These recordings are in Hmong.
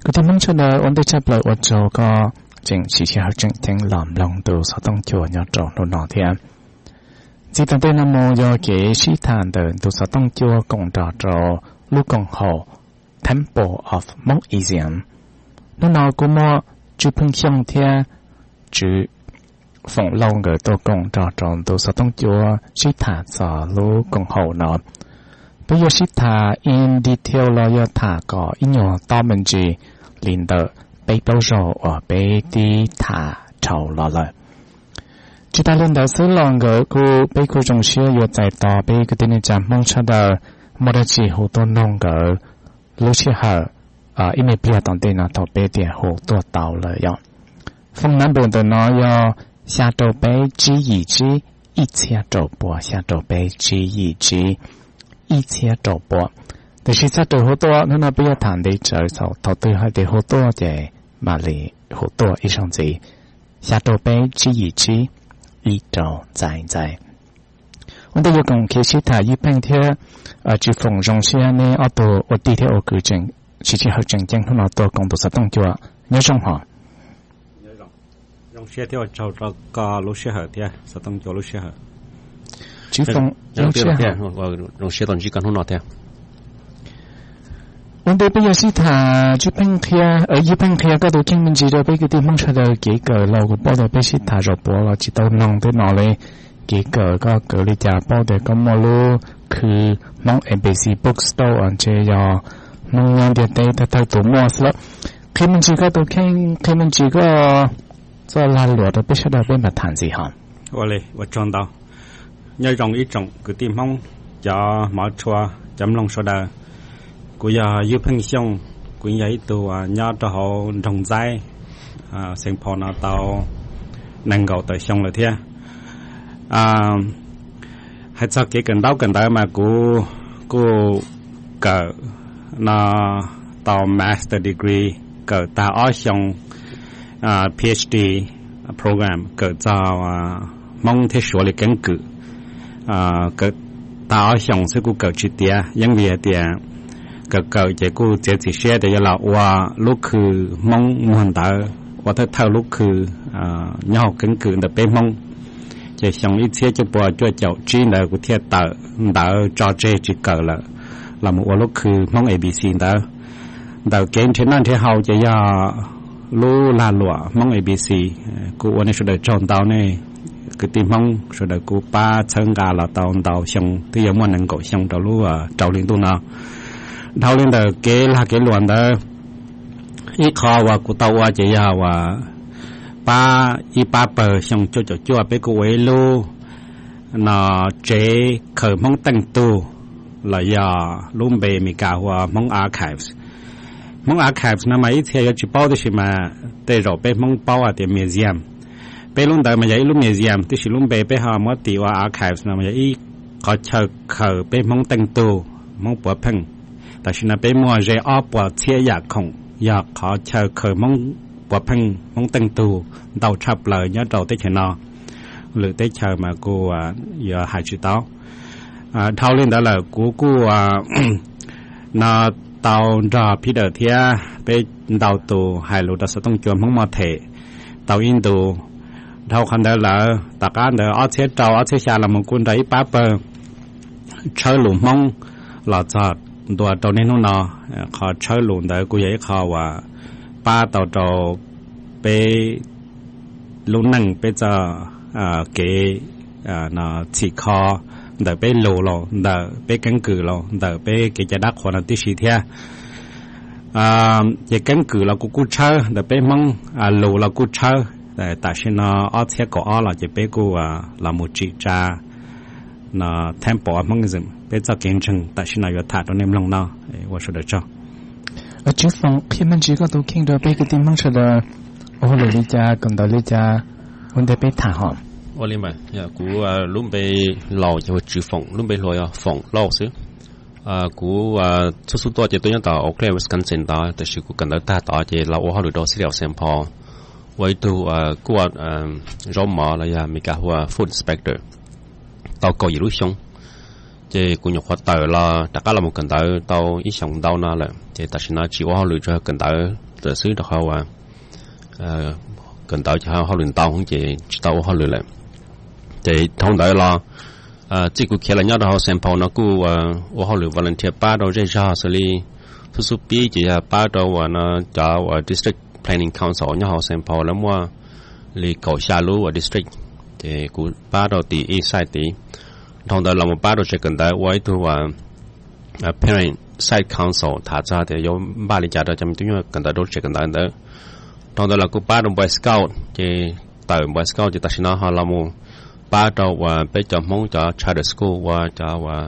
Kwv tij Hmoob sawv daws, ua ntej tshaj plaws ua tsaug koj tseem siv sij hawm tseem ceeb los mloog tus xov tooj cua nyob rau hnub no thiab. Txij thaum ntej no mus yog kev sib tham ntawm tus xov tooj cua koom nrog rau lub koom haum Temple of Hmong Idiom. Hnub no kuj muaj Tswv Pheej Xyooj thiab Tswv Foom Lauj nkawd tuaj koom nrog rau tus xov tooj cua sib tham txog lub koom haum no. Peb yuav sib tham in detail los yog tham kom ib nyuag tob me ntsis li ntawm peb plaub zaug uas peb tib tham dhau los lawm. Tsis tas li ntawd xwb los nkawd kuj, peb kuj zoo siab yuav txais tos peb kwv tij neej tsa Hmoob sawv daws muaj dab tsi hu tuaj noog nkawd lub sij hawm ib me pliag tom ntej no thaum peb tias hu tuaj tau lawm yom. Phone number ntawm no yog xya rau peb tsib yim tsib ib txhiab rau pua, xya rau peb tsib yim tsib ib txhiab rau pua. Tiam sis txhob rawm hu tuaj, hnub no peb yuav tham ntev tsawv, thaum twg hais tias hu tuaj ces mam li hu tuaj ib zaug ntxiv, xya rau peb tsib yim tsib ib rau ntxais ntxais. Ua ntej yuav koom kev sib tham Ywj Pheej thiab Tswv Foom, zoo siab neb ob tug ua tij thiab ua kwv tseem siv sij hawm tseem ceeb hnub no tuaj koom tus xov tooj cua. Nyob zoo hos. Zoo siab thiab ua tsaug rau koj lub sij hawm thiab xov tooj cua lub sij hawm. Tswv Foom, zoo siab tau ntsib koj hnub no thiab. Ua ntej peb yuav sib tham, Tswv Pheej qhia, Ywj Pheej qhia koj tus kheej me ntsis rau peb kwv tij Hmoob sawv daws kev kawm los kuv paub tias peb sib tham zaum puav los tsis tau mloog tej no li. Kev kawm koj kawm li cas, paub tias koj muaj lub khw Hmoob A B C Bookstore ntshe yog Hmoob nyob ntiaj teb thawj thawj tus muaj xwb lawm. Qhia me ntsis koj tus kheej, qhia me ntsis koj txoj lag luam rau peb sawv daws peb mam tham ntxiv hos. Ua li, ua tsaug ntau. Nyob zoo ib tsoom kwv tij Hmoob, cov hmov tshua, cov mloog sawv daws. Kuv yog Ywj Pheej Xyooj, kuv yog ib tug nyob rau hauv nroog Ntxaib, Saint Paul no tau nees nkaum tawm xyoo lawm thiab. Hais txog kev kawm ntaub kawm ntawv mas kuv kuj kawm no tau master degree, kawm tag ob xyoo PhD program, kawm txog Hmoob thiab Suav li keeb kwm. Kawm tag ob xyoos xwb kuj kawm tsis tiav, yeej vim hais tias kawm kawm ces kuj txiav txim siab tias yuav los ua lub khw Hmoob muag ntawv, ua thawj thawj lub khw nyob hauv keeb kwm ntawm peb Hmoob. Ces xyoo ib txhiab cuaj pua cuaj caum tsib ntawd kuv thiaj tawm ntawv tso tseg tsis kawm lawm, los mus ua lub khw Hmoob A B C ntawd. Ntawm kev nrhiav noj nrhiav haus ces yog lub lag luam Hmoob A B C. Kuv ua nej sawv daws tsaug ntau, nej kwv tij Hmoob sawv daws kuj pab txhawb nqa los tau ntau xyoo, twb yuav muaj nees nkaum xyoo rau lub rau hli ntuj no. Dhau li ntawm kev lag kev luam ntawd, ib qho uas kuv tau ua ces yog uas pab ib pab pawg xyoo cuaj caum cuaj peb kuj ua ib lub no tsev khaws Hmoob teej tug, los yog lub npe Meskas hu ua Hmoob Archives. Hmoob Archives no mas ib txhia yuav tsis paub, tab sis mas tej zaum peb Hmoob paub hais tias museum. Peb lub ntawd mas yog ib lub museum, tab sis lub npe peb ho muab tis ua Archives no mas yog ib qhov chaw khaws peb Hmoob teej tug, Hmoob puav pheej. Tam sim no peb muaj ze ob puas txhiab yam khoom yog qhov chaw khaws Hmoob puav pheej, Hmoob teej tug ntau tshaj plaws nyob rau teb chaws no. Lwm teb chaws mas kuj yuav hais tsis tau. Dhau li ntawd lawm kuv kuj no tau nrog Peter thiab peb ntau tus hais lus rau xov tooj cua Hmoob Moj Them tau ib ntus. Dhau qhov ntawd lawm tom qab ntawd ob txhiab rau ob txhiab xya los mus kuj nrog ib pab pawg tshawb lus Hmoob los txog ntua rau niaj hnub no. Qhov tshawb lus ntawd kuj yog ib qho uas pab tau rau peb lub neej, peb txoj kev txhim kho ntawm peb lus los ntawm peb keeb kwm los ntawm peb kev cai dab qhuas no tib si thiab. Ces keeb kwm los kuv kuj tshawb ntawm peb Hmoob, lus los kuj tshawb. Tam sim no ob txhiab kaum ob los ces peb kuj los mus tsim tsa no Temple of Hmong, peb txoj kev ntseeg tam sim no yuav tham rau nej mloog no. Ua sawv daws tsaug. Tswv Foom, qhia me ntsis koj tus kheej rau peb kwv tij Hmoob sawv daws, ua hauj lwm li cas, kawm ntawv li cas, ua ntej peb tham hos. Ua li mas, kuv lub npe laus ces hu Tswv Foom, lub npe hluas yog Foom Lauj xwb. Kuv txhub xub tuaj ces tuaj nyob tom Eau Claire, Wisconsin tod, tiam sis kuv kawm ntawv tag tod ces los ua hauj lwm rau City of Saint Paul, ua ib tug kuaj zaub mov los yog Meskas hu ua food inspector tau kaum yim lub xyoo. Ces kuv nyuam qhuav tawm los rov qab los mus kawm ntawv tau ib xyoos ntau no lawm, ces tam sim no tsis ua hauj lwm, tsuas kawm ntawv ntawd xwb rau qhov uas kawm ntawv ces hauj lwm ntau ces tsis tau ua hauj lwm lawm. Ces dhau ntawd los txij kuv khiav los nyob rau hauv Saint Paul no kuj ua hauj lwm volunteer pab rau zej zog xws li xub xub pib ces yog pab rau uas no cov uas District Planning Council nyob hauv Saint Paul lawv muaj li kaum xya lub uas district, ces kuv pab rau tim East Side tid. Dhau ntawd los mus pab rau tsev kawm ntawv ua ib tug uas Parent Site Council tham txog tias yuav npaj li cas rau cov me tub nyuj kawm ntawv rau tsev kawm ntawv ntawd. Dhau ntawd los kuj pab rau Boy Scout, ces tawm Boy Scout ces tam sim no ho los mus pab rau uas peb cov Hmoob cov charter school ua cov uas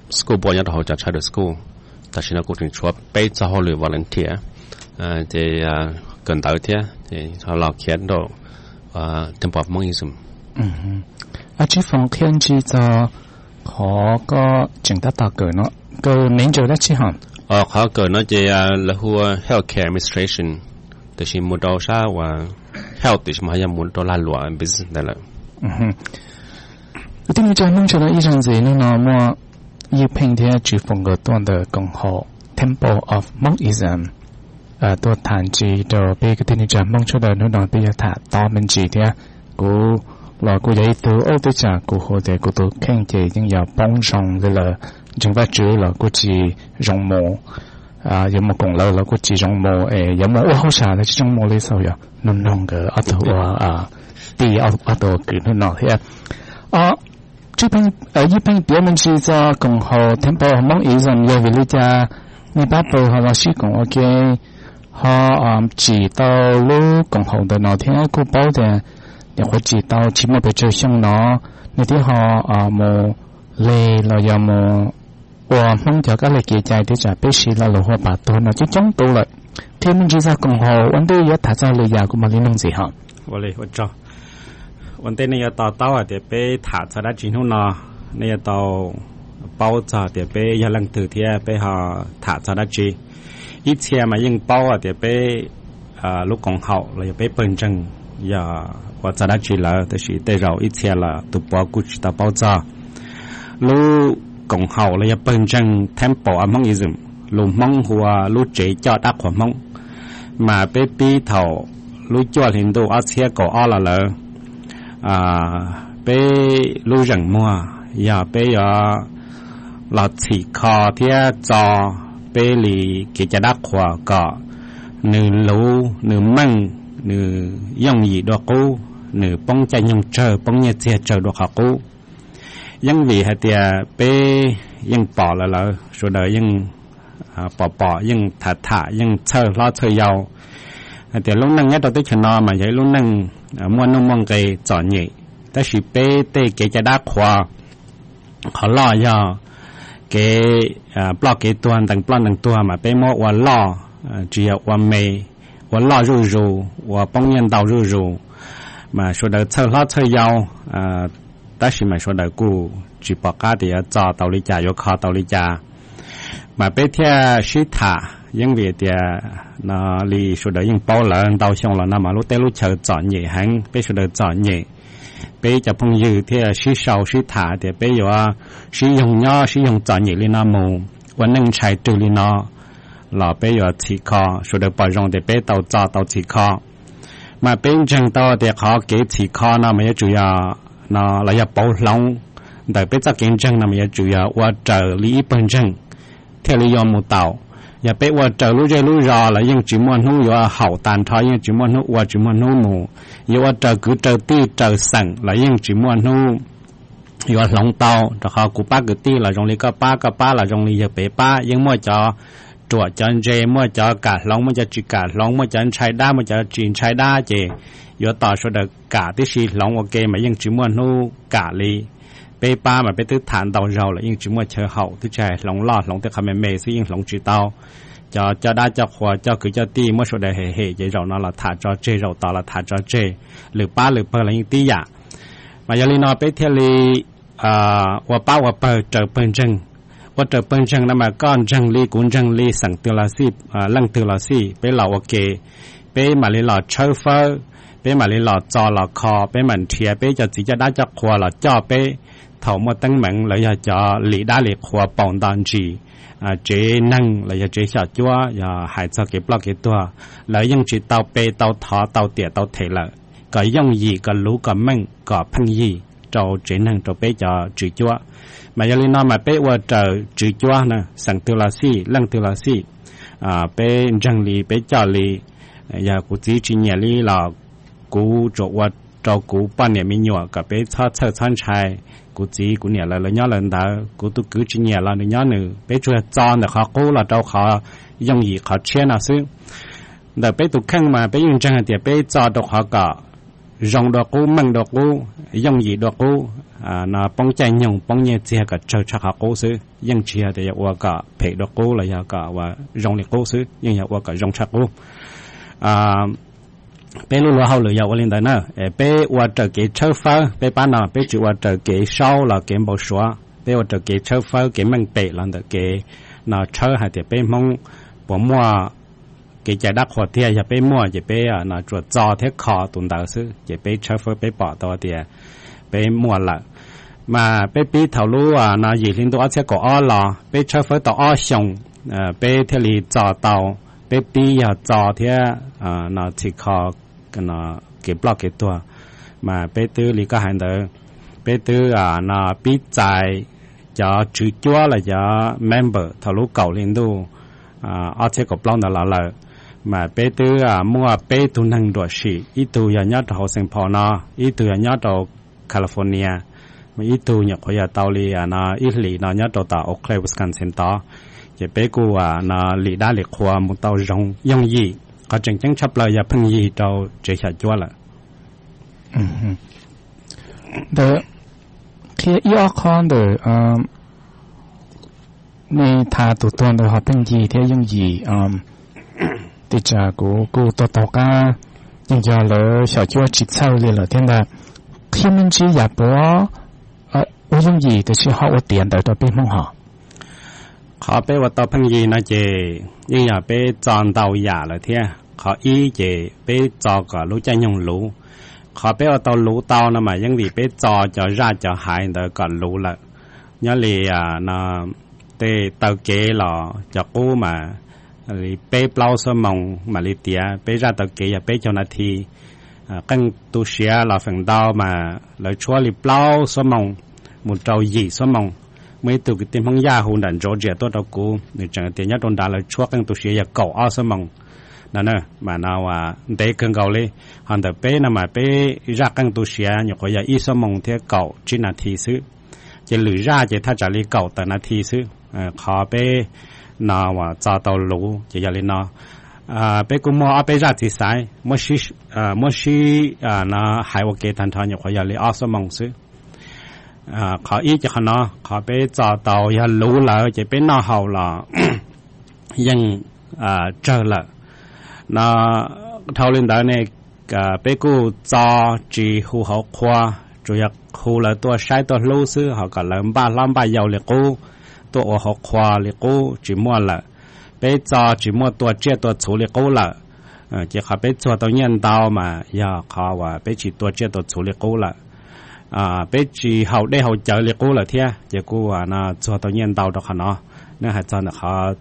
school board nyob rau hauv cov charter school. Tam sim no kuj tseem tshuav peb txoj hauj lwm volunteer, ces kawm ntawv thiab ces ho los khiav rau Temple of Monk Ism. Ab, Tswv Foom, qhia ntsis txog qhov koj tseem tab tom kawm no, kawm major dab tsi hos? Qhov kawm no ces lawv hu ua Healthcare Administration, tiam sis mus rau sab uas health tiam sis mas ho yog mus rau lag luam business ntawd lawm. Kwv tij neej tsa Hmoob sawv daws ib zaug ntxiv, hnub no muaj Yij Pheej thiab Tswv Foom nkawd tuaj ntawm koom haum Temple of Monk Ism tuaj tham ntsis rau peb kwv tij neej tsa Hmoob sawv daws. Hnub no peb yuav tham tob me ntsis thiab. Kuv los kuj yog ib tug, ub, twb tsam kuv hu tias kuv tus kheej ces yeej yog poob zoo li lawm, ntseeg Vajtswv los kuj tsis zoo mus, yuav mus koom lawv los kuj tsis zoo mus, es yuav mus ua hauj sam los tsis zoo mus li xaus. Yog nug nug nkawd ob tug ua tij, ob tug ua kwv hnub no thiab. Tswv Pheej, Yij Pheej, piav me ntsis txog koom haum Temple of Monk Ism yog vim li cas nej pab pawg ho los sib koom ua ke, ho tsim tau lub koom haum ntawm no thiab? Kuj paub tias nyuam qhuav tsim tau tsis muaj pes tsawg xyoo no, nej twb ho mus leg los yog mus ua Hmoob cov kab lig kev cai thiab, tsam peb siv lo lus hu ua pam tuag no coob coob tus lawm. Qhia me ntsis txog koom haum ua ntej yuav tham txog lwm yam kuv mam li nug ntxiv hos. Ua ntej nej yuav to taub hais tias peb tham txog dab tsi hnub no, nej yuav tau paub txog tias peb yog leej twg thiab peb ho tham txog dab tsi. Ib txhia mas yeej paub hais tias peb lub koom haum los yog peb pawg ntseeg yog ua txog dab tsi lawm, tab sis tej zaum ib txhia los tus puav kuj tsis tau paub txog. Lub koom haum los yog pawg ntseeg Temple of Monk Ism, lus Hmoob hu ua lub tsev coj dab qhuas Hmoob, mas peb pib thaum lub cuaj hli ntuj ob txhiab kaum ob los lawm. Peb lub zeem muag yog peb yuav los txhim kho thiab txo peb li kev cai dab qhuas kom nws luv, nws meej, nws yooj yim dua qub, nws poob caij nyoog tsawg, poob nyiaj txiag tsawg dua qhov qub. Yeej vim hais tias peb yeej pom lawm, lawv sawv daws yeej pom pom, yeej tham tham, yeej txhawj hlob txhawj yau hais tias lub neej nyob rau teb chaws no mas yog ib lub neej muaj nuj muaj nqis txom nyem, tab sis peb tej kev cai dab qhuas, qhov loj yog kev ploj kev tuag, ntees ploj ntees tuag mas peb muab ua loj, tsis yog ua me, ua loj zuj zus, ua poob nyiaj ntau zuj zus, mas sawv daws txhawj hlob txhawj yau, tab sis mas sawv daws kuj tsis pom qab tias yuav txo tau li cas, yuav kho tau li cas. Mas peb thiaj sib tham, yeej vim tias no li sawv daws yeej paub lawm, ntau xyoo los no mas lub teb lub chaw txom nyem heev, peb sawv daws txom nyem. Peb cov phooj ywg thiaj sib sau sib tham tias peb yuav sib yoog nyob sib yoog txom nyem li no mus, ua neej ntshai rwg li no los peb yuav txhim kho. Sawv daws pom zoo tias peb tau txo tau txhim kho. Mas peb ntseeg tau tias qhov kev txhim kho no mas yuav tsum yog, no los yog pauv hloov ntawm peb txoj kev ntseeg no mas yuav tsum yog ua raws li ib pawg ntseeg thiaj li yuav mus taus. Yog peb ua raws lub zej lub zos los yeej tsis muaj hnub yuav haum tag nrho, yeej tsis muaj hnub ua tsis muaj hnub mus. Yuav ua raws kwv raws tij raws xeem los yeej tsis muaj hnub yuav hloov tau, rau qhov kuv pab kwv tij los zoo li koj pab, koj pab los zoo li yawg pem pab, yeej muaj cov ruam cov ntse, muaj cov kam hloov, muaj cov tsis kam hloov, muaj cov ntshai dab, muaj cov tsis ntshai dab, ces yuav tos sawv daws kam tib si hloov ua ke mas yeej tsis muaj hnub kam li. Peb pab mas peb twb tham ntau zaus lawm yeej tsis muaj chaw haum, twb tsis hais hloov loj, hloov tej qhov me me xwb yeej hloov tsis tau. Cov coj dab coj qhua coj kwv coj tij muab sawv daws hem hem ces zaum no los tham tso tseg, zaum tod los tham tso tseg, lwm pab lwm pawg los yeej tib yam. Mas yog li no peb thiaj li ua pab ua pawg raws pawg ntseeg. Ua raws pawg ntseeg no mas koj ntseeg li kuv ntseeg li, xeem twg los xij, leej twg los xij, peb los ua ke, peb mam li los tshawb fawb, peb mam li los txo los kho, peb mam nrhiav peb cov txiv coj dab coj qhua los coj peb thaum muaj teeb meem, los yog cov lim dab lim qhua paus nto ntsis, tsev neeg los yog tsev xyom cuab, yog hais txog kev ploj kev tuag, lawv yeej tsis tau pe tau thov tau tiam tau them lawm, kom yooj yim kom luv kom meej kom pheej yig rau tsev neeg rau peb cov tswv cuab. Mas yog li no mas peb ua raws tswv cuab na, xeem twg los xij leej twg los xij, peb ntseeg li peb coj li. Yog kuv txiv tsis nyiam li los kuv tsuas ua rau kuv poj niam me nyuam kom peb txhob txhawj txhob ntshai. Kuv txiv kuv niam lawv lawv nyob lawv ntawd, kuv tus kwv tsis nyiam los nws nyob nws, peb tsuas yog txo ntawm qhov qub los rau qhov yooj yim qhov tshiab no xwb. Ntawm peb tus kheej mas peb yeej ntseeg hais tias peb txo rau qhov kom zoo dua qub, meej dua qub, yooj yim dua qub, no poob caij nyoog poob nyiaj txiag kom tsawg tshaj qhov qub xwb, yeej tsis yog tias yog ua kom phem dua qub los yog kom ua zoo li qub xwb, yeej yog ua kom zoo tshaj qub. Peb lub luag hauj lwm yog ua li ntawd na, peb ua raws kev tshawb fawb, peb pab no peb tsis ua raws kev saub los kev npau suav, peb ua raws kev tshawb fawb kev meej pem los ntawm kev no tshawb hais tias peb Hmoob puas muaj kev cai dab qhuas tiag, yog peb muaj ces peb no tsuas txo thiab kho tus ntawd xwb, ces peb tshawb fawb peb pom tau tias peb muaj lawm. Mas peb pib thaum lub no yim hli ntuj ob txhiab kaum ob los peb tshawb fawb tau ob xyoos, peb thiaj li txo tau, peb pib yog txo thiab no txhim kho kev ploj kev tuag, mas peb twb li koj hais ntawd, peb twb no pib txais cov tswv cuab los cov member thaum lub kaum hli ntuj ob txhiab kaum plaub ntawd los lawm. Mas peb twb muaj peb tug neeg nruam sim, ib tug yog nyob rau hauv Saint Paul no, ib tug yog nyob rau California, ib tug nyuam qhuav yog tau li no ib hlis no nyob rau tom Eau Claire, Wisconsin tod. Ces peb kuj no lim dab lim qhua mus tau zoo yooj yim. Qhov tseem ceeb tshaj plaws yog pheej yig rau tsev xyom cuab lawm. Ntawd qhia ib ob qho ntawm nej tham tus tuag ntawd ho pheej yig thiab yooj yim. Tej tsam kuv kuj tuaj taug qab, yeej yog lawv xyom cuab tsis txhawj li lawm thiab ntag. Qhia me ntsis yam puav ua yooj yim tiam sis ho ua tiav ntawd rau peb Hmoob hos. Qhov peb ua tau pheej yig no ces yeej yog peb txo ntau yam lawm thiab. Qhov ib ces peb txo kom lub caij nyoog luv. Qhov peb ua tau luv tau no mas yeej vim peb txo cov zaj cov hais ntawd kom luv lawm. Nyob li no tej taw kev los cov qub mas li peb plaub xuab moos mam li tiav. Peb zaj taw kev yog peb caug nas this. Qeej tu siav los feem ntau mas lawv tshuab li plaub xuab moos mus rau yim xuab moos. Muaj ib tug kwv tij Hmoob Yaj hu nram Georgia tuaj rau kuv, nws tseem tias nyob rau nrad lawv tshuab qeej tu siav yog kaum ob xuab moos no. Mas no ntev kawg nkaus li. Ho ntawm peb no mas peb zaj qeej tu siav nyuam qhuav yog ib xuab moos thiab kaum tsib nas this xwb. Ces lwm zaj ces thaj tsam li kaum tawm nas this xwb. Qhov peb no uas txo tau luv ces yog li no. Peb kuj muaj ob peb zaj txiv xaiv, muab sib no hais ua ke tag nrho nyuam qhuav yog li ob xuab moos xwb. Qhov ib ces qhov no, qhov peb txo tau yog luv lawm ces peb noj haus los yeej tsawg lawm no. Dhau li ntawd ne, peb kuj txo tsis hu hauv qhua, tsuas yog hu lawv tuaj saib tuaj hlub xwb, ho kom lawv npaj hlob npaj yau li qub, tuaj ua hauv qhua li qub tsis muaj lawm. Peb txo tsis muaj tua tsiaj tua txhuv li qub lawm. Ces qhov peb txuag tau nyiaj ntau mas yog qhov uas peb tsis tua tsiaj tua txhuv li qub lawm. Peb tsis haus dej haus cawv li qub lawm thiab, ces kuj no txuag tau nyiaj ntau rau qhov no. Nej hais txog ntawm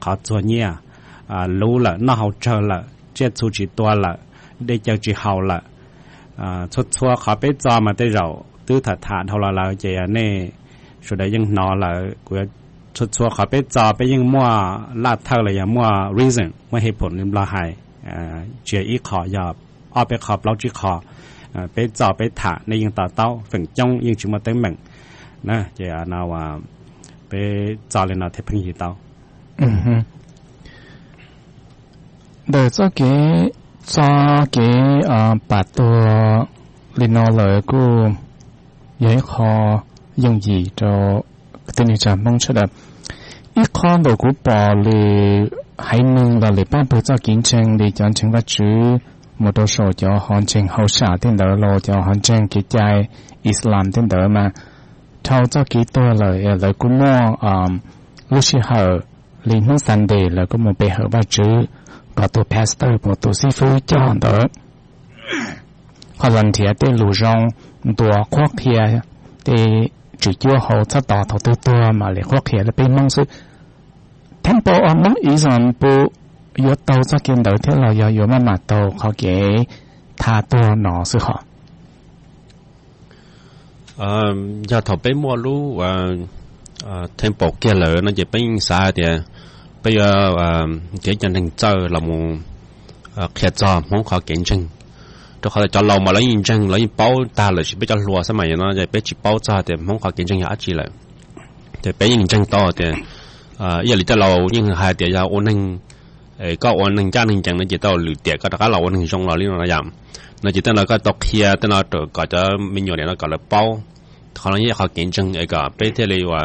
qhov txuag nyiaj, luv lawm, noj haus tsawg lawm, tsiaj txhu tsis tua lawm, dej cawv tsis haus lawm. Txhua txhua qhov peb txo mas tej zaum twb tham tham dhau los lawm ces nej sawv daws yeej hnov lawm. Kuv txhua txhua qhov peb txo peb yeej muaj laj thawj los yog muaj reason, muaj hej phom li Nplog hais, tsis yog ib qho, yog ob peb qho plaub tsib qho. Peb txo peb tham nej yeej to taub, feem coob yeej tsis muaj teeb meem na. Ces no peb txo li no thiaj pheej yig tau. Ntawm txoj kev txo kev pam tuag li no lawm kuj yog ib qho yooj yim rau tej neeg tsa Hmoob sawv daws. Ib qho ntawm kuv pom lwm haiv neeg los lwm pab pawg txoj kev ntseeg li cov ntseeg Vajtswv mus rau saum cov hov ntseeg hauj sam tej ntawd los cov hov ntseeg kev cai Islam tej ntawd mas dhau txoj kev tuag lawm lawv kuj muaj lub sij hawm li hnub Sunday lawv kuj mus pe hawm Vajtswv kom tus pastor mus tus xib fwb coj ntawd. Qhov los nrhiav tej lus zoo ntuas qhuab qhia tej tswm cuab hauv txhab tos thaum twg tuag mam li qhuab qhia rau peb Hmoob xwb. Temple of Hmong Islam puas yuav taug txoj kev ntawd thiab los yog yuav maj mam taug qhov kev tha tuag no xwb hos? Yog thaum peb muaj lub temple kiag lawm no ces peb yeej xav hais tias peb yuav nrhiav cov neeg txawj los mus qhia txog Hmoob qhov kev ntseeg, rau qhov cov laus mas lawv yeej ntseeg lawv yeej paub tag lawm, tiam sis peb cov hluas xab mas no peb tsis paub txog tias Hmoob qhov kev ntseeg yog dab tsi lawm. Ces peb yeej ntseeg tau tias ib yam li tej laus yeej hais tias yog ua neeg, koj ua neeg ncaj neeg ncees no ces tau lwm tiam koj rov qab los ua neeg zoo los li no yom. No ces tej no koj tau qhia tej no rau kom cov me nyuam niam no kom lawv paub. Qhov no yog qhov kev ntseeg es kom peb thiaj li ua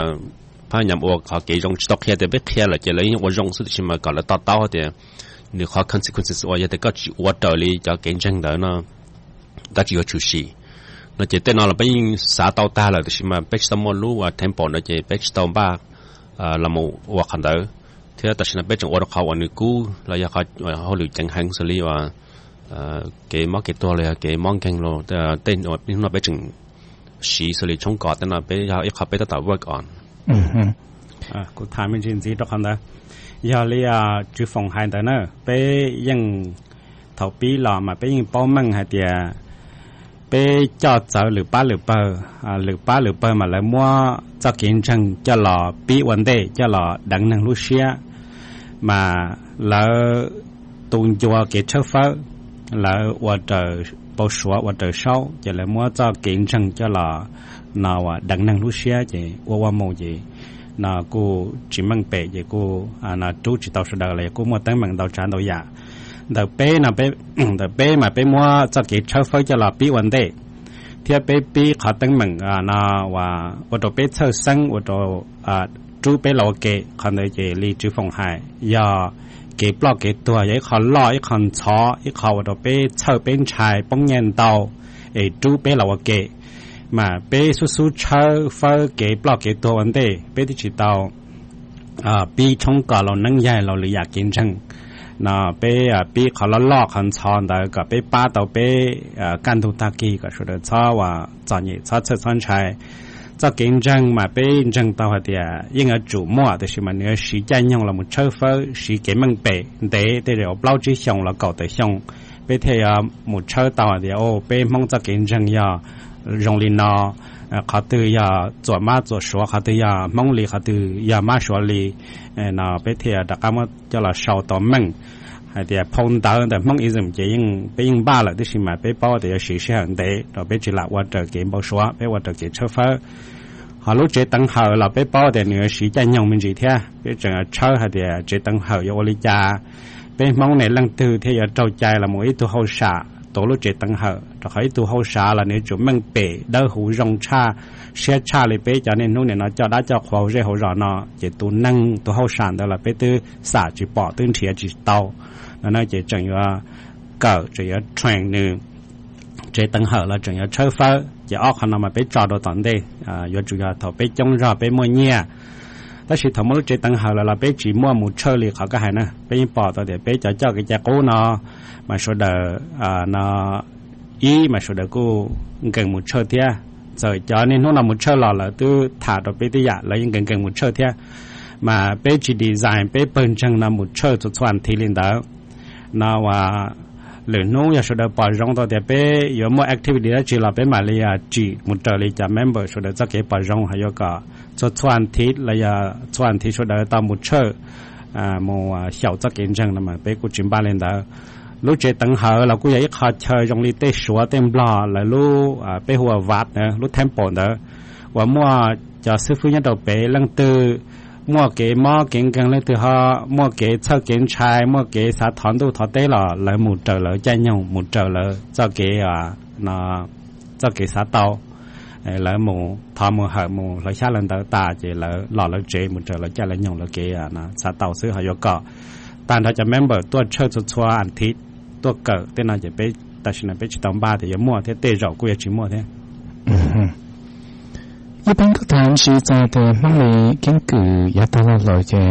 phab nyam ua qhov kev zoo, tsis tau qhia tias peb qhia lawm ces lawv yeej ua zoo xwb, tiam sis mas kom lawv to taub tias nws qhov consequences uas yog tias koj tsis ua raws li cov kev ntseeg ntawd no dab tsi yuav tshwm sim. No ces tej no los peb yeej xav tau tag lawm, tiam sis mas peb tsis tau muaj lub temple no ces peb tsis tau npaj los mus ua qhov ntawd, thiab tam sim no peb tseem ua rau qhov uas nws kub los yog qhov hauj lwm ceev heev xws li uas kev mob kev tuag los yog kev mob nkeeg los tej hnub no peb tseem siv xws li tshoob kos tej no peb yog ib qho peb tab tom work on. Kuv tham me ntsis ntxiv rau qhov ntawd, yog li Tswv Foom hais ntawd na, peb yeej thaum pib los mas peb yeej paub meej hais tias peb coj txawv lwm pab lwm pawg, lwm pab lwm pawg mas lawv muab txoj kev ntseeg coj los pib ua ntej coj los deev neeg lub siab, mas lawv tu ncua kev tshawb fawb, lawv ua raws npau suav ua raws saub ces lawv muab txoj kev ntseeg coj los no uas deev neeg lub siab ces ua ua mus ces no kuj tsis meej pem ces kuj no rub tsis tau sawv daws los yog kuj muaj teeb meem ntau tsav ntau yam. Ntawm peb no, ntawm peb mas peb muab txoj kev tshawb fawb coj los pib ua ntej, thiab peb pib qhov teeb meem no uas ua rau peb txhawj xeeb ua rau rub peb los ua ke. Qhov ntawd ces li Tswv Foom hais yog kev ploj kev tuag yog ib qho loj ib qho ntxhov ib qho ua rau peb txhawj peb ntshai poob nyiaj ntau es rub peb los ua ke. Mas peb xub xub tshawb fawb kev ploj kev tuag ua ntej, peb twb tsis tau pib tshoob kos laus neeb yaig laus lwm yam kev ntseeg no, peb pib qhov loj loj qhov ntxhov ntawd kom peb pab tau peb kaj ntug tag kis kom sawv daws txhob uas txom nyem txhob txhawj txhob ntshai. Txoj kev ntseeg mas peb ntseeg tau hais tias yeej yuav tsum muaj, tiam sis mas nws yuav siv caij nyoog los mus tshawb fawb, siv kev meej pem ntev tej zaum uas plaub tsib xyoos los kaum tawm xyoo peb thiaj yuav mus tshawb tau hais tias o peb Hmoob txoj kev ntseeg yog zoo li no, qhov twg yog txuam mab txuam suav, qhov twg yog Hmoob li, qhov twg yog mab suav li no peb thiaj rov qab muab coj los sau tau meej. Hais tias phau ntawv ntawm Hmoob ism ces peb yeej npaj lawm, tab sis mas peb paub tias yuav siv sij hawm ntev rau peb tsis lam ua raws kev npau suav, peb ua raws kev tshawb fawb. Ho lub tsev teev hawm los peb paub tias nws yuav siv caij nyoog me ntsis thiab, peb tseem tshawb hais tias tsev teev hawm yuav ua li cas, peb Hmoob ne leej twg thiaj yuav raug cai los mus ib tug hauj sam tuav lub tsev teev hawm, rau qhov ib tug hauj sam los nws yuav tsum meej pem dawb huv zoo tshaj, siab tshaj li peb cov niaj hnub nim no coj dab coj qhua hauv zej hauv zos no, ces tus neeg tus hauj sam ntawd los peb twb xam tsis pom twb nrhiav tsis tau no na, ces tseem yuav kawm tseem yuav train nws. Tsev teev hawm los tseem yuav tshawb fawb, ces ob qho no mas peb tso rau tom ntej, yuav tsum yog thaum peb coob zog peb muaj nyiaj. Tab sis thaum muaj lub tsev teev hawm lawm los peb tsis muaj mus tshawj li qhov koj hais na, peb yeej pom tau tias peb cov coj kev cai qub no mas sawv daws no ib mas sawv daws kuj nkees mus tshawj thiab. Txawm cov niaj hnub no mus tshawj los lawv twb tham rau peb tib yam, lawv yeej nkees nkees mus tshawj thiab. Mas peb tsis design peb pawg ntseeg no mus tshawj txhua txhua as thiv li ntawd no as. Lwm hnub yog sawv daws pom zoo tau tias peb yuav muaj activity dab tsi los peb mam li tsim mus raws li cov member sawv daws txoj kev pom zoo, hais yuav kom txhua txhua as thiv los yog txhua as thiv sawv daws tau mus tshawj mus xyaum txoj kev ntseeg no mas peb kuj tsis npaj li ntawd. Lub tsev teev hawm los kuj yog ib qho chaw zoo li tej Suav tej Nplog lawv lub peb hu ua vaj na, lub temple ntawd uas muaj cov xib fwb nyob rau pem, leej twg muaj kev mob kev nkeeg, leej twg ho muaj kev txhawj kev ntshai, muaj kev xav thov ntuj thov teb los lawv mus raws lawv caij nyoog, mus raws lawv txoj kev txoj kev xav tau. Lawv mus thov mus hawm mus hlawv xyab hlawv ntawv tas ces lawv los lawv tsev mus raws lawv caij lawv nyoog lawv kev xav tau xwb. Ho yuav kom tag nrho cov member tuaj tshawj txhua txhua as thiv, tuaj kawm tej no ces peb tam sim no peb tsis tau npaj tias yuav muaj thiab, tej zaum kuj yuav tsis muaj thiab. Ib peb kuj tham ntsis txog tias Hmoob li keeb kwm yav tag los lawm ces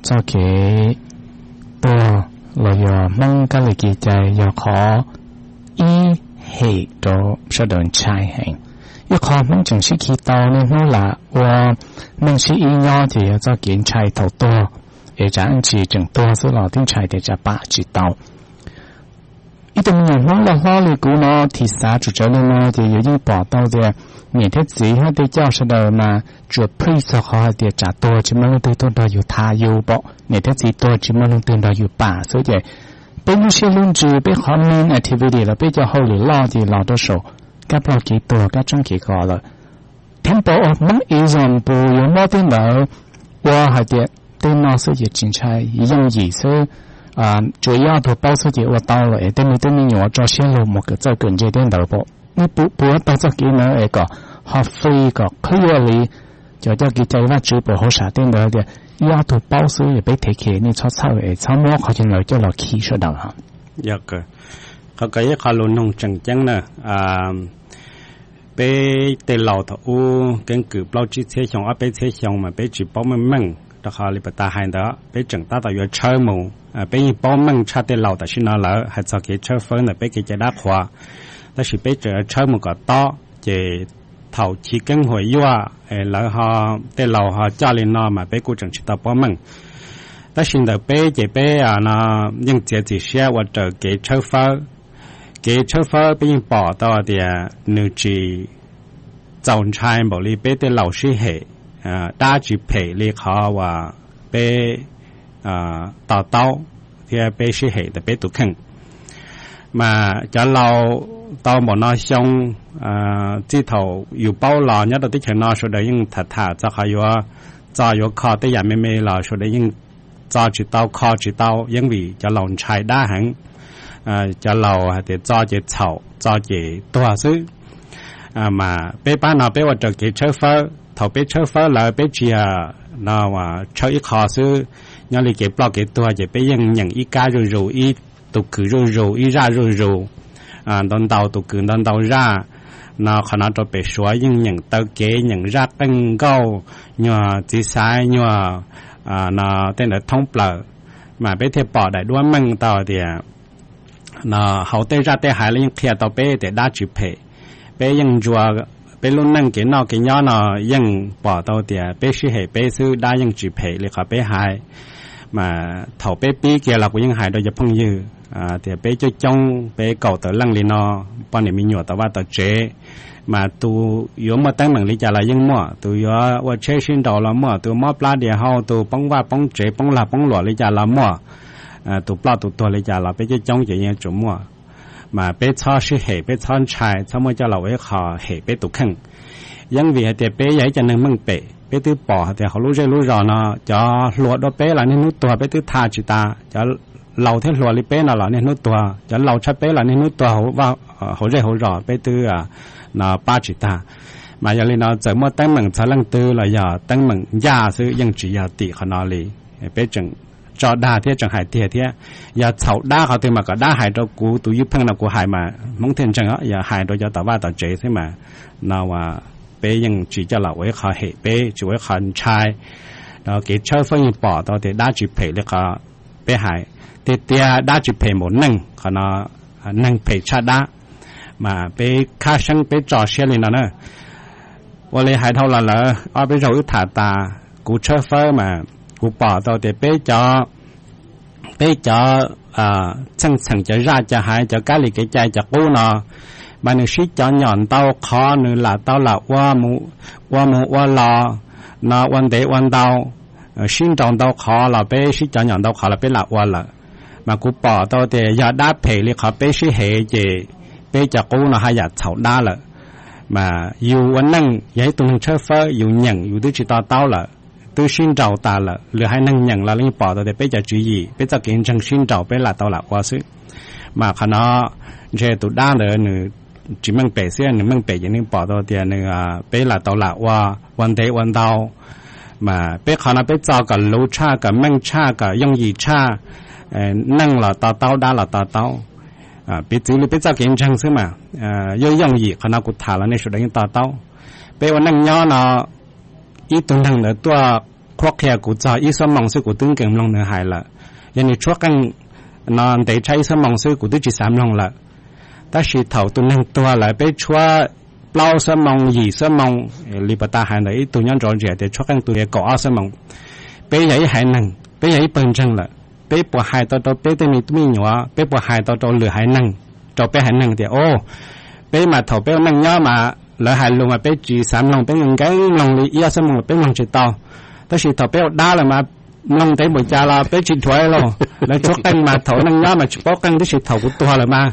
txoj kev tuag los yog Hmoob kab li kev cai yog qhov ib hem rau sawv daws ntshai heev. Ib qho Hmoob tseem sib khi tau niaj hnub lam ua neej sib ib nyob ces yog txoj kev ntshai thaum tuag, es tsam ntsis tseem tuag xwb los twb ntshai tias tsam pam tsis tau. Ib tug me nyuam Hmoob loj hlob li kuv no thim xav tsuas tsawv li no ces yus yeej pom tau tias niam thiab txiv thiab tej coj sawv daws mas tsuas phij txog qhov hais tias tsam tuag tsis muaj leej twg tuaj nrog yus tham yus pom, niam thiab txiv tuag tsis muaj leej twg nrog yus pam xwb ces peb lub siab lub ntsws, peb qhov main activity los peb cov hauj lwm loj ces los rau saum kab ploj kev tuag, kab tseeb kev kho lawm. Theeb pom Hmoob ib zog puas yuav mob tej ntawd ua hais tias tej no xwb ces tsis ntshai, yooj yim xwb, tsuas ib ob tug paub xwb ces ua tau lawm es tej me tub me nyuam tso siab lug mus kawm txawj kawm ntse tej ntawd pom. Nej puas ua tau txoj kev ntawd es kom ho free kom qhib ua li cov coj kev cai Vajtswv puas hauv sam tej ntawd tias ib ob tug paub xwb es peb thev khe nej txhob txhawj es txhob muab qhov chaw ntawd coj los khi sawv daws. Qhov ko ib qho lus nug tseem ceeb na. Peb tej laus thaum ub keeb kwm plaub tsib txhiab xyoo ob peb txhiab xyoo mas peb tsis paub meej meej rau qhov li pas tas hais ntawd, peb tseem tab tom yuav tshawb mus. Peb yeej paub meej tshaj tej laus tam sim no lawm hais txog kev tshawb fawb ntawm peb kev cai dab qhuas, tab sis peb tseem yuav tshawb mus kom tob ces thaum chiv keeb huam yuaj lawv ho, tej laus ho coj li no mas peb kuj tseem tsis tau paub meej. Tab sis ntawm peb ces peb yeej txiav txim siab ua raws kev tshawb fawb. Kev tshawb fawb peb yeej pom tau tias nws tsis txaus ntshai npaum li peb tej laus sib hem, dab tsis phem li qhov uas peb to taub thiab peb sib hem ntawm peb tus kheej. Mas cov laus tau npaum no xyoo, txij thaum yus paub los nyob rau teb chaws no sawv daws yeej tham tham txog qhov yuav txo yuav kho tej yam me me los sawv daws yeej txo tsis tau kho tsis tau yeej vim cov laus ntshai dab heev. Cov laus hais tias txo ces txhaum, txo ces tuag xwb. Mas peb pab no peb ua raws kev tshawb fawb, thaum peb tshawb fawb lawm peb tsis yog no tshawb ib qho xwb, nyob li kev ploj kev tuag ces peb yeej nyeem ib kab zuj zus, ib tus kws zuj zus, ib zaj zuj zus, ntau ntau tus kws ntau ntau zaj. No qhov no rau pem Suav yeej nyeem taw kev, nyeem zaj qeej nkauj, nyuag txiv xaiv, nyuag no tej ntawd thoob plaws, mas peb thiaj pom daim duab meej tau tias no hauv tej zaj tej hais los yeej qhia tau peb tias dab tsis phem. Peb yeej ntsuas, peb lub neej kev noj kev nyob no yeej pom tau tias peb sib hem peb xwb dab yeej tsis phem li qhov peb hais. Mas thaum peb pib kiag los kuv yeej hais rau cov phooj ywg tias peb coob coob, peb kaum tawm leej li no, poj niam me nyuam tau vaj tau tsev, mas tus yuav muaj teeb meem li cas los yeej muaj, tus yuav ua tsheb sib nraus los muaj, tus mob plab dias hau, tus poob vaj poob tsev poob lag poob luam li cas los muaj, tus ploj tus tuag li cas los peb coob coob ces yeej yuav tsum muaj. Mas peb txhob sib hem, peb txhob ntshai, txhob muab coj los ua ib qho hem peb tus kheej. Yeej vim hais tias peb yog ib co neeg meej pem, peb twb pom hais tias hauv lub zej lub zos no cov hluas dua peb los niaj hnub tuag peb twb tha tsis tas, cov laus thiab hluas li peb no los niaj hnub tuag, cov laus tshaj peb los niaj hnub tuag hauv zej hauv zos peb twb no pab tsis tag. Mas yog li no txawm muaj teeb meem txog leej twg los yog teeb meem ncaj xwb, yeej tsis yog tim qhov no li. Peb tseem tso dag thiab tseem hais tiag thiab, yog txhaum dab qhov twg mas kom dab hais rau kuv tus ywj pheej no kuv hais mas Hmoob thiaj ntseeg, yog hais rau cov tom vaj tom tsev xwb mas no peb yeej tsis coj los ua ib qho hem peb, tsis ua ib qho ntshai. Kev tshawb fawb yeej pom tau tias dab tsis phem li qhov peb hais. Tiag tiag dab tsis phem npaum neeg, qhov no neeg phem tshaj dab. Mas peb khab seeb peb tso siab li no na. Ua li hais dhau los lawm ob peb zaug wb tham tas, kuv tshawb fawb mas kuv pom tau tias peb cov, peb cov txheej txheem cov zaj cov hais cov kab li kev cai cov qub no, mas nws sib cov nyom ntau qhov, nws lam tau lam ua mus ua los no ua ntev ua ntau, sib nraus ntau qhov los peb sib cov nyom ntau qhov los peb lam ua lawm. Mas kuv pom tau tias yog dab phem li qhov peb sib hev ces peb cov qub no haj yam txhaum dab lawm. Mas yus ua neej yog ib tug neeg tshawb fawb, yus nyeem yus twb tsis to taub lawm, twb sib nraus tas lawm, lwm haiv neeg nyeem los yeej pom tau tias peb cov tswv yim peb txoj kev ntseeg sib nraus peb lam tau lam ua xwb. Mas qhov no ntshe tus dab ntawd nws tsis meej pem xwb, nws meej pem ces nws pom tau tias nws, peb lam tau lam ua, ua ntev ua ntau. Mas peb qhov no peb txo kom luv tshaj, kom meej tshaj, kom yooj yim tshaj, neeg los to taub dab los to taub. Piv txwv li peb txoj kev ntseeg xwb mas yooj yooj yim, qhov no kuv tham los nej sawv daws yeej to taub. Peb ua neej nyob no ib tug neeg ntawd tuaj qhuab qhia kuv txog ib xuab moos xwb kuv twb nkees mloog nws hais lawm. Yog nws tshuab qeej no ntev tshaj ib xuab moos xwb kuv twb tsis xav mloog lawm. Tab sis thaum tus neeg tuag lawm peb tshuab plaub xuab moos, yim xuab moos, li puas tas hais ntawd, ib tug nyob nrov ntsis tias tshuab qeej tus tias kaum ob xuab moos. Peb yog ib haiv neeg, peb yog ib pawg ntseeg lawm, peb puas hais tau rau peb tej me tub me nyuam, peb puas hais tau rau lwm haiv neeg, rau peb haiv neeg tias, o, peb mas thaum peb ua neej nyob mas lawv hais lus mas peb tsis xav mloog, peb nkees mloog li ib ob xuab moos peb mloog tsis tau. Tab sis thaum peb ua dab lawm mas mloog ntev npaum cas los peb tsis dhuav li lauj. Lawv tshuab qeej mas thaum neej nyob mas tsis paub qeej, tab sis thaum kuv tuag lawm mas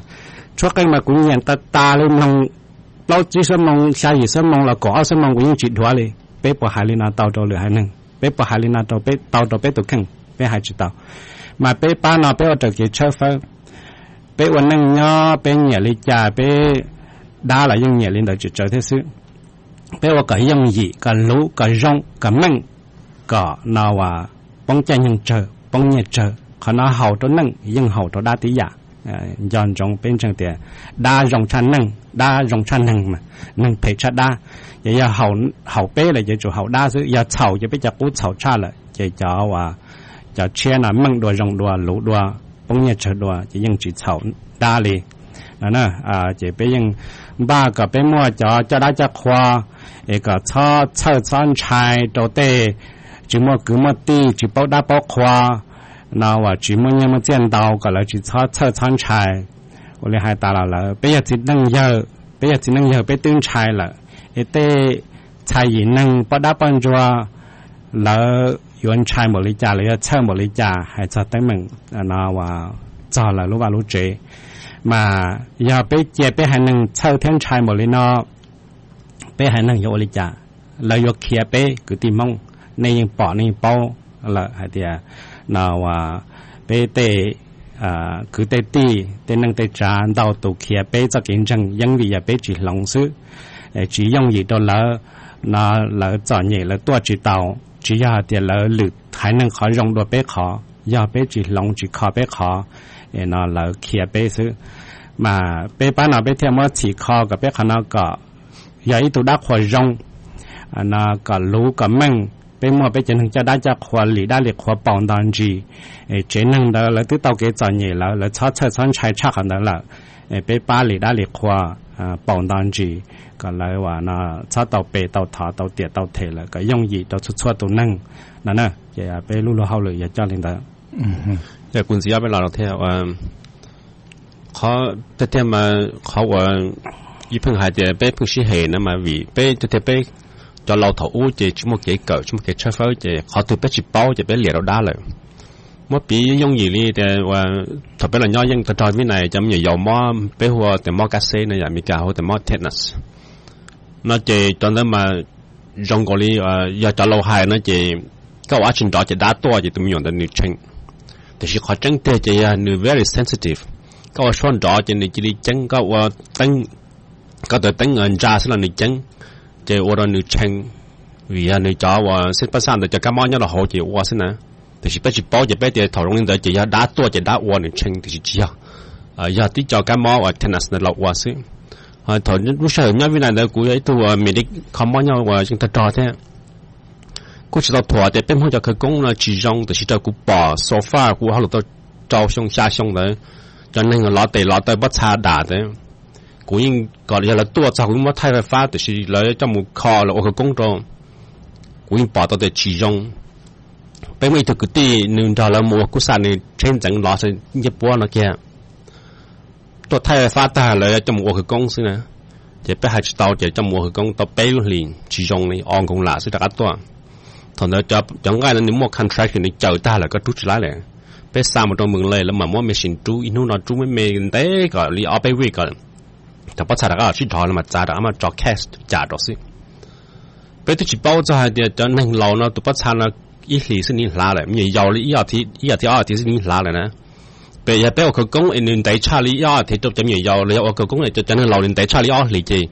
tshuab qeej mas kuv nyiam tas tas li, mloog plaub tsib xuab moos, xya yim xuab moos los kaum ob xuab moos kuv yeej tsis dhuav li. Peb puas hais li no tau rau lwm haiv neeg? Peb puas hais li no rau peb, tau rau peb tus kheej? Peb hais tsis tau. Mas peb pab no peb ua raws kev tshawb fawb. Peb ua neej nyob peb nyiam li cas, peb dab los yeej nyiam li ntawd tsis tsawv thiab xwb. Peb ua kom yooj yim, kom luv, kom zoo, kom meej, kom no uas poob caij nyoog tsawg, poob nyiaj tsawg. Qhov no haum rau neej yeej haum rau dab tib yam. Nco ntsoov peb ntseeg tias dab zoo tshaj neeg, dab zoo tshaj neeg mas neeg phem tshaj dab. Ces yog haum peb lawm ces tsum haum dab xwb. Yog txhaum ces peb cov qub txhaum tshaj lawm ces cov uas, cov tshiab no meej dua, zoo dua, luv dua, poob nyiaj tsawg dua ces yeej tsis txhaum dab li. Ces peb yeej npaj kom peb muaj cov coj dab coj qhua, es kom txhob txhawj txhob ntshai rau tej tsis muaj kwv muaj tij, tsis paub dab paub qhua no uas tsis muaj nyiaj muaj txiaj ntau, kom lawv tsis txhob txhawj txhob ntshai. Ua li hais tas los lawv, peb yog txiv neej yawg, peb yog txiv neej yawg peb twb ntshai lawm, es tej txhais yim neeg poj dab poj ntsuag lawv yuav ntshai npaum li cas, lawv yuav txhawj npaum li cas hais txog teeb meem no uas txog lawv lub vaj lub tsev. Mas yog peb cia peb haiv neeg txhawj thiab ntshai npaum li no, peb haiv neeg yuav ua li cas? Lawv yuav khiav peb kwv tij Hmoob. Nej yeej pom, nej yeej paub lawm hais tias no uas peb tej kwv tej tij, tej neej tej tsav ntau tus khiav peb txoj kev ntseeg yeeb vim yog peb tsis hloov xwb. Tsis yooj yim rau lawv no, lawv txom nyem lawv tuaj tsis tau, tsis yog hais tias lawv lwm haiv neeg qhov zoo dua peb qhov, yog peb tsis hloov tsis kho peb qhov, es no lawv khiav peb xwb. Mas peb pab no peb thiaj muab txhim kho kom peb qhov no kom yog ib tug dab qhua zoo, no kom luv kom meej, peb muaj peb cov neeg coj dab coj qhua, lim dab lim qhua paus nto ntsis. Tsev neeg ntawd lawv twb tau kev txom nyem lawm, lawv txhob txhawj txhob ntshai tshaj qhov ntawd lawm. Peb pab lim dab lim qhua paus nto ntsis, kom lawv uas no txhob tau pe tau thov tau tiam tau them lawm, kom yooj yim rau txhua txhua tus neeg no na. Ces peb lub luag hauj lwm yog coj li ntawd. Ces kuv ntxiv ob peb lo thiab. Qhov tiag tiag mas qhov uas ib pheej hais tias peb pheej sib hem na mas vim peb tiag tiag peb cov laus thaum ub ces tsis muaj kev kawm tsis muaj kev tshawb fawb ces qhov twg peb tsis paub ces peb liam rau dab lawm. Muab piv yooj yim li tias thaum peb los nyob yeej tag nrho Vib Nais cov me nyuam yaus mob peb hu ua tias mob kab xeb no, yam Meskas hu tias mob tetanus no ces cov ntawd mas zoo nkaus li yog cov laus hais no ces koj ua dab tsi nrov ces dab tuaj ces tus me nyuam ntawd nws tshee. Tiam sis qhov tseeb tiag ces yog nws very sensitive. Koj ua suab nrov ces nws cia li ceeb, koj ua teeb, koj taws teeb ntsa xwb los nws ceeb, ces ua rau nws tshee. Vim yog nws cov uas xib pab xaj ntawd cov kab mob nyob rau hauv ces ua xwb na. Tiam sis peb tsis paub ces peb tias thaum zoo li ntawd ces yog dab tuaj ces dab ua nws tshee, tiam sis tsis yog, yog tib co kab mob uas tetanus ntawd los ua xwb. Thaum lub sij hawm nyob Vib Nais ntawd kuv yog ib tug medic kho mob nyob uas yeej tag rog thiab. Kuj tsis tau thuam tias peb Hmoob cov khawv koob no tsis zoo, tiam sis raws kuv pom so far kuv ua hauj lwm tau rau xyoo xya xyoo ntawd, cov neeg lov tes lov taw pob txha dam ntawd, kuv yeej kom yog lawv tuaj txog kuv yeej muab thaij fais fab, tiam sis lawv coj mus kho lawv ua khawv koob rau, kuv yeej pom tau tias tsis zoo. Peb muaj ib tug kwv tij nws nrog lawv mus ua kub xa, nws tsheb ntxeev lov nciab puab no kiag, tuaj thaij fais fab tag lawv coj mus ua khawv koob xwb na. Ces peb hais tsis tau ces coj mus ua khawv koob tau peb lub hlis tsis zoo li, o nkoos lam xwb rov qab tuaj. Thaum ntawd cov nqaij no nws muaj contraction nws caws tag lawm koj rub tsis laib lawm. Peb xa mus rau Moos Lej lawv mam muab machine rub, ib hnub no rub me me ntev kom li ob peb week kom cov pob txha rov qab los sib dhos lawv mam txav rov qab muab tso cast cam rau xwb. Peb twb tsis paub txog hais tias cov neeg laus no tus pob txha no ib hlis xwb nws hlav lawm, me nyuam yaus li ib as thiv, ib as thiv ob as thiv xwb nws hlav lawm na. Peb yog peb ua khawv koob es nws ntev tshaj li ib as thiv rau cov me nyuam yaus los yog ua khawv koob es cov neeg laus nws ntev tshaj li ob hlis ces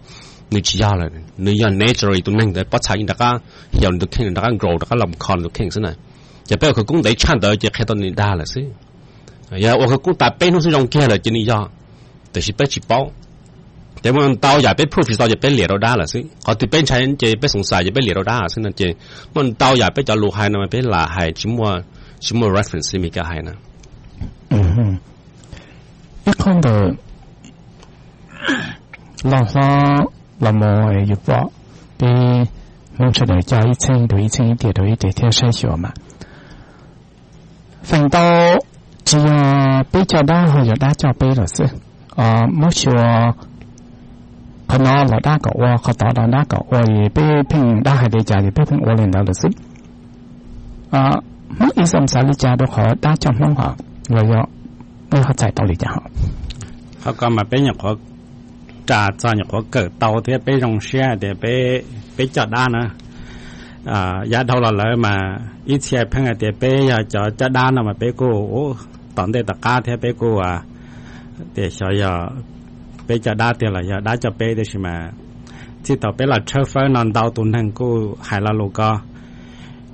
nws tsis yog lawm, nws yog naturally tus neeg ntawd pob txha yeej rov qab hiaus nws tus kheej, nws rov qab grow, rov qab los kho nws tus kheej xwb na. Ces peb ua khawv koob ntev tshaj ntawd ces qhia tau nws dag lawm xwb. Yog ua khawv koob tas peb hnub xwb zoo kiag lawm ces nws yog, tiam sis peb tsis paub. Ces muaj ntau yam peb proof tsis tau ces peb liam rau dab lawm xwb. Qhov twg peb ntshai ces peb xoov xais ces peb liam rau dab lawm xwb no ces muaj ntau yam peb cov lus hais no peb lam hais tsis muaj, tsis muaj reference li Meskas hais na. Ib qho ntawm los hlob los mus yus pom peb Hmoob sawv daws coj ib txheej rau ib txheej ib tiam rau ib tiam thiab saib xyuas mas feem ntau tsis yog peb coj dab ho yog dab coj peb lawm xwb. Muab xyuas qhov no los dab kom ua, qhov tod los dab kom ua, es peb pheej dab hais li cas ces peb pheej ua li ntawd lawm xwb. Hmoob ib xam xav li cas rau qhov dab coj Hmoob hos, los yog nej ho txhais tau li cas hos? Qhov ko mas peb nyuam qhuav ras txog nyuam qhuav kawm tau thiab peb zoo siab hais tias peb coj dab na. Yav dhau los lawm mas ib txhia pheej hais tias peb yog cov coj dab no mas peb kuj ua tom ntej tom qab thiab peb kuj tias xyov yog peb coj dab tiag los yog dab coj peb, tiam sis mas txij thaum peb los tshawb fawb no ntau tus neeg kuj hais lo lus ko.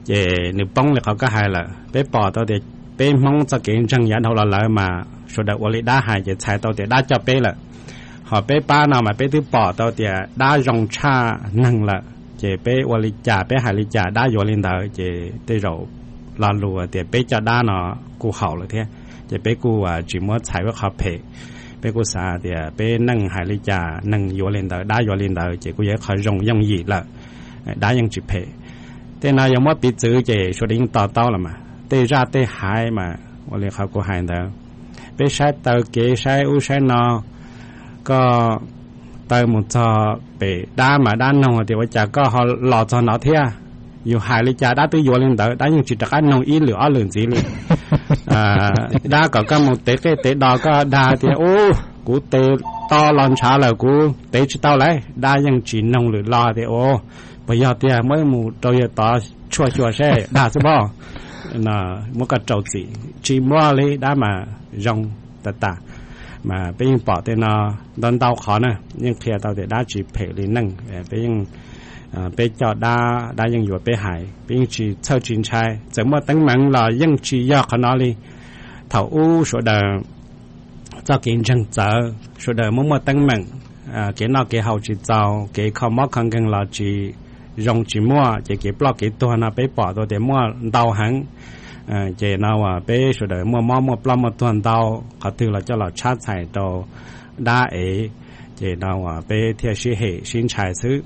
Ces nws poob li qhov koj hais lawm, peb pom tau tias peb Hmoob txoj kev ntseeg yav dhau los lawm mas sawv daws ua li dab hais ces txhais tau tias dab coj peb lawm. Ho peb pab no mas peb twb pom tau tias dab zoo tshaj neeg lawm, ces peb ua li cas peb hais li cas dab yuav li ntawd, ces tej zaum lo lus tias peb coj dab no kuj haum lawm thiab. Ces peb kuj tsis muab txhais ua qhov phem. Peb kuj xav tias peb neeg hais li cas neeg yuav li ntawd, dab yuav li ntawd, ces kuj yog ib qho zoo yooj yim lawm, dab yeej tsis phem. Tej no yog muab piv txwv ces sawv daws yeej to taub los mas tej zaj tej haiv mas ua li qhov kuv hais ntawd, peb saib taw kev saib ub saib no, koj taw mus txog pem dab mas dab noog tias ua cas koj ho los txog no thiab. Yus hais li cas dab twb yuav li ntawd, dab yeej tsis rov qab noog ib lwm ob lwm ntxiv li. Dab kom koj mus tev qej tev do koj dag tias ub, kuv tes to los ntshav lawm kuv tev tsis tau lawm, dab yeej tsis noog lwm los tias ub, puas yog tiag, muab mus rau yav tod tshuaj xyuas seb dag xwb pob. Muab koj rau txim tsis muaj li, dab mas zoo tas tas. Mas peb yeej pom tej no ntau ntau qhov na, yeej qhia tau tias dab tsis phem li neeg. Peb yeej, peb coj dab, dab yeej yuav peb hais, peb yeej tsis txhawj tsis ntshai, txawm muaj teeb meem los yeej tsis yog qhov no li. Thaum ub sawv daws txoj kev ntseeg txawv, sawv daws muaj muaj teeb meem, kev noj kev haus tsis txaus, kev kho mob kho nkeeg los tsis zoo tsis muaj, ces kev ploj kev tuag no peb pom tau tias muaj ntau heev. Ces no uas peb sawv daws muaj mob muaj ploj muaj tuag ntau, qhov twg los coj los tshab txhais rau dab ev, ces no uas peb thiaj sib hem sib ntshai xwb.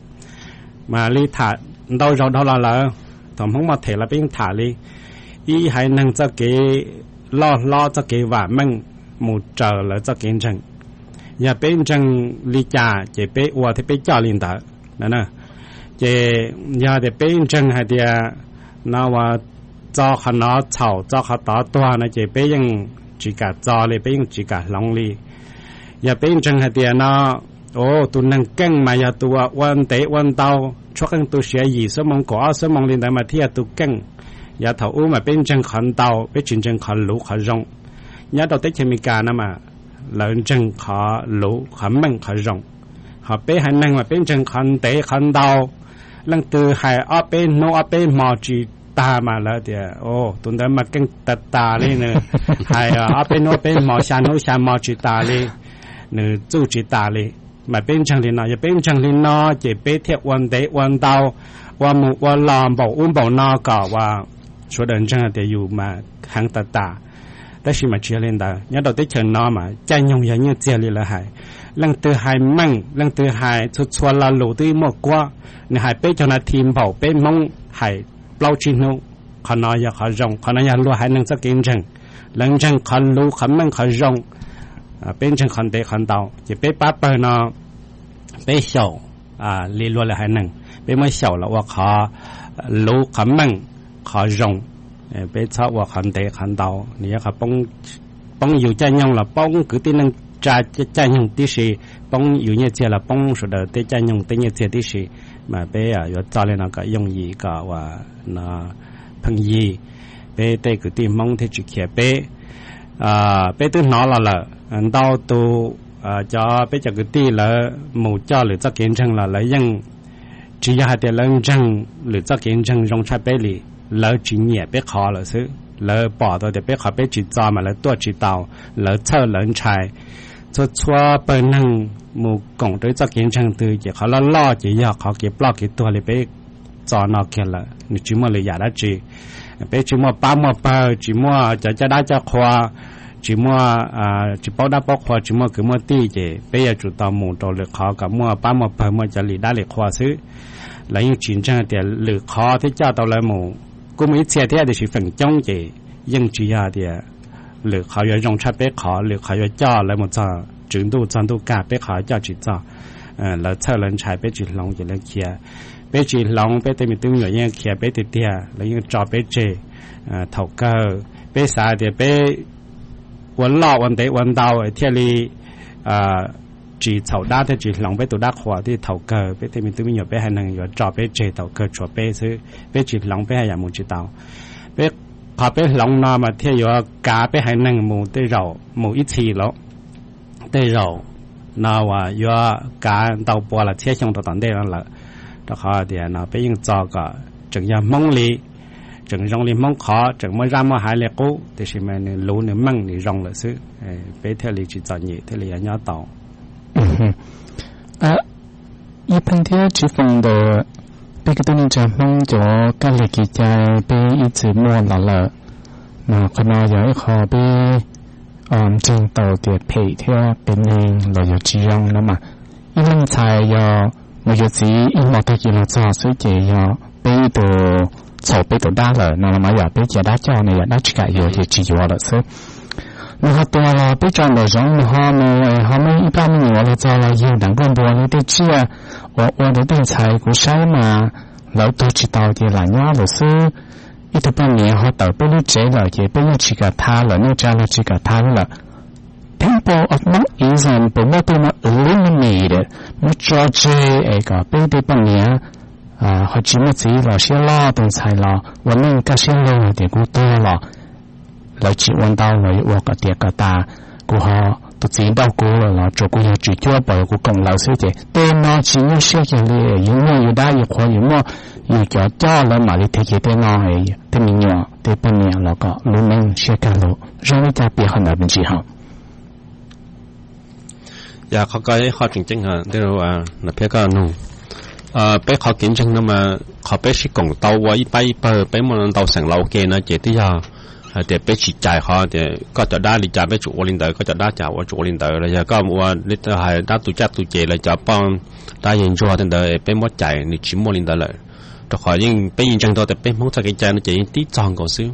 Mas li tham ntau zaus dhau los lawm, thaum Hmoob muaj them los peb yeej tham li, ib haiv neeg txoj kev loj hlob txoj kev vam meej mus raws lawv txoj kev ntseeg. Yog peb ntseeg li cas ces peb ua thiab peb coj li ntawd. Ces yog tias peb ntseeg hais tias no uas txo qhov no txhaum txo qhov tod tuag no ces peb yeej tsis kam txo li, peb yeej tsis kam hloov li. Yog peb ntseeg hais tias no, o, tus neeg keej mas yog tus ua ntev ua ntau, tshuab qeej tu siav yim xuab moos kaum ob xuab moos li ntawd mas thiaj yog tus keej. Yav thaum ub mas peb ntseeg qhov ntau, peb tsis ntseeg qhov luv qhov zoo. Nyob rau teb chaws Amelikas no mas lawv ntseeg qhov luv qhov meej qhov zoo. Ho peb haiv neeg mas peb ntseeg qhov ntev qhov ntau. Leej twg hais ob peb hnub ob peb hmo tsis tag mas lawv tias, o, tus ntawd mas keej tas tas li, nws hais ob peb hnub ob peb hmo xya hnub xya hmo tsis tas li, nws txuj tsis tas li. Mas peb ntseeg li no, yog peb ntseeg li no ces peb thiaj ua ntev ua ntau, ua mus ua los npaum ub npaum no kom uas sawv daws ntseeg tias yus mas heev tas tas. Tab sis mas tsis yog li ntawd, nyob rau teb chaws no mas caij nyoog yog nyiaj txiag li lawv hais. Leej twg hais meej, leej twg hais txhua txhua lo lus twb muaj kuab, nws hais peb caug nas this npaum peb Hmoob hais plaub tsib hnub. Qhov no yog qhov zoo, qhov no yog luag haiv neeg txoj kev ntseeg. Lawv ntseeg qhov luv qhov meej qhov zoo, peb ntseeg qhov ntev qhov ntau. Ces peb pab pawg no peb xyaum li luag lwm haiv neeg, peb muab xyaum los ua qhov luv qhov meej qhov zoo. Peb txhob ua qhov ntev qhov ntau, nws yog qhov poob yus caij nyoog los poob kwv tij neej tsa caij nyoog tib si, poob yus nyiaj txiag los poob sawv daws tej caij nyoog tej nyiaj txiag tib si. Mas peb yuav txo li no kom yooj yim kom uas no pheej yig, peb tej kwv tij Hmoob thiaj tsis khiav peb. Peb twb hnov los lawm, ntau tus cov peb cov kwv tij lawv mus coj lwm txoj kev ntseeg los lawv yeej tsis yog hais tias lawv ntseeg lwm txoj kev ntseeg zoo tshaj peb li, lawv tsis nyiam peb qhov lawm xwb. Lawv pom tau tias peb qhov peb tsis txo mas lawv tuaj tsis tau, lawv txhawj lawv ntshai. Txhua txhua pawg neeg mus koom rau ib txoj kev ntseeg twg ces qhov loj loj ces yog qhov kev ploj kev tuag li peb txo no kiag lawm, nws tsis muaj lwm yam dab tsi. Peb tsis muaj pab muaj pawg, tsis muaj cov coj dab coj qhua, tsis muaj, tsis paub dab paub qhua, tsis muaj kwv muaj tij, ces peb yuav tsum tau mus rau lwm qhov kom muaj pab muaj pawg, muaj cov li dab li qhua xwb. Lawv yeej tsis ntseeg tias lwm qhov thiab coj tau lawv mus. Kuj muaj ib txhia thiab tiam sis feem coob ces yeej tsis yog tias lwm qhov yuav zoo tshaj peb qhov, lwm qhov yuav coj lawv mus txog tsaus ntuj txog ntuj kag, peb qhov coj tsis txog. Lawv txhawj lawv ntshai peb tsis hloov ces lawv khiav. Peb tsis hloov, peb tej me tub me nyuam yeej khiav peb tiag tiag, lawv yeej tso peb tseg. Thaum kawg peb xav tias peb ua loj ua ntev ua ntau thiaj li tsis txhaum dab thiab tsis hloov peb tus dab qhuas, thiab thaum kawg peb tej me tub me nyuam peb haiv neeg yuav tso peb tseg, thaum kawg tshuav peb xwb, peb tsis hloov peb haj yam mus tsis tau. Peb, qhov peb hloov no mas thiaj yuav kav peb haiv neeg mus tej zaum mus ib txhis los tej zaum no uas yuav kav ntau pua los txhiab xyoo rau tom ntej no lawm. Rau qhov tias no peb yeej txo kom tseem yog Hmoob li, tseem zoo li Hmoob qhov, tseem muaj zaj muaj haiv li qub, tiam sis mas nws luv nws meej nws zoo lawm xwb, peb thiaj li tsis txom nyem thiaj li yuav nyob tau. Ib pheej thiab Tsis Foom ntawm peb kwv tij neej tsa Hmoob cov kab lig kev cai peb ib txwm muaj los lawm, mas qhov no yog ib qho peb ntseeg tau tias phem thiab peb neeg los yog tsis zoo no mas. Ib leej ntxhais yog mus yuav txiv ib hmo tag kis los txog xwb ces yog peb ib tug txhaum peb tus dab lawm no los mas, yog peb cia dab coj no yog dab tsis kam yuav ces tsis yuav lawm xwb. Nws ho tuag los peb tso ntawm zoov, nws ho mus ho muaj ib plab me nyuam los txog los yug dav nkuaj npua li tej tsiaj uas ua rau tej ntxhais kuv saib mas lawv tuag tsis tau ces lam nyob lawm xwb. Ib tug poj niam ho tawm peb lub tsev lawm ces peb yeej tsis kam tham lawm, neej tsa los tsis kam tham lawm. Temple of Mount Zion puas muaj tej no eliminate, muab tso tseg es kom peb tej poj niam ho tsis muaj txiv los siab loj, tus ntxhais los ua neej kaj siab lug hais tias kuv tuag los lawv tsis ua ntau los yuav ua kom tiav kom tas, kuv ho tus txiv nrauj kuv lawm los tsuas kuv yog tswv cuab pom kuv koom lawv xwb ces tej no tsis nyuaj siab kiag li. Yus muaj yus dab yus qhua, yus muaj yus cov coj lawv mam li thiaj kiag tej no, tej me nyuam tej poj niam los kom lub neej siab kaj lug. Zoo li cas piav qhov ntawd me ntsis hos? Yog qhov ko ib qho tseem ceeb thiab koj nug. Peb qhov kev ntseeg no mas qhov peb sib koom tau ua ib pab ib pawg, peb muaj ntau xeem los ua ke no ces twb yog hais tias peb tsis cais qhov tias koj cov dab li cas peb tsum ua li ntawd, koj cov dab cas ua tsum ua li ntawd, los yog koj ua li hais dab tu caj tu ces lawv cov poj dab yawg ntsuag tej ntawd peb muab cais, nws tsis muaj li ntawd lawm. Rau qhov yeej peb yeej ntseeg tau tias peb Hmoob txoj kev cai no ces yeej tib txog nkaus xwb.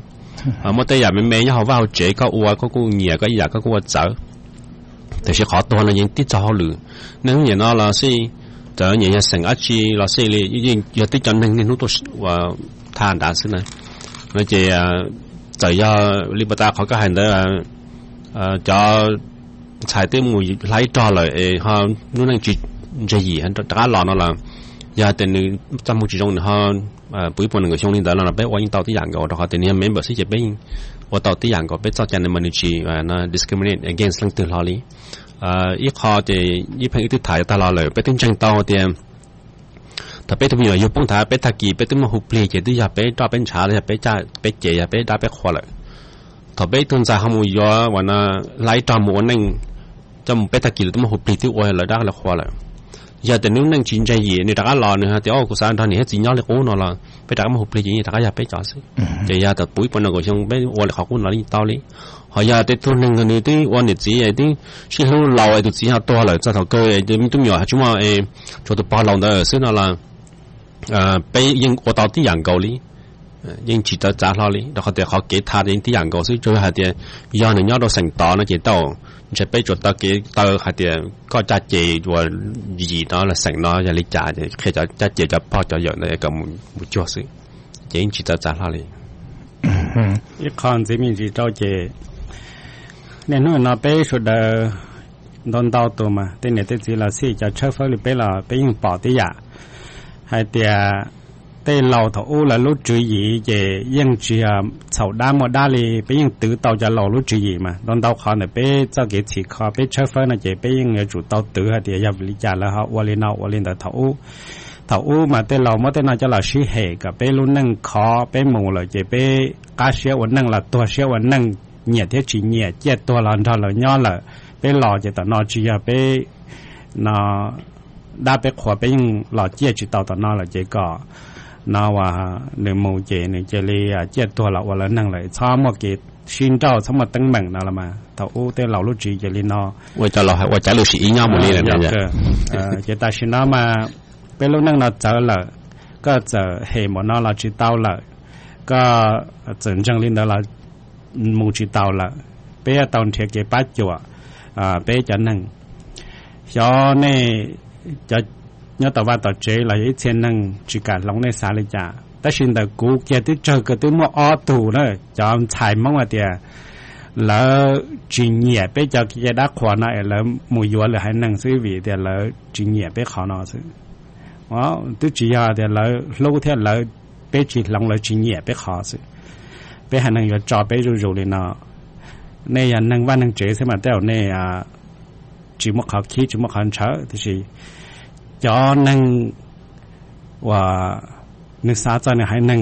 Muaj tej yam me me nyob hauv vaj hauv tsev koj ua koj kuj nyiam, koj ib yam koj kuj ua txawv. Tiam sis qhov tuag no yeej tib txog hauj lwm. Neeg hnub niam no los xij, txawm nyiam yog xeem dab tsi los xij li, yeej yog tib co neeg niaj hnub tuaj ua tha nrad xwb na. No ces txawm yog li puas tas qhov koj hais ntawd, cov ntxhais twb mus hla ib rog lawm es ho lub neej tsis ntseg yim rov qab los no los, yog tias nws txoj hmoo tsis zoo nws ho puv ib puas nees nkaum xyoo li ntawd los peb ua yeej tau tib yam nkaus, rau qhov tias nws yog member xwb ces peb yeej ua tau tib yam nkaus, peb txoj cai no mas nws tsis discriminate against leej twg hlo li. Ib qho ces ib pheej wb twb tham tag los lawm, peb twb ntseeg tau tias thaum peb tus me nyuam yug poob nthav peb tag kis peb twb muaj hu plig ces twb yog peb roj peb ntshav los yog peb caj peb ces yog peb dab peb qhua lawm. Thaum peb ib tug ntxhais ho mus yuav uas no hla ib rog mus ua neej, coj mus peb tag kis lawm twb muaj hu plig twb ua lawv dab lawv qhua lawm. Yog tias nws lub neej tsis ntse yim nws rov qab los nws hais tias o kuv xav nrog niam thiab txiv nyob li qub no los peb rov qab muaj hu plig ces yeej rov qab yog peb cov xwb. Ces yog thaum puv ib puas nees nkaum xyoo peb ua li qhov qub no li tau li. Ho yog tej tug neeg nws twb ua niam txiv twb sib hlub laus es tus txiv ho tuag lawm txog thaum kawg es tub me nyuam ho tsis muaj, tshuav tus pog laus ntawd xwb no los peb yeej ua tau tib yam nkaus li, yeej tsis txawv txav hlo li, rau qhov tias qhov kev tha yeej tib yam nkaus xwb, tsuas yog hais tias yog nws nyob rau xeem tod no ces tau, ntshe peb tsuas taw kev taw hais tias koj caj ces uas yim no los xeem no yog li cas ces qhia cov caj ces cov pog cov yawm ntawd kom mus cuag xwb, ces yeej tsis txawv txav hlo li. Ib qho ntxiv me ntsis rau ces niaj hnub no peb sawv daws ntau ntau tus mas tej niam tej txiv los xij cov tshawb fawb li peb los peb yeej pom tib yam hais tias tej laus thaum ub lawv lub tswv yim ces yeej tsis yog txhaum dab muaj dab li, peb yeej twv tau cov laus lub tswv yim mas. Ntau ntau qhov ntawm peb txoj kev txhim kho peb tshawb fawb no ces peb yeej yuav tsum tau twv hais tias yog vim li cas lawv ho ua li no ua li ntawd thaum ub. Thaum ub mas tej laus muab tej no coj los sib hem kom peb lub neej khov, peb mus lawm ces peb qab siab ua neej los tuag siab ua neej, nyiam thiab tsis nyiam, ciaj tuag los nrog lawv nyob lawm. Peb los ces tom no tsis yog peb no dab peb qhua, peb yeej los ciaj tsis tau tom no lawm ces kom no uas nws mus ces nws cia li ciaj tuag los ua lawv neeg lawm, txhob muaj kev sib nrauj txhob muaj teeb meem no los mas thaum ub tej laus lub tswv yim ces li no. Ua cov laus hais ua cav lus sim ib nyob mus li lawm. Ces tam sim no mas peb lub neej no txawv lawm, koj txawm hem npaum no los tsis tau lawm, koj txawm ntseeg li ntawd los mus tsis taus lawm. Peb yuav tau nrhiav kev pab cuam peb cov neeg. Xyov nej cov nyob tom vaj tom tsev los yog ib txhia neeg tsis kam hloov nej xav li cas, tab sis ntawm kuv kiag twb tsawg kawg twb muaj ob tug na, cov ntxhais Hmoob hais tias lawv tsis nyiam peb cov kev cai dab qhuas no es lawv mus yuav lwm haiv neeg xwb vim tias lawv tsis nyiam peb qhov no xwb. Twb tsis yog tias lawv hlub thiab lawv, peb tsis hloov lawv tsis nyiam peb qhov xwb. Peb haiv neeg yuav tso peb zuj zus li no. Nej yog neeg vaj neeg tsev xwb mas tej zaum nej tsis muaj qhov khib tsis muaj qhov ntshaw, tiam sis cov neeg uas nws xav txog nws haiv neeg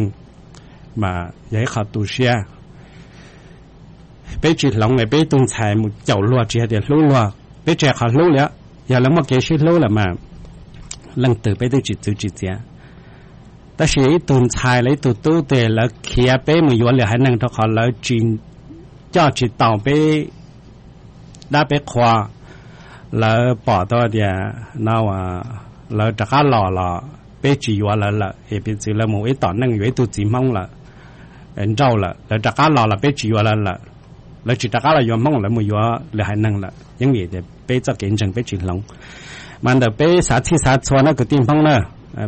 mas yog ib qho tu siab. Peb tsis hloov es peb ib tug ntxhais mus caum luag tsis hais tias hlub luag, peb tsis hais qhov hlub li, yog lawv muaj kev sib hlub lawm mas leej twg peb twb tsis txwv tsis txiav. Tab sis ib tug ntxhais los ib tug tub twg lawv khiav peb mus yuav lwm haiv neeg rau qhov lawv tsis coj tsis tau peb dab peb qhua, lawv pom tau tias no lawv rov qab los los peb tsis yuav lawv lawm es piv txwv lawv mus ib tom neej yuav ib tug txiv Hmoob lawm, nrauj lawm, lawv rov qab los los peb tsis yuav lawv lawm, lawv tsis rov qab los yuav Hmoob, lawv mus yuav lwm haiv neeg lawm, yeej vim tias peb txoj kev ntseeg peb tsis hloov. Mas ntawm peb xav txhij xav txhua na kwv tij Hmoob na,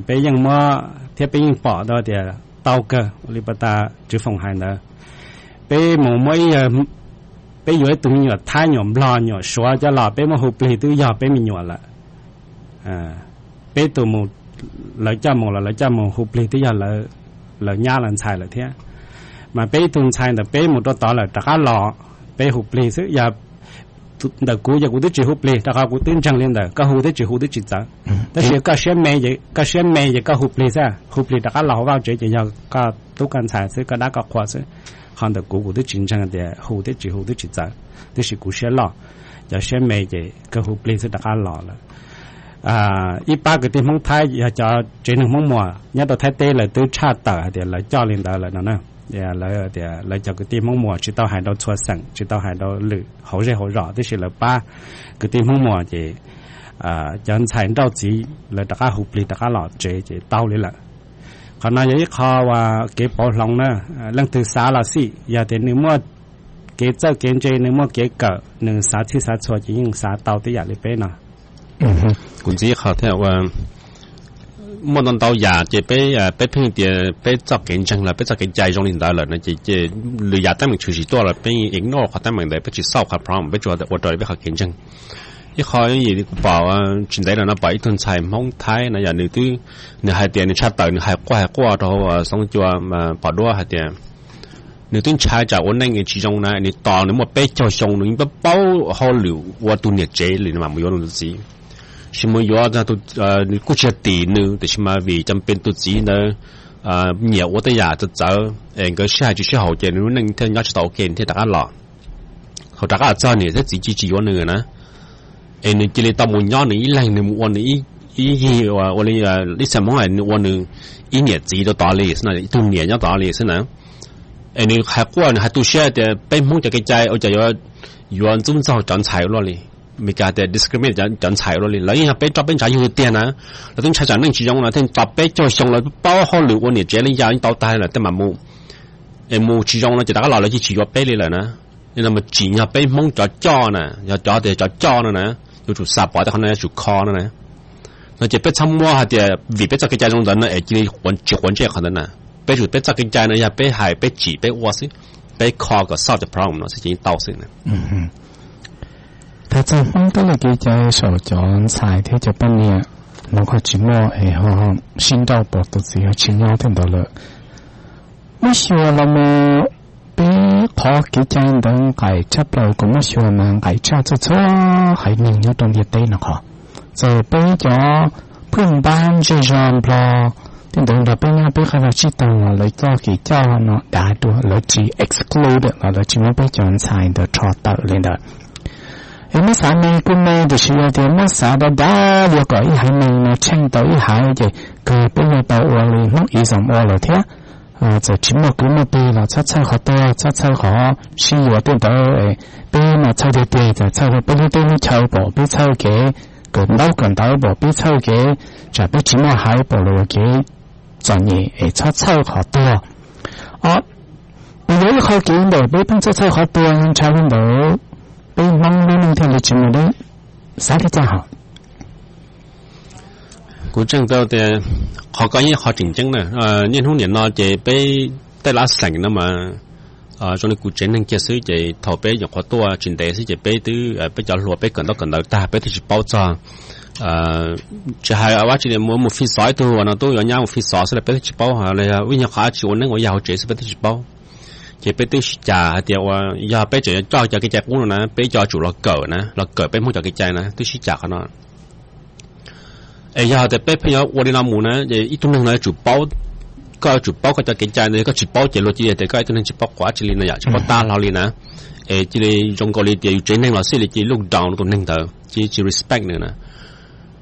peb yeej muab thiab peb yeej pom tau tias tau kawg li pas tas Tswv Foom hais ntawd. Peb mus muab ib, peb yuav ib tug me nyuam Thaib, nyuam Nplog, nyuam Suav coj los peb muab hu plig twb yog peb me nyuam lawm. Peb tus mus, lawv coj mus los lawv coj mus hu plig twb yog lawv nyab lawv ntxhais lawm thiab. Mas peb ib tug ntxhais ntawm peb mus rau tod lawm rov qab los, peb hu plig xwb. Yog ntawm kuv ces kuv twb tsis hu plig rau qhov kuv twb ntseeg li ntawd, koj hu thiab tsis hu twb tsis txawv. Tab sis koj siab me ces koj hu plig xwb, hu plig rov qab los hauv vaj tsev ces yog koj tub koj ntxhais xwb, koj dab koj qhua xwb. Qhov ntawm kuv, kuv twb tsis ntseeg tias hu thiab tsis hu twb tsis txawv, tab sis kuv siab loj, cov siab me ces koj hu plig xwb rov qab los lawm. Ib pab kwv tij Hmoob Thaib yog cov tsev neeg Hmoob Muas nyob rau Thaib teb lawv twb tshaj tawm hais tias lawv coj li ntawd lawm no na. Lawv tias lawv cov kwv tij Hmoob Muas tsis tau hais rau txhua xeem, tsis tau hais rau lwm hauv zej hauv zos, tab sis lawv pab kwv tij Hmoob Muas ces cov ntxhais nrauj txiv lawv rov qab hu plig rov qab los tsev ces tau li lawm. Qhov no yog ib qho uas kev pauv hloov na, leej twg xav los xij, yog tias nws muaj kev txawj kev ntse, nws muaj kev kawm, nws xav txhij xav txhua ces yeej xav tau tib yam li peb no. Kuv ntxiv qhov thiab, muaj ntau ntau yam ces peb, peb pheej tias peb txoj kev ntseeg los peb txoj kev cai zoo li ntawd lawm no ces, ces lwm yam teeb meem tshwm sim tuaj los peb ignore qhov teeb meem ntawd, peb tsis solve qhov problem, peb tsuas ua raws li peb qhov kev ntseeg. Ib qho yam li kuv pom tsis ntev los no pom ib tug ntxhais Hmoob Thaib no yog nws twb, nws hais tias nws tshaj tawm nws hais quaj hais quaj rau hauv xov tooj cua pom duab hais tias nws twb ntshai tsam ua neej tsis zoo na, nws tos nws muaj peb caug xyoo nws yeej paub paub hauj lwm ua tus niam tsev li no mam mus yuav nws tus txiv. Sis mus yuav, nws kuj tsis yog tim nws, tiam sis mas vim cov pem tus txiv ntawd nyiam ua tej yam txawv txawv es nkawd sib hais tsis sib haum ces nws lub neej thiaj nyob tsis tau ua ke, nws thiaj rov qab los. Thaum rov qab los txog niam thiab txiv cia li tsis yuav nws na, es nws cia li tau mus nyob nws ib leeg, nws mus ua nws ib yig, ua li ib txhia Hmoob hais nws ua nws ib niam txiv rau tod li xwb no, ib tug niam nyob tod li xwb na. Es nws hais quaj, nws hais tu siab tias peb Hmoob cov kev cai ua cas yuav ntxub ntxaug cov ntxhais ua luaj li. Meskas tias discriminate cov ntxhais ua luaj li, lawv yeej yog peb roj peb ntshav yug tiag na. Lawv twb ntshai tsam neej tsis zoo no thiaj tos peb caug xyoo, lawv paub hauj lwm ua niam tsev li yam yeej tau tag li lawm tej mam mus. Es mus tsis zoo no ces rov qab los lawv cia tsis yuav peb li lawm na. Li no mas tsim nyog peb Hmoob cov coj na, yog cov tias cov coj no na, yuav tsum xam pom tej qhov no yuav tsum kho no na. No ces peb txhob muab hais tias vim peb txoj kev cai zoo ntawd no es cia li tsis quav ntsej qhov ntawd na. Peb tsum peb txoj kev cai no yog peb hais peb tsim peb ua xwb, peb kho kom solve the problem no xwb ces yeej tau xwb. Tham txog Hmoob tej lub kev cai saum cov ntxhais thiab cov poj niam, hnub qhov tsis muaj es ho sib nrauj pom tus txiv ho tsis nyob thiab ntawd lawm. Muab xyuas los mus, peb qhov kev cai ntawd nqaim tshaj plaws, kuv muab xyuas mas nqaim tshaj txhua txhua haiv neeg nyob rau ntiaj teb no qhov. Txawm peb cov phwj npab zej zog Nplog tej ntawd nrog peb nyob peb qab zog tsib taug los lawv coj kev coj no dav dua, lawv tsis exclude los lawv tsis muab peb cov ntxhais ntawd rho tawm li ntawd. Es muab xav me kuj me, tiam sis yog tias muab xav dav dav yuav kom ib haiv neeg no tsheej tau ib haiv ces kawg peb yuav tau ua li Hmoob Ib Xoom ua lawm thiab. txawm tsis muaj kwv muaj tij los txhob txhawj qhov tuag, txhob txhawj qhov sib yuav tej ntawd. Peb mas txhawj tiag tiag, txawm txhawj peb lub teb lub chaw pom, peb txhawj kev kawm ntaub kawm ntawv pom, peb txhawj kev tsam peb tsis muaj haiv pom los ua kev txom nyem es txhob txhawj qhov tuag. Os, nws yog ib qho kev ntawm peb pheej txhawj txhawj qhov tuag ntshav li ntawd, peb Hmoob lub neej thiaj li tsis mus deb, xav li cas hos? Kuv ntseeg tau tias qhov ko yeej qhov tseem ceeb na. Niaj hnub nim no ces peb tej lab xeem no mas zoo li kuv tsev neeg kiag xwb ces thaum peb nyuam qhuav tuaj tsis ntev xwb ces peb twb, peb cov hluas peb kawm ntaub kawm ntawv tag peb twb tsis paub txog, tsis hais dab tsi li, mus mus fi xov ib tug uas no tub yuav nyab mus fi xov xwb los peb twb tsis paub, los yog vim yog qhov dab tsi ua neeb ua yaig hauv tsev xwb peb twb tsis paub. Ces peb twb sib cav hais tias uas yog peb tseem yuav coj cov kev cai qub no na peb cov tsum los kawm na, los kawm peb Hmoob cov kev cai na, twb sib cav qhov no. Es yog tias peb pheej yuav ua li no mus na ces ib tug neeg no yuav tsum paub, koj yuav tsum paub koj cov kev cai ntawd, yog koj tsis paub ces luag cia li tias koj ib tug neeg tsis paub qhov dab tsi li no yom, tsis paub tab hlo li na. Es cia li zoo nkaus li tias yus tsev neeg los xij li cia li look down tus neeg ntawd, cia li tsis respect nws na.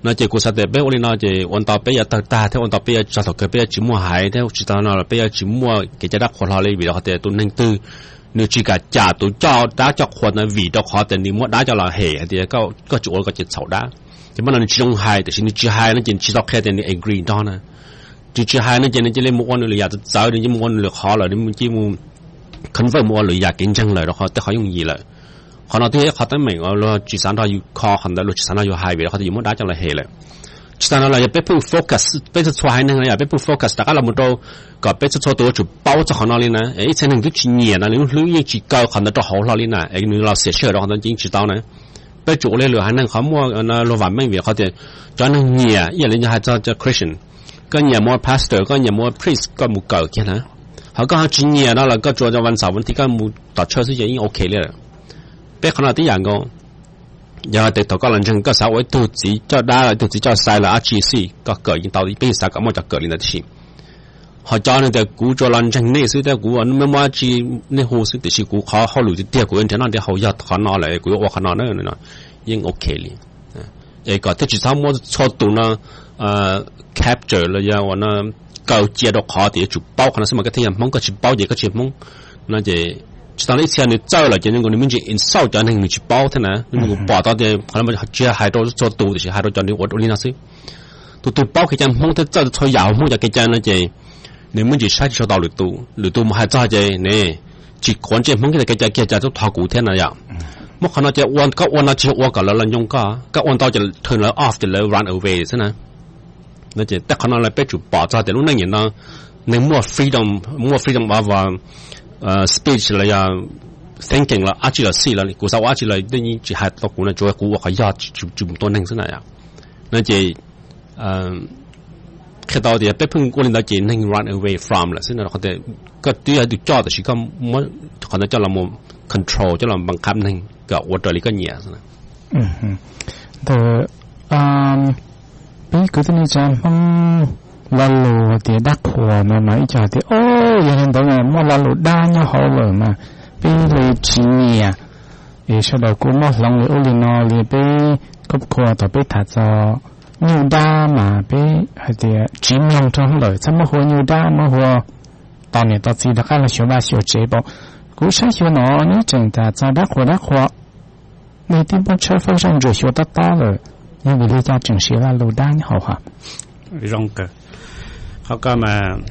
No ces kuv xav tias peb ua li no ces ua ntau peb yuav tawg tag thiab ua ntau peb yuav txog thaum kawg peb yuav tsis muaj haiv thiab tsis tag no los peb yuav tsis muaj kev cai dab qhuas hlo li vim rau qhov tias tus neeg twg nws tsis kam cam tus coj dab coj qhua ntawd vim rau qhov tias nws muab dab coj los hem hais tias koj tsis ua koj ces txhaum dab. Ces mas no nws tsis zoo hais, tiam sis nws tsis hais no ces tsis tau qhia tias nws agree nrog na. Nws tsis hais no ces nws cia li mus ua nws lwm yam txawv txawv, nws cia li mus ua nws lwm qhov lawm, nws cia li mus convert mus ua lwm yam kev ntseeg lawm rau qhov tej qhov yooj yim lawm. Qhov no twb yog ib qhov teeb meem uas luag tsis xav nrog yus kho qhov ntawd, luag tsis xav nrog yus hais vim rau qhov tias yus muab dab coj los hem lawm. Tsis tas no los yog peb pheej focus, peb txhua txhua haiv neeg no yog peb pheej focus rov qab los mus rau kom peb txhua txhua tus yuav tsum paub txog qhov no li na. Es ib txhia neeg twb tsis nyiam no, nws lub hlwb yeej tsis kaw qhov ntawd rau hauv hlo li na, es nws los xiam sij hawm rau qhov ntawd ces yeej tsis tau na. Peb tsum ua li lwm haiv neeg qhov muaj luag vam meej vim qhov tias cov neeg nyiam ib yam li hais txog cov Christian, koj nyiam mus ua pastor, koj nyiam mus ua priest, koj mus kawm kiag na. Ho koj ho tsis nyiam no los koj tsuas vas xaum vas thiv koj mus tom church xwb ces yeej ok li lawm. Peb qhov no tib yam nkaus. Yog tias thaum koj los ntseeg koj xav ua ib tug txiv coj dab los ib tug txiv coj xaiv los dab tsi xij koj kawm yeej tau, peb yeej xav kom muaj cov kawm li ntawd tib si. Ho cov neeg tias kuv tsuas los ntseeg nej xwb thiab kuv muaj dab tsi nej hu xwb, tiam sis kuv qhov hauj lwm tiag tiag kuv yuav nrhiav noj nrhiav haus yog qhov no lawm kuv yuav ua qhov no na, yeej ok li. Es kom thiaj tsis txhob muab txhua tus no capture los yog ua no kaw cia rau qhov tias yuav tsum paub qhov no xwb mas koj thiaj yog Hmoob, koj tsis paub ces koj tsis yog Hmoob no ces tsis tas li ib txhia nws txawj lawm ces zoo nkaus nws me ntsis insult cov neeg nws tsis paub thiab na. Zoo nkaus pom tau tias qhov no tsis hais rau txhua tus tiam sis hais rau cov nws ua li no xwb. Tus twg paub kev cai Hmoob thiab txawj txhua yam hauv Hmoob cov kev cai no ces nws me ntsis saib tsis tshua tau lwm tus, lwm tus mus hais txog ces ne tsis quav ntsej Hmoob kiag kev cai kiag cas tub thov kuv thiab no yom. Muab qhov no ces ua koj ua no tsis yog ua kom lawv los nyoo koj, koj ua ntau ces turn lawv off ces lawv run away xwb na. No ces tej qhov no lawm peb tsum pom txog tias lub neej nim no neeg muaj freedom, muaj freedom of speech los yog thinking los dab tsi los xij los kuv xav ua dab tsi los yeej tsis hais tau kuv no, tsuav kuv ua qhov yog tsis mus tua neeg xwb na yom. No ces qhia tau tias peb pheej ua li ntawd ces neeg run away from lawm xwb no, qhov tias koj twb yog tus coj tiam sis koj muab qhov ntawd coj los mus control, coj los npas qab neeg kom ua raws li koj nyiam xwb. Ntawm peb kwv tij neej tsa Hmoob lo lus tias dab qhuas no mas ib co tias o, yog li ntawd mas muaj lo lus dab nyob hauv lawm mas peb li tsis nyiam. Es sawv daws kuj muab hloov li ub li no li peb khub khua thaum peb tham txog nyuj dab mas peb hais tias tsis mloog rau lawm, txhob muab hu ua nyuj dab, muab hu ua tos niam tos txiv rov qab los xyuas vaj xyuas tsev pom. Kuv saib xyuas no neb tseem tham txog dab qhuas dab qhuas, nej twb muab tshawb fawb sab ntsuam xyuas tob tob lawm, yog vim li cas tseem siv lo lus dab nyob hauv hos? Zoo kawg. Qhov ko mas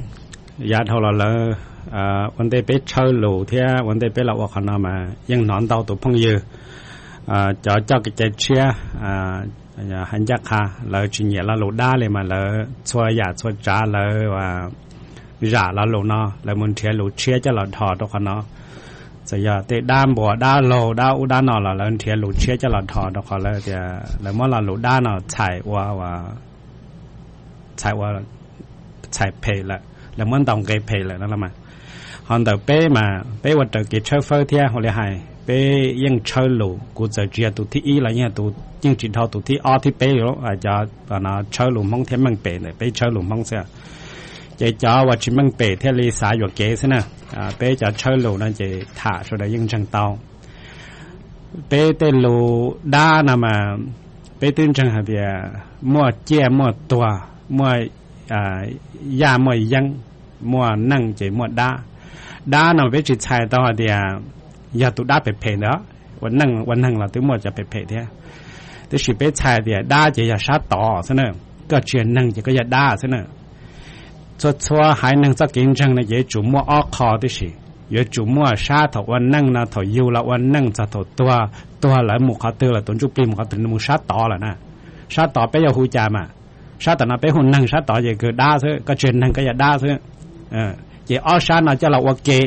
yav dhau los lawv ua ntej peb tshawb lus thiab ua ntej peb los ua qhov no mas yeej hnov ntau tus phooj ywg cov coj kev cai tshiab hais ncaj qha lawv tsis nyiam lo lus dab li mas lawv txhua yam txhua tsav lawv zam lo lus no, lawv mus nrhiav lus tshiab coj los dhos rau qhov no. Txawm yog tej dab npua dab laug dab ub dab no los lawv nrhiav lus tshiab coj los dhos rau qhov lawv tias lawv muab lo lus dab no txhais ua txhais ua txhais phem lawm, lawv muab ntaus nqe phem lawm no los mas. Ho ntawm peb mas peb ua raws kev tshawb fawb thiab ua li hais peb yeej tshawb lus, kuv txawm tsis yog tus thib ib los yeej yog tus, yeej tsis dhau tus thib ob thib peb li cov tshawb lus Hmoob thiab meej pem ntawm peb tshawb lus Hmoob xwb. Ces cov uas tsis meej pem thiaj li xav yuam kev xwb na. Peb cov tshawb lus no ces tham sawv daws yeej ntseeg tau. Peb tej lus dab no mas peb twb ntseeg hais tias muaj ciaj muaj tuag, muaj yaj muaj yeeb. Muaj neeg ces muaj dab. Dab no peb tsis txhais tau hais tias yog tus dab phem phem ntawd, ua neeg ua neeg los twb muaj cov phem phem thiab. Tab sis peb txhais tias dab ces yog sab tod xwb na, koj tsis yog neeg ces koj yog dab xwb na. Txhua txhua haiv neeg txoj kev ntseeg no ces yuav tsum muaj ob qho tib si. Yuav tsum muaj sab thaum ua neej no, thaum yug los ua neej txog thaum tuag, tuag lawv mus qhov twg lawm, tus ntsuj plig mus qhov twg, nws mus sab tod lawm na. Sab tod peb yuav hu cas mas, sab tom no peb hu neeg, sab tod ces kawg dab xwb, koj tsis yog neeg koj yog dab xwb. Ces ob sab no coj los ua ke,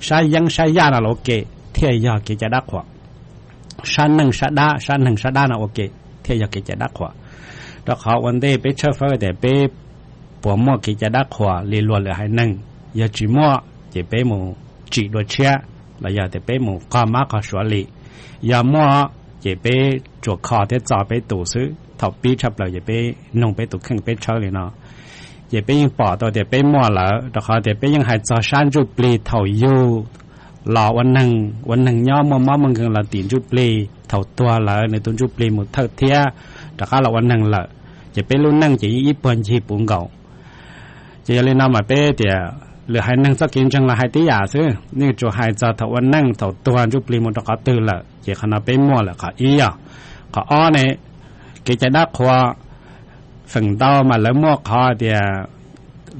sab yeeb sab yaj no los ua ke thiaj yog kev cai dab qhuas. Sab neej sab dab, sab neeg sab dab no ua ke thiaj yog kev cai dab qhuas. Rau qhov ua ntej peb tshawb fawb tias peb puas muaj kev cai dab qhuas li luag lwm haiv neeg. Yog tsis muaj ces peb mus tsim dua tshiab, los yog tias peb mus qog mab qog suav li. Yog muaj ces peb tsuas kho thiab txo peb tus xwb. Thaum pib tshaj plaws ces peb nug peb tus kheej peb tshawb li no, ces peb yeej pom tau tias peb muaj lawm, rau qhov tias peb yeej hais txog sab ntsuj plig thaum yug los ua neeg, ua neeg nyob muaj mob muaj nkeeg los tim ntsuj plig, thaum tuag lawm nws tus ntsuj plig mus thawj thiab rov qab los ua neeg lawm, ces peb lub neej ces yeej ib puag ncig puv nkaus. Ces yog li no mas peb tias lwm haiv neeg txoj kev ntseeg los hais tib yam xwb, yeej tsuas hais txog thaum ua neej, thaum tuag ntsuj plig mus rau qhov twg lawm, ces qhov no peb muaj lawm qhov ib os. Qhov ob ne, kev cai dab qhuas feem ntau mas lawv muaj qhov tias,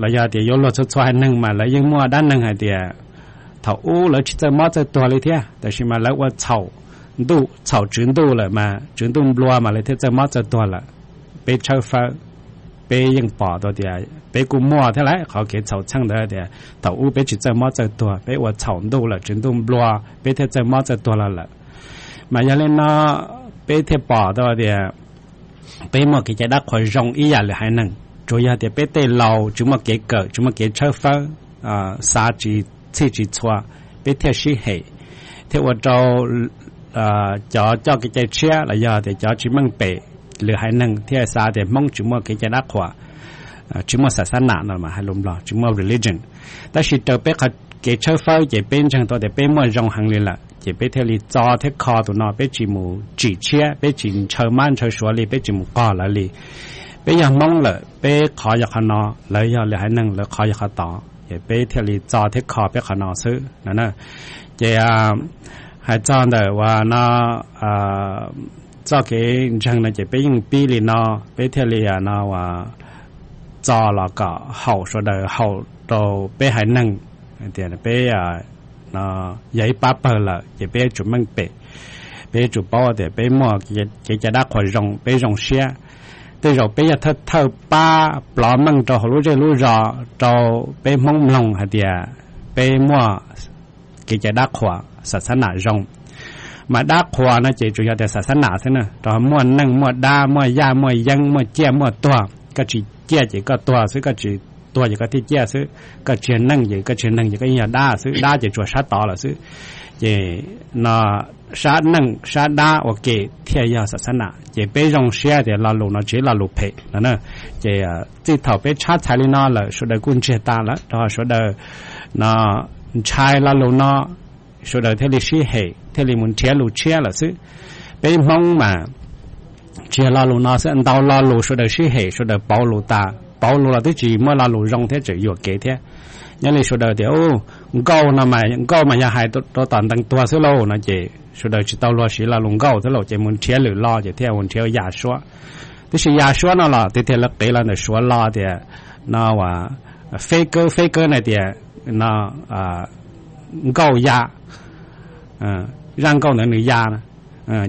los yog tias yuav luag txhua txhua haiv neeg mas lawv yeej muaj dab neeg hais tias thaum ub lawv tsis txawj mob txawj tuag li thiab, tab sis mas lawv ua txhaum ntuj txhaum tswv ntuj lawm mas tswv ntuj nplua mas lawv thiaj txawj mob txawj tuag lawm. Peb tshawb fawb, peb yeej pom tau tias peb kuj muaj thiab lawm qhov kev txhaum txheej ntawd tias thaum ub peb tsis txawj mob txawj tuag, peb ua txhaum ntuj lawm tswv ntuj nplua peb thiaj txawj mob txawj tuag los lawm. Mas yog li no peb thiaj pom tau tias peb muaj kev cai dab qhuas zoo ib yam lwm haiv neeg, tsuas yog tias peb tej laus tsis muaj kev kawm, tsis muaj kev tshawb fawb, xav tsis txhij tsis txhua, peb thiaj sib hem, thiaj ua rau cov coj kev cai tshiab los yog tias cov tsis meej pem lwm haiv neeg thiaj xav tias Hmoob tsis muaj kev cai dab qhuas, tsis muaj xas xab nam no mas hais lus Nplog tsis muaj religion. Tab sis raws peb qhov kev tshawb fawb ces peb ntseeg tau tias peb muaj zoo heev li lawm, ces peb thiaj li txo thiab kho tus no, peb tsis mus tsim tshiab, peb tsis ntshaw mab ntshaw suav li, peb tsis mus qog lawv li. Peb yog Hmoob lawm, peb qhov yog qhov no, lawv yog lwm haiv neeg, lawv qhov yog qhov tod, ces peb thiaj li txo thiab kho peb qhov no xwb no. Ces hais txog ntawm uas no txoj kev ntseeg no ces peb yeej pib li no, peb thiaj li no uas txo los kom haum sawv daws, haum rau peb haiv neeg tias peb yog ib pab pawg lawm ces peb yuav tsum meej pem, peb yuav tsum paub tias peb muaj kev cai dab qhuas zoo, peb zoo siab. Tej zaum peb yog thawj thawj pab plov meej rau hauv lub zej lub zos rau peb Hmoob mloog hais tias peb muaj kev cai dab qhuas xas xab nam zoo. Mas dab qhuas no ces tsuas yog tias xas xab nam xwb na, rau muaj neej muaj dab, muaj yaj muaj yeeb, muaj ciaj muaj tuag. Koj tsis ciaj ces koj tuag xwb, koj tsis tuag ces koj thiaj ciaj xwb, koj tsis yog neej ces koj tsis yog neeg ces koj yeej yog dab xwb, dab ces tsuas sab tod lawm xwb. Ces no sab neej sab dab ua ke thiaj yog xas xab nam. Ces peb zoo siab tias lo lus no tsis yog lo lus phem no. Ces txij thaum peb tshab txhais li no lawm sawv daws kuj ntsiag tas lawm, rau sawv daws no ntshai lo lus no, sawv daws thiaj li sib hem thiaj li mus nrhiav lus tshiab lawm xwb. Peb Hmoob mas tsis yog lo lus no xwb, ntau lo lus sawv daws sib hem, sawv daws pauv lus tas, pauv lus los twb tsis muaj lo lus zoo thiab, tseem yuam kev thiab. Nyob li sawv daws tias nkauj no mas, nkauj mas yog hais rau tom ntees tuag xwb lauj no ces sawv daws tsis tau luag siv lo lus nkauj thiab lauj, ces mus nrhiav lwm lo ces thiaj mus nrhiav ya suab. Tiam sis ya suab no los tiag tiag lawv qiv los ntawm suav lo tias no uas feb kawb, feb kawb na tias no nkauj ya, zaj nkauj ntawd nws ya.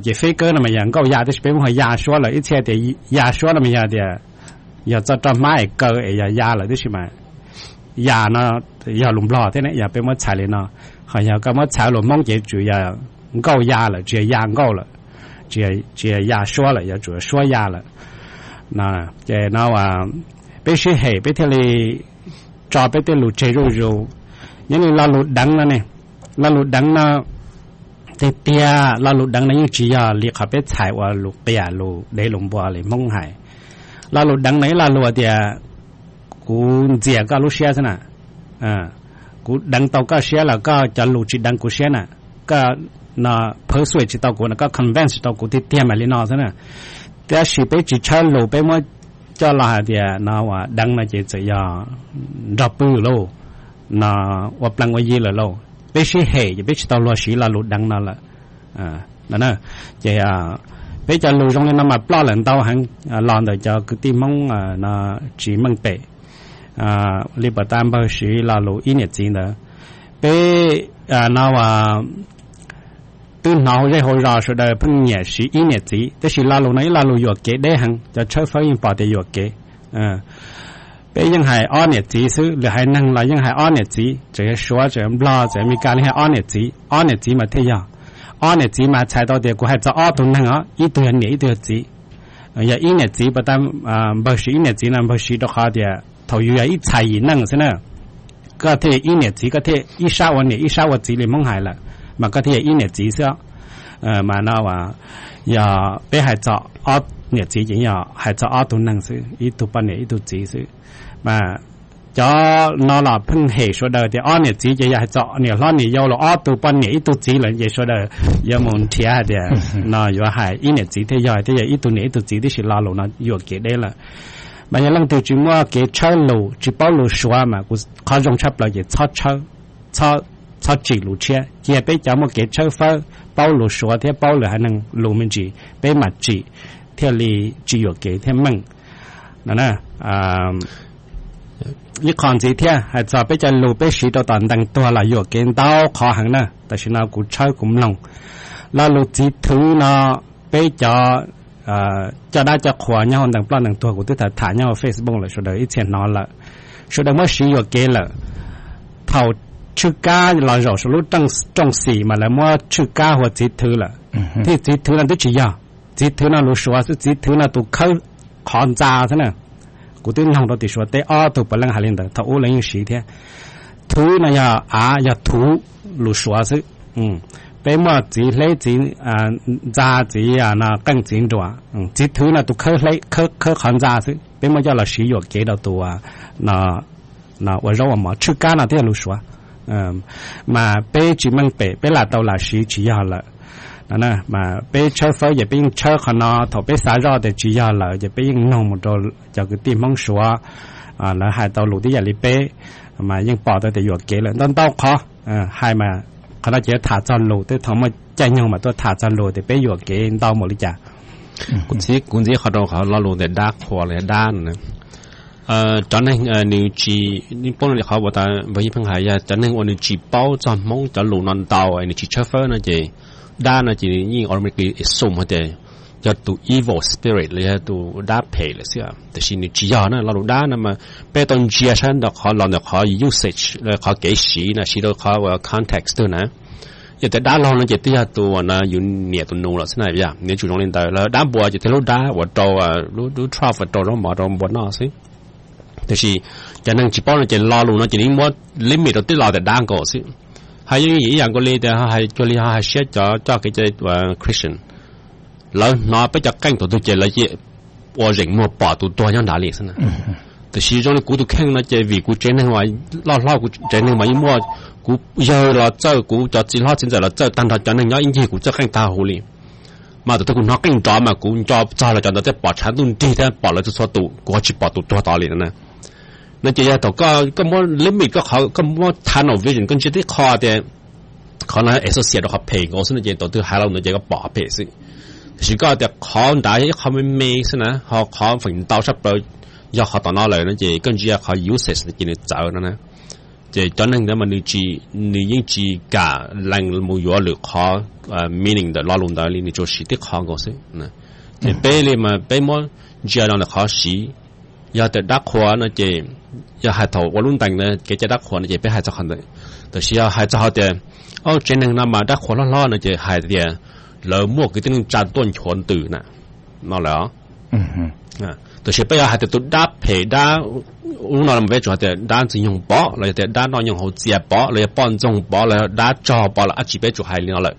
Ces feb kawb no mas yog nkauj ya, tab sis peb muab hu ya suab lawm, ib txhia tias ya suab no mas yog tias yog txoj roj hmab es kaw es yog ya lawm, tab sis mas ya no yog lus Nplog thiab ne, yog peb muab txhais li no. Ho yog koj muab txhais lus Hmoob ces tsuas yog nkauj ya lawm, tsis yog ya nkauj lawm, tsis yog ya suab lawm, yuav tsum suab ya lawm. Ces no peb sib hem peb thiaj li tso peb tej lus tseg zuj zus. Nyob li lo lus deev no ne, lo lus deev no tiag tiag lo lus deev no yeej tsis yog li qhov peb txhais ua lus qias lus dev lus npua li Hmoob hais. Lo lus deev no ib lo lus tias kuv ntxias koj lub siab xwb na, kuv deev tau koj siab los koj cov lus tsis deev kuv siab na, koj no persuade tsis tau kuv no, koj convince tsis tau kuv tiag tiag mas li no xwb na. Tab sis peb tsis tshawb lus, peb muab coj los hais tias no ua deev no ces txawm yog nrog pw lauj, no ua plees ua yi lawm lauj. Peb sib hem ces peb tsis tau luag siv lo lus deev no lawm. Ces peb cov lus zoo li no mas ploj lawm ntau heev los ntawm cov kwv tij Hmoob no tsis meej pem li puas tas npawg siv lo lus ib niam txiv ntawd. Peb no twb hnov hauv zej hauv zos sawv daws pheej nyiam siv ib niam txiv, tab sis lo lus no ib lo lus yuam kev deb heev, cov tshawb fawb yeej pom tias yuam kev. Peb yeej hais ob niam txiv xwb, lwm haiv neeg los yeej hais ob niam txiv, txawm yog Suav, txawm yog Nplog, txawm yog Amelikas li hais ob niam txiv, ob niam txiv mas thiaj yog. Ob niam txiv mas txhais tau tias kuv hais txog ob tug neeg os, ib tug yog niam ib tug yog txiv. Yog ib niam txiv puas tas npawg siv ib niam txiv no npawg siv rau qhov tias thaum yus yog ib txhais yim neej xwb na, koj thiaj ib niam txiv, koj thiaj ib sab ua niam ib sab ua txiv li Hmoob hais lawm, mas koj thiaj yog ib niam txiv xwb. Mas no yog peb hais txog ob niam txiv ces yog hais txog ob tug neeg xwb, ib tug poj niam ib tug txiv xwb. Mas cov no los pheej hem sawv daws tias ob niam txiv ces yog hais txog niam hlob niam yau los ob tug poj niam ib tug txiv lawm ces sawv daws yuav mus nrhiav hais tias no yuav hais ib niam txiv thiaj yog, thiaj yog ib tug niam ib tug txiv, tiam sis lo lus no yuam kev deb lawm. Mas yog leej twg tsis muaj kev tshawb lus, tsis paub lus Suav mas kuv qhov zoo tshaj plaws ces txhob tshawb, txhob tsim lus tshiab, cia peb cov muaj kev tshawb fawb, paub lus Suav thiab paub lwm haiv neeg lus me ntsis peb mam tsim, thiaj li tsis yuam kev thiab meej no. Ib qho ntxiv thiab hais txog peb cov lus peb siv rau tom ntees tuag los yuam kev ntau qhov heev na, tam sim no kuv tshawb kuv mloog. Lo lus txiv thwv no peb cov coj dab coj qhua nyob hauv ntees ploj ntees tuag kuv twb tham tham nyob hauv Facebook lawm, sawv daws ib txhia hnov lawm, sawv daws muab siv yuam kev lawm. Thaum tshwj kab los zaum saum lub rooj xim mas lawv muab tshwj kab hu ua txiv thwv lawm. Thiab txiv thwv no twb tsis yog, txiv thwv no lus Suav xwb, txiv thwv no tus khawb qhov ntxa xwb na. Kuv twb noog rau tim Suav teb ob tug puav leej hais li ntawd, thaum ub lawv yeej siv thiab. Thwv no yog av, yog thuv lus Suav xwb. Peb muaj txiv hleb, txiv ntxa, txiv no qeej, txiv nruas, txiv thwv no tus khawb qhov ntxa xwb, peb muab coj los siv yuam kev rau tus ua zaub ua mov. Tshwj kab no twb yog lus Suav, mas peb tsis meej pem peb lam tau lam siv tsis yog lawm. Mas peb tshawb fawb ces peb yeej tshawb qhov no, thaum peb xav zoj tias tsis yog lawm ces peb yeej noog mus rau cov kwv tij Hmoob Suav, lawv hais tau lus tib yam li peb, mas yeej pom tau tias yuam kev lawm ntau ntau qhov. Hais mas qhov no ces yuav tham txog lus, twb thaum muaj caij nyoog mas tuaj tham txog lus tias peb yuam kev ntau npaum li cas. Kuv ntxiv, kuv ntxiv qhov rau qhov lo lus tias dab qhua los yog dab no. Cov neeg nws tsis, poob li qhov uas tas npawg Yij pheej hais, yog cov neeg uas nws tsis paub txog Hmoob cov lus no ntau, nws tsis tshawb fawb no ces dab no ces nws yeej automatically assume hais tias yog tus evil spirit los yog tus dab phem lawm xwb. Tiam sis nws tsis yog na, lo lus dab no mas peb tau ntsia sab ntawm qhov los ntawm qhov usage, qhov kev siv na, siv rau qhov context twg na. Yog tias dab laug no ces twb yog tus uas no yus niam tus nus lawm xwb na, yog nws tsum zoo li ntawd. Los dab npua ces twb lub dab uas rau, lub trough rau zaub mov rau npua noj xwb. Tiam sis cov neeg tsis paub no ces lo lus no ces nws muab limit rau tib lo tias dab nkaus xwb. Hais yeej ib yam nkaus li tias hais cuag li ho hais siab cov coj kev cai Christian, lawv hnov peb cov qeej thaum twg ces lawv cia ua zeem muag pom tus tuag nyob nrad li xwb na. Tiam sis zoo li kuv tus kheej no ces vim kuv tsev neeg mas loj hlob, kuv tsev neeg mas yeej muaj, kuv yawg los txawj, kuv cov txiv hlob txiv ntxawm los txawj, tag nrho cov neeg nyob ib ncig kuv txawj qeej tag huv li. Mas thaum twg kuv hnov qeej nrov mas kuv nco txog los cov ntawd thiaj pom tshav ntuj nrig thiab pom lawv txhua txhua tus, kuv ho tsis pom tus tuag tod li na. No ces yog thaum koj muab limit koj qhov, koj muab tunnel vision, koj ntsia tib qho tias qhov no associate rau qhov phem nkaus xwb no ces thaum twg hais lo ntawd ces koj pom qhov phem xwb. Tiam sis koj tias qhov ntawd yog ib qho me me xwb na, ho qhov feem ntau tshaj plaws yog qhov tom no lawm no ces koj ntsia qhov usage no ces nws txawv no na. Ces cov neeg ntawd mas nws tsis, nws yeej tsis kam lees mus yuav lwm qhov meaning ntawm lo lus ntawd li, nws tsuas siv tib qho nkaus xwb. Ces peb li mas peb muab ntsia no ntawm qhov siv. Yog tias dab qhua no ces, yog hais thaum ua lub ntees na, kev cai dab qhua no ces peb hais txog qhov ntawd. Tab sis yog hais txog qhov tias, o, tsev neeg no mas dab qhua hlob hlob no ces hais tias lawv muaj kwv tij neej tsa tuaj nchuav ntws na, no lawm. Tab sis peb yog hais tias tus dab phem dab, lub no peb tsuas hais tias dab ntxwg nyoog pom los yog tias dab noj nyoog haus txias pom los yog poj ntxoog pom los yog dab tsog pom los dab tsi peb tsuas hais li no lawm.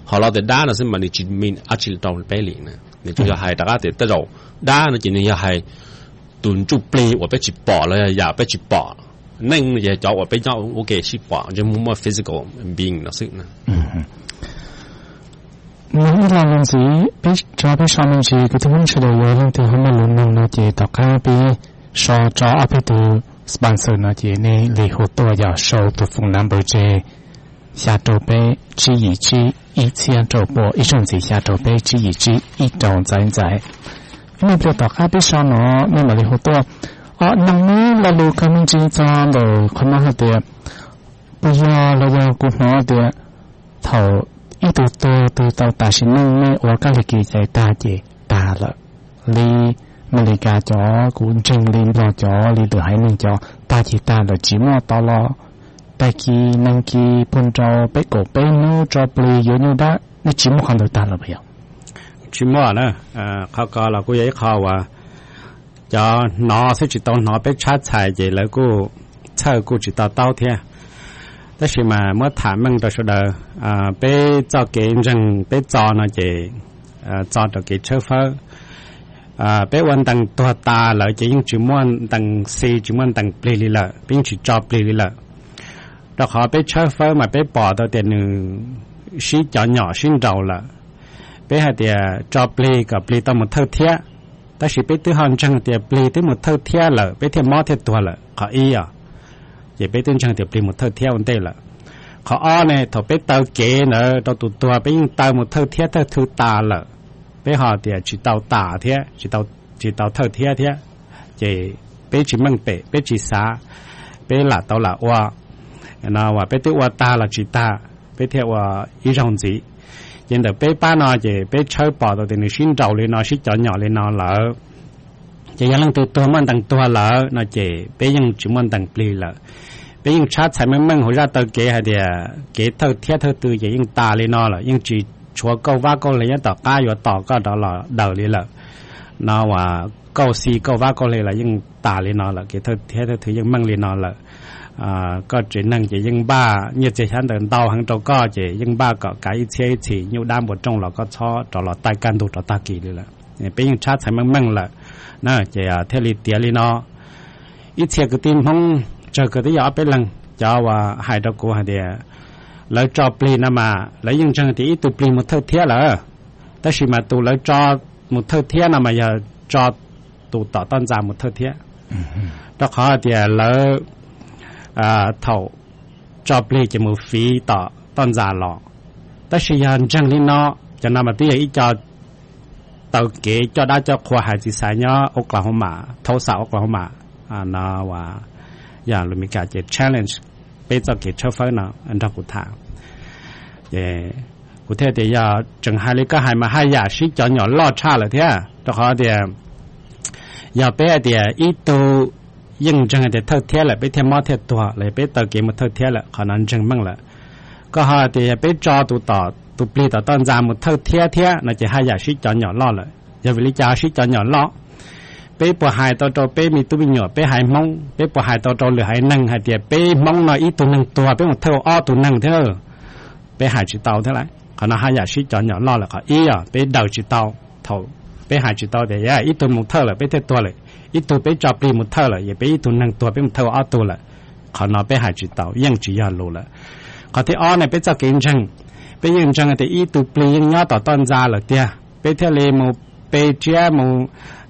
Ho lo tias dab no xwb mas nws tsis mean dab tsi rau peb li na. Nws tsuas yog hais rov qab tias tej zaum dab no ces nws yog hais tus ntsuj plig uas peb tsis pom los yog yam peb tsis pom. Neeg no ces cov uas peb nyob ua ke sib pom, ntsej muag muaj physical being no xwb na. Ib lo lus ntxiv peb tso peb so me ntsis, kwv tij Hmoob sawv daws yog leej twg ho muaj lus nug no ces tom qab peb so tso ob peb tug sponsor no ces nej li hu tuaj yog sau tus phone number tseg, xya rau peb tsib yim tsib ib txhiab rau pua, ib zaug ntxiv xya rau peb tsib yim tsib ib rau ntxaiv ntxaiv. Ib me pliag tom qab peb so no nej mam li hu tuaj. Ob, nug ib lo lus kawg me ntsis txog ntawm qhov no hais tias puas yog los yog kuv hnov tias thaum ib tug tuag twg tau tas sim neej nej ua kab lig kev cai tag ces tag lawm. Li Amelikas cov kuv ntseeg li Nplog cov li lwm haiv neeg cov tag ces tag lawm tsis muaj tau los tag kis nees kis puag nraud peb kaum peb hnub tso plig yuav nyuj dab, nej tsis muaj qhov ntawd tag lawm puas yog? Tsis muaj na. Qhov ko los kuj yog ib qho uas cov hnov xwb tsis tau hnov peb tshab txhais ces lawv kuj txhawj kuj tsis to taub thiab. Tab sis mas muab tham meej rau sawv daws, peb txoj kev ntseeg peb txo no ces txo rau kev tshawb fawb. Peb ua ntees tuag tas lawm ces yeej tsis muaj ntees xi tsis muaj ntees plig li lawm, peb yeej tsis tso plig li lawm. Rau qhov peb tshawb fawb mas peb pom tau tias nws sib cov nyom sib nraus lawm. Peb hais tias tso plig kom plig tau mus thawj thiab, tab sis peb twb ho ntseeg tias plig twb mus thawj thiab lawm peb thiaj mob thiaj tuag lawm qhov ib os. Ces peb twb ntseeg tias plig mus thawj thiab ua ntej lawm. Qhov ob ne, thaum peb taw kev ntawd rau tus tuag peb yeej taw mus thawj thiab thawj thw tas lawm, peb ho tias tsis tau tas thiab, tsis tau thawj thiab thiab, ces peb tsis meej pem peb tsis xav, peb lam tau lam ua no uas peb twb ua tag los tsis tag, peb thiaj ua ib zaug ntxiv. Ces ntawm peb pab no ces peb tshawb pom tau tias nws sib nraus li no sib cov nyom li no lawm. Ces yog leej twg tuag muaj ntees tuag lawm no ces peb yeej tsis muaj ntees plig lawm. Peb yeej tshab txhais meej meej hauv zaj taw kev hais tias kev thawj thiab thawj thw ces yeej tas li no lawm, yeej tsis tshuav kauj vab kauj hli nyob tom qab yuav tos koj rov los daws li lawm. No uas kauj xi kauj vab kauj hli los yeej tas li no lawm, kev thawj thiab thawj thw yeej meej li no lawm. Koj tsev neeg ces yeej npaj nyiaj txiag xyab ntawv ntau heev rau koj ces yeej npaj kom kav ib txhiab ib txhis nyuj dab npua rooj los koj txhob rov los taij kaj ntug rov tag kis li lawm. Peb yeej tshab txhais meej meej lawm na, ces thiaj li tiav li no. Ib txhia kwv tij Hmoob tsawg kawg twb yog ob peb leeg cov uas hais rau kuv hais tias lawv tso plig no mas lawv yeej ntseeg tias ib tug plig mus thawj thiab lawm, tab sis mas tus lawv tso mus thawj thiab no mas yog tso tus tom toj ntxa mus thawj thiab, rau qhov hais tias lawv thaum tso plig ces mus fiv tom toj ntxa los. Tab sis yog ntseeg li no, cov no mas twb yog ib co taw kev coj dab coj qhua hais txiv xaiv nyob Oklahoma, Tulsa, Oklahoma no, yog lus Meskas ces challenge peb txoj kev tshawb fawb no nrog kuv tham. Kuv thiaj tias yog tseem hais li koj hais mas haj yam sib cov nyom loj tshaj lawm thiab, rau qhov tias yog peb hais tias ib tug yeej ntseeg tias thawj thiab lawm peb thiaj mob thiaj tuag los yog peb taw kev mus thawj thiab lawm, qhov no ntseeg meej lawm. Koj ho tias yog peb tso tus tom tus plig tom toj ntxa mus thawj thiab thiab no ces haj yam sib cov nyom loj lawm. Yog vim li cas ho sib cov nyom loj? Peb puas hais tau rau peb me tub me nyuam peb haiv Hmoob, peb puas hais tau rau lwm haiv neeg hais tias peb Hmoob no ib tug neeg tuag peb mus thawj ob tug neeg thiab? Peb hais tsis tau thiab lauj. Qhov no haj yam sib cov nyom loj lawm. Qhov ib os, peb daws tsis tau. Thaum peb hais tsis tau tias ib tug mus thawj lawm peb thiaj tuag lawm, ib tug peb tso plig mus thawj lawm es peb ib tug neeg tuag peb mus thawj ob tug lawm. Qhov no peb hais tsis tau, yeej tsis yog lus lawm. Qhov thib ob ne, peb txoj kev ntseeg, peb yeej ntseeg tias ib tug plig yeej nyob tom toj ntxa lawm tiag, peb thiaj li mus pe tsiab mus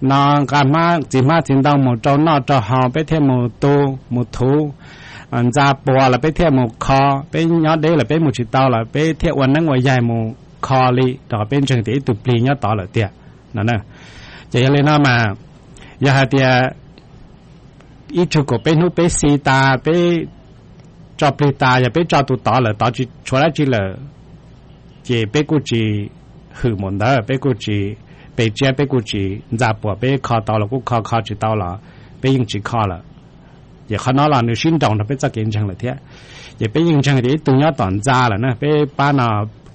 no nqa txiv hmab txiv ntoo mus rau noj rau haus, peb thiaj mus tu mus thuv, ntxa puas los peb thiaj mus kho, peb nyob deb lawm peb mus tsis tau los peb thiaj ua neeb ua yaig mus kho li, rau qhov peb ntseeg tias ib tug plig nyob tod lawm tiag no. Ces yog li no mas, yog hais tias ib tsug kaum peb hnub peb xi tas peb tso plig tas, yog peb tso tus tod lawm tod tsis tshuav dab tsi lawm, ces peb kuj tsis hwm mus ntawd, peb kuj tsis pe tsiab, peb kuj tsis ntxa puas, peb kho tau los kuj kho, kho tsis tau los peb yeej tsis kho lawm. Ces qhov no los nws sib nraus nrog peb txoj kev ntseeg lawm thiab. Ces peb yeej ntseeg tias ib tug nyob tom ntxa lawm na, peb pab no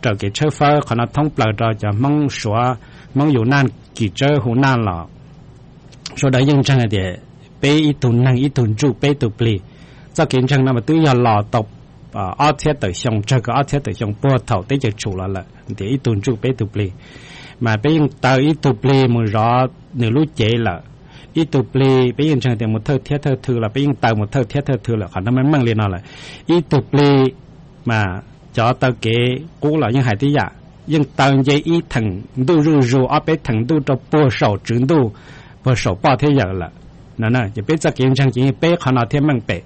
raws kev tshawb fawb, qhov no thoob plaws rau cov Hmoob Suav, Hmoob Yus Naj, Kim Tsawb, Hu Naj los sawv daws yeej ntseeg tias peb ib tug neeg ib tug ntsuj peb tug plig. Txoj kev ntseeg no mas twb yog los tau ob txhiab tawm xyoo, tsawg kawg ob txhiab tawm xyoo puag thaum teb chaws tshum los lawm tias ib tug ntsuj peb tug plig. Mas peb yeej taw ib tug plig mus zov nws lub cev lawm, ib tug plig peb yeej ntseeg tias mus thawj thiab thawj thw los peb yeej taw mus thawj thiab thawj thw lawm, qhov no meej meej li no lawm. Ib tug plig mas cov taw kev qub los yeej hais tib yam, yeej taw nce ib theem ntuj zuj zus ob peb theem ntuj rau puag saum tswv ntuj, puag saum poj thiab yawm lawm no. Ces peb txoj kev ntseeg ces yeej peb qhov no thiaj meej pem.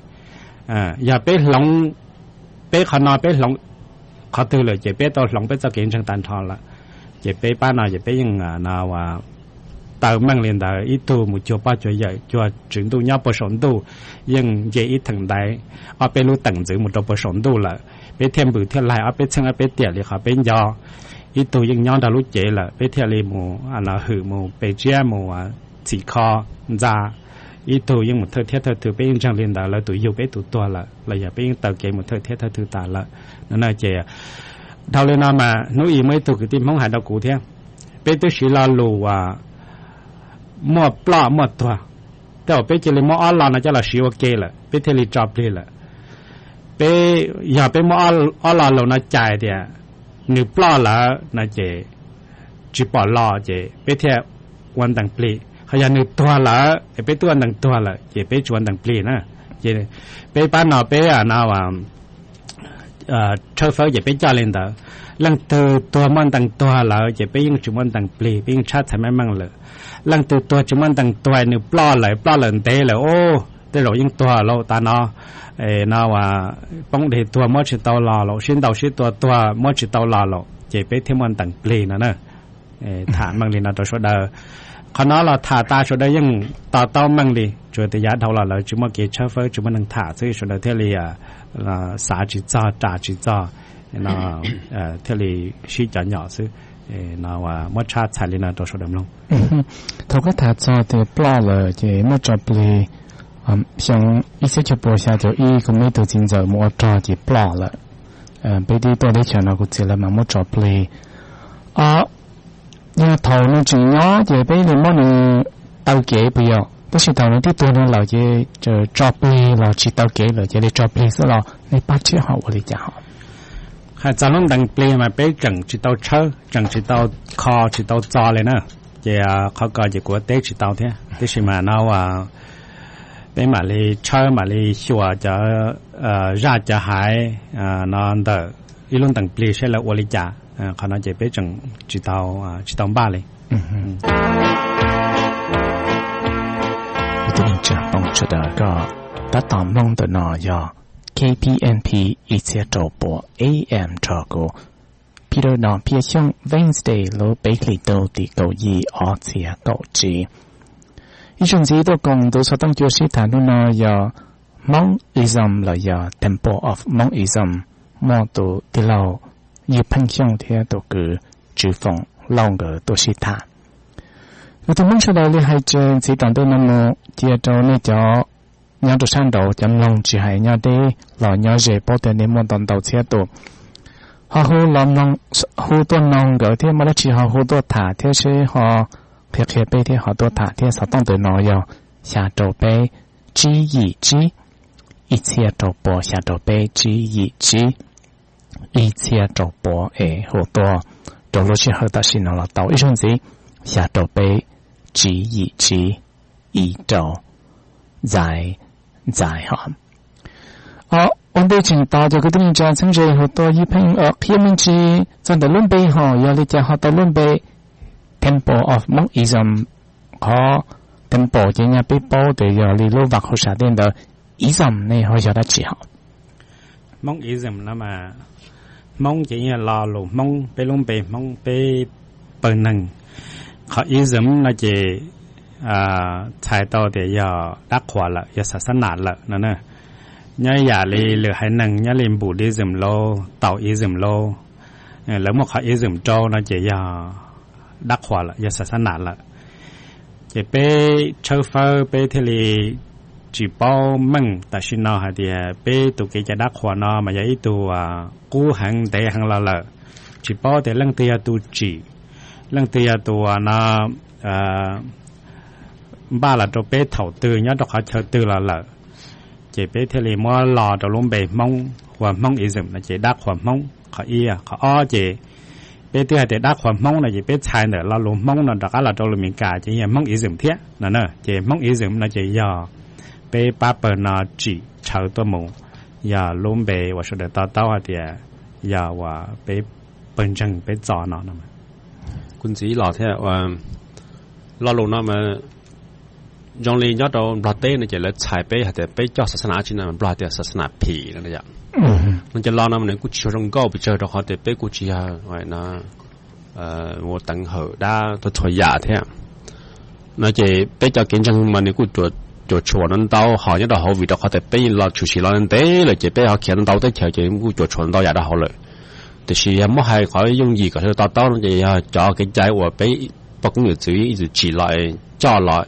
Yog peb hloov, peb qhov no peb hloov qhov twg lawm ces peb tau hloov peb txoj kev ntseeg tag nrho lawm. Ces peb pab no ces peb yeej taw meej li ntawd, ib tug mus cuag poj cuag yawm cuag tswv ntuj nyob puag saum ntuj, yeej nce ib theem ntaiv ob peb lub teem ntxwv mus rau puag saum ntuj lawm, peb thiaj npws thiaj laig ob peb txheej ob peb tiam li qhov peb nco. Ib tug yeej nyob nrog lub cev lawm, peb thiaj li mus hwm mus pe tsiab mus txhim kho ntxa. Ib tug yeej mus thawj thiab thawj twg, peb yeej ntseeg li ntawd, lawv tus yug peb tus tuag lawm los yog peb yeej taw kev mus thawj thiab thawj twg tas lawm no. Ces dhau li no mas hnub ib muaj ib tug kwv tij Hmoob hais rau kuv thiab, peb twb siv lo lus muaj ploj muaj tuag, tej zaum peb cia li muab ob lo no coj los siv ua ke lawm peb thiaj li tso plig lawm. Peb, yog peb muab ob lo lus no cais tias nws ploj lawm no ces tsis pom los ces peb thiaj ua ntees plig, ho yog nws tuag lawm es peb twb ua ntees tuag lawm ces peb tsis ua ntees plig na. Ces peb pab no peb no tshawb fawb ces peb coj li ntawd. Leej twg tuag muaj ntees tuag lawm ces peb yeej tsis muaj ntees plig, peb yeej tshab txhais meej meej lawm. Leej twg tuag tsis muaj ntees tuag, nws ploj lawm, ploj lawm ntev lawm, o, tej zaum yeej tuag lawm tas no, no poob deg tuag muab tsis tau los lawm, sib ntaus sib tua tuag muab tsis tau los lawm ces peb thiaj muaj ntees plig no na. Tham meej li no rau sawv daws. Qhov no los tham tas sawv daws yeej to taub meej li, tsuas tias yav dhau los lawv tsis muaj kev tshawb fawb, tsis muaj neeg tham xwb, sawv daws thiaj li xav tsis txog, ras tsis txog, thiaj li sib cov nyom xwb. Muab tshab txhais li no rau sawv daws mloog. Thaum koj tham txog tias ploj lawm ces muab tso plig, xyoo ib txhiab cuaj pua xya caum ib kuv muaj ib tug txiv ntxawm mus ua rog ces ploj lawm. Peb twb tuaj teb chaws no kuv txiv lawv mas muab tso plig. Yog thaum nws tseem nyob ces peb li muab nws taw kev puas yog, tab sis thaum nws twb tuag nws lawm ces tso plig los tsis taw kev lawm ces li tso plig xwb los nej pab tshiab ho ua li cas ho? Hais txog lub ntees plig mas peb tseem tsis tau tshawb, tseem tsis tau kho, tsis tau txo li na. Ces qhov ko ces kuv teb tsis tau thiab, tiam sis mas no peb mam li tshawb mam li xyuas cov zaj cov hais no ntawm ib lub ntees plig seb lawv ua li cas. Qhov no ces peb tseem tsis tau, tsis tau npaj li. Tab tom mloog ntawm no yog K P N P ib txhiab rau pua A M Nroog Peter no phiaj xyooj Wednesday lub peb hlis ntuj tim kaum yim ob txhiab kaum tsib. Ib zaug ntxiv tuaj koom tus xov tooj cua sib tham hnub no yog Hmoonism los yog Temple of Hmoonism, muaj tus tij laug Ywg Pheej Xyooj thiab tus kwv Tswv Foom Lauj nkawd tuaj sib tham. Kuv tus Hmoob sawv daws li hais tseg ntxiv tom ntej no mus cia rau nej cov nyob rau sab nraud cov mloog tsis hais nyob deb los nyob ze paub tias nej muaj ntau ntau txhiab tus ho hu los mloog, hu tuaj mloog nkawd thiab muaj dab tsi ho hu tuaj tham thiab seb ho qhia qhia peb thiab ho tuaj tham thiab. Xov tooj ntawm no yog xya rau peb tsib yim tsib, ib txhiab rau pua xya rau peb tsib yim tsib, ib txhiab rau pua es hu tuaj rau lub sij hawm tam sim no los tau. Ib zaug ntxiv, xya rau peb tsib yim tsib, ib rau ntxais ntxais ho. Ua ntej tseem tos cov kwv tij neej tsa txheeb ze hu tuaj Ywg Pheej qhia me ntsis txog ntawm lub npe ho yog li cas ho tau lub npe Temple of Hmoonism. Qhov temple ces nyaj peb paub tias yog li lub vam hauj sam tej ntawd, ism ne ho yog dab tsi ho? Hmoonism no mas Hmoob ces yog lo lus Hmoob, peb lub npe Hmoob, peb pawg neeg. Qhov ism no ces txhais tau tias yog dab qhuas lawm, yog xas xab nam lawm no na. Nyob yam li lwm haiv neeg nyob li Buddhism lauj, Taoism lauj, lawv muaj qhov ism rau no ces yog dab qhuas lawm, yog xas xab nam lawm. Ces peb tshawb fawb peb thiaj li tsis paub meej tam sim no hais tias peb tus kev cai dab qhuas no mas yog ib tug qub heev ntev heev los lawm, tsis paub tias leej twg yog tus tsim, leej twg yog tus no npaj los rau peb thaum twg nyob rau qhov chaw twg los lawm. Ces peb thiaj li muab lo rau lub npe Hmoob ua Hmoonism no ces dab qhuas Hmoob qhov ib. Qhov ob ces peb twb hais tias dab qhuas Hmoob no ces peb txhais ntawm lo lus Hmoob no rov qab los rau lus Meskas ces yog Hmoonism thiab no na. Ces Hmoonism no ces yog peb pab pawg no tsim tshawv tuaj mus, yog lub npe uas sawv daws to taub hais tias yog uas peb pawg ntseeg peb txo no no. Kuv ntxiv los thiab, lo lus no mas zoo li nyob rau Nplog teb no ces lawv txhais peb hais tias peb coj xas xas nas tsi no, Nplog tias xas xas nas phim no yom. No ces lo no mas nws kuj tsis tshua zoo nkauj pes tsawg rau qhov tias peb kuj tsis yog ua teev hawm dab txhua yam thiab. No ces peb cov kev ntseeg mas nws kuj cuam tshuam ntau ntau ho nyob rau hauv, vim rau qhov tias peb los tshwm sim los ntev lawm ces peb ho khiav ntau teb chaws ces kuj cuam tshuam ntau yam rau hauv lawm. Tiam sis yog muab hais qhov yooj yim kom sawv daws to taub no ces yog cov kev cai uas peb poj koob yawm txwv ib txwm tsim los coj los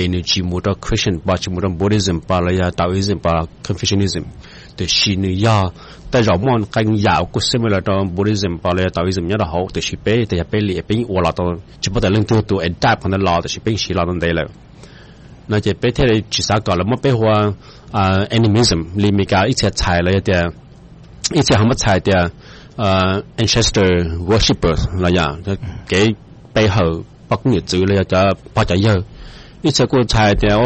es nws tsis mus rau Christian pos, tsis mus rau Buddhism pos los yog Taoism pos, Confucianism. Tiam sis nws yog tej zaum muaj qee yam uas kuj similar rau Buddhism pos los yog Taoism nyob rau hauv, tiam sis peb tias yog peb li peb yeej ua los tau, tsis paub tias leej twg tus adapt qhov ntawd los, tiam sis peb yeej siv los tau ntev lawm. No ces peb thiaj li tsis xav kom lawv muab peb hu ua animism li Meskas ib txhia txhais los yog tias ib txhia ho muab txhais tias ancestor worshippers los yog kev pe hawm poj koob yawm txwv los yog cov pog cov yawg. Ib txhia kuj txhais tias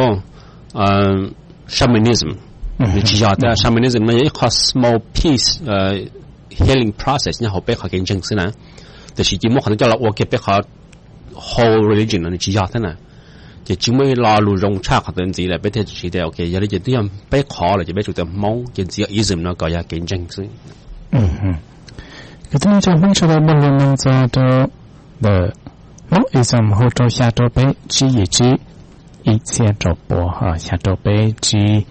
shamanism. Nws tsis yog tias shamanism no yog ib qho small piece healing process nyob hauv peb qhov kev ntseeg xwb na, tiam sis cia muab qhov ntawd coj los ua kiag peb qhov whole religion no nws tsis yog thiab na. Ces tsis muaj ib lo lus zoo tshaj qhov ntawd ntxiv lawm, peb thiaj tsis siv tias ok, yog li ces twb yog peb qhov lawm ces peb tsum tias Hmoob, ces ntxiv ism no kom yog kev ntseeg xwb. Kwv tij neej tsa Hmoob sawv daws muaj lus nug txog rau ntawm Hmoob ism hu rau xya rau peb tsib yim tsib ib txhiab rau pua, xya rau peb tsib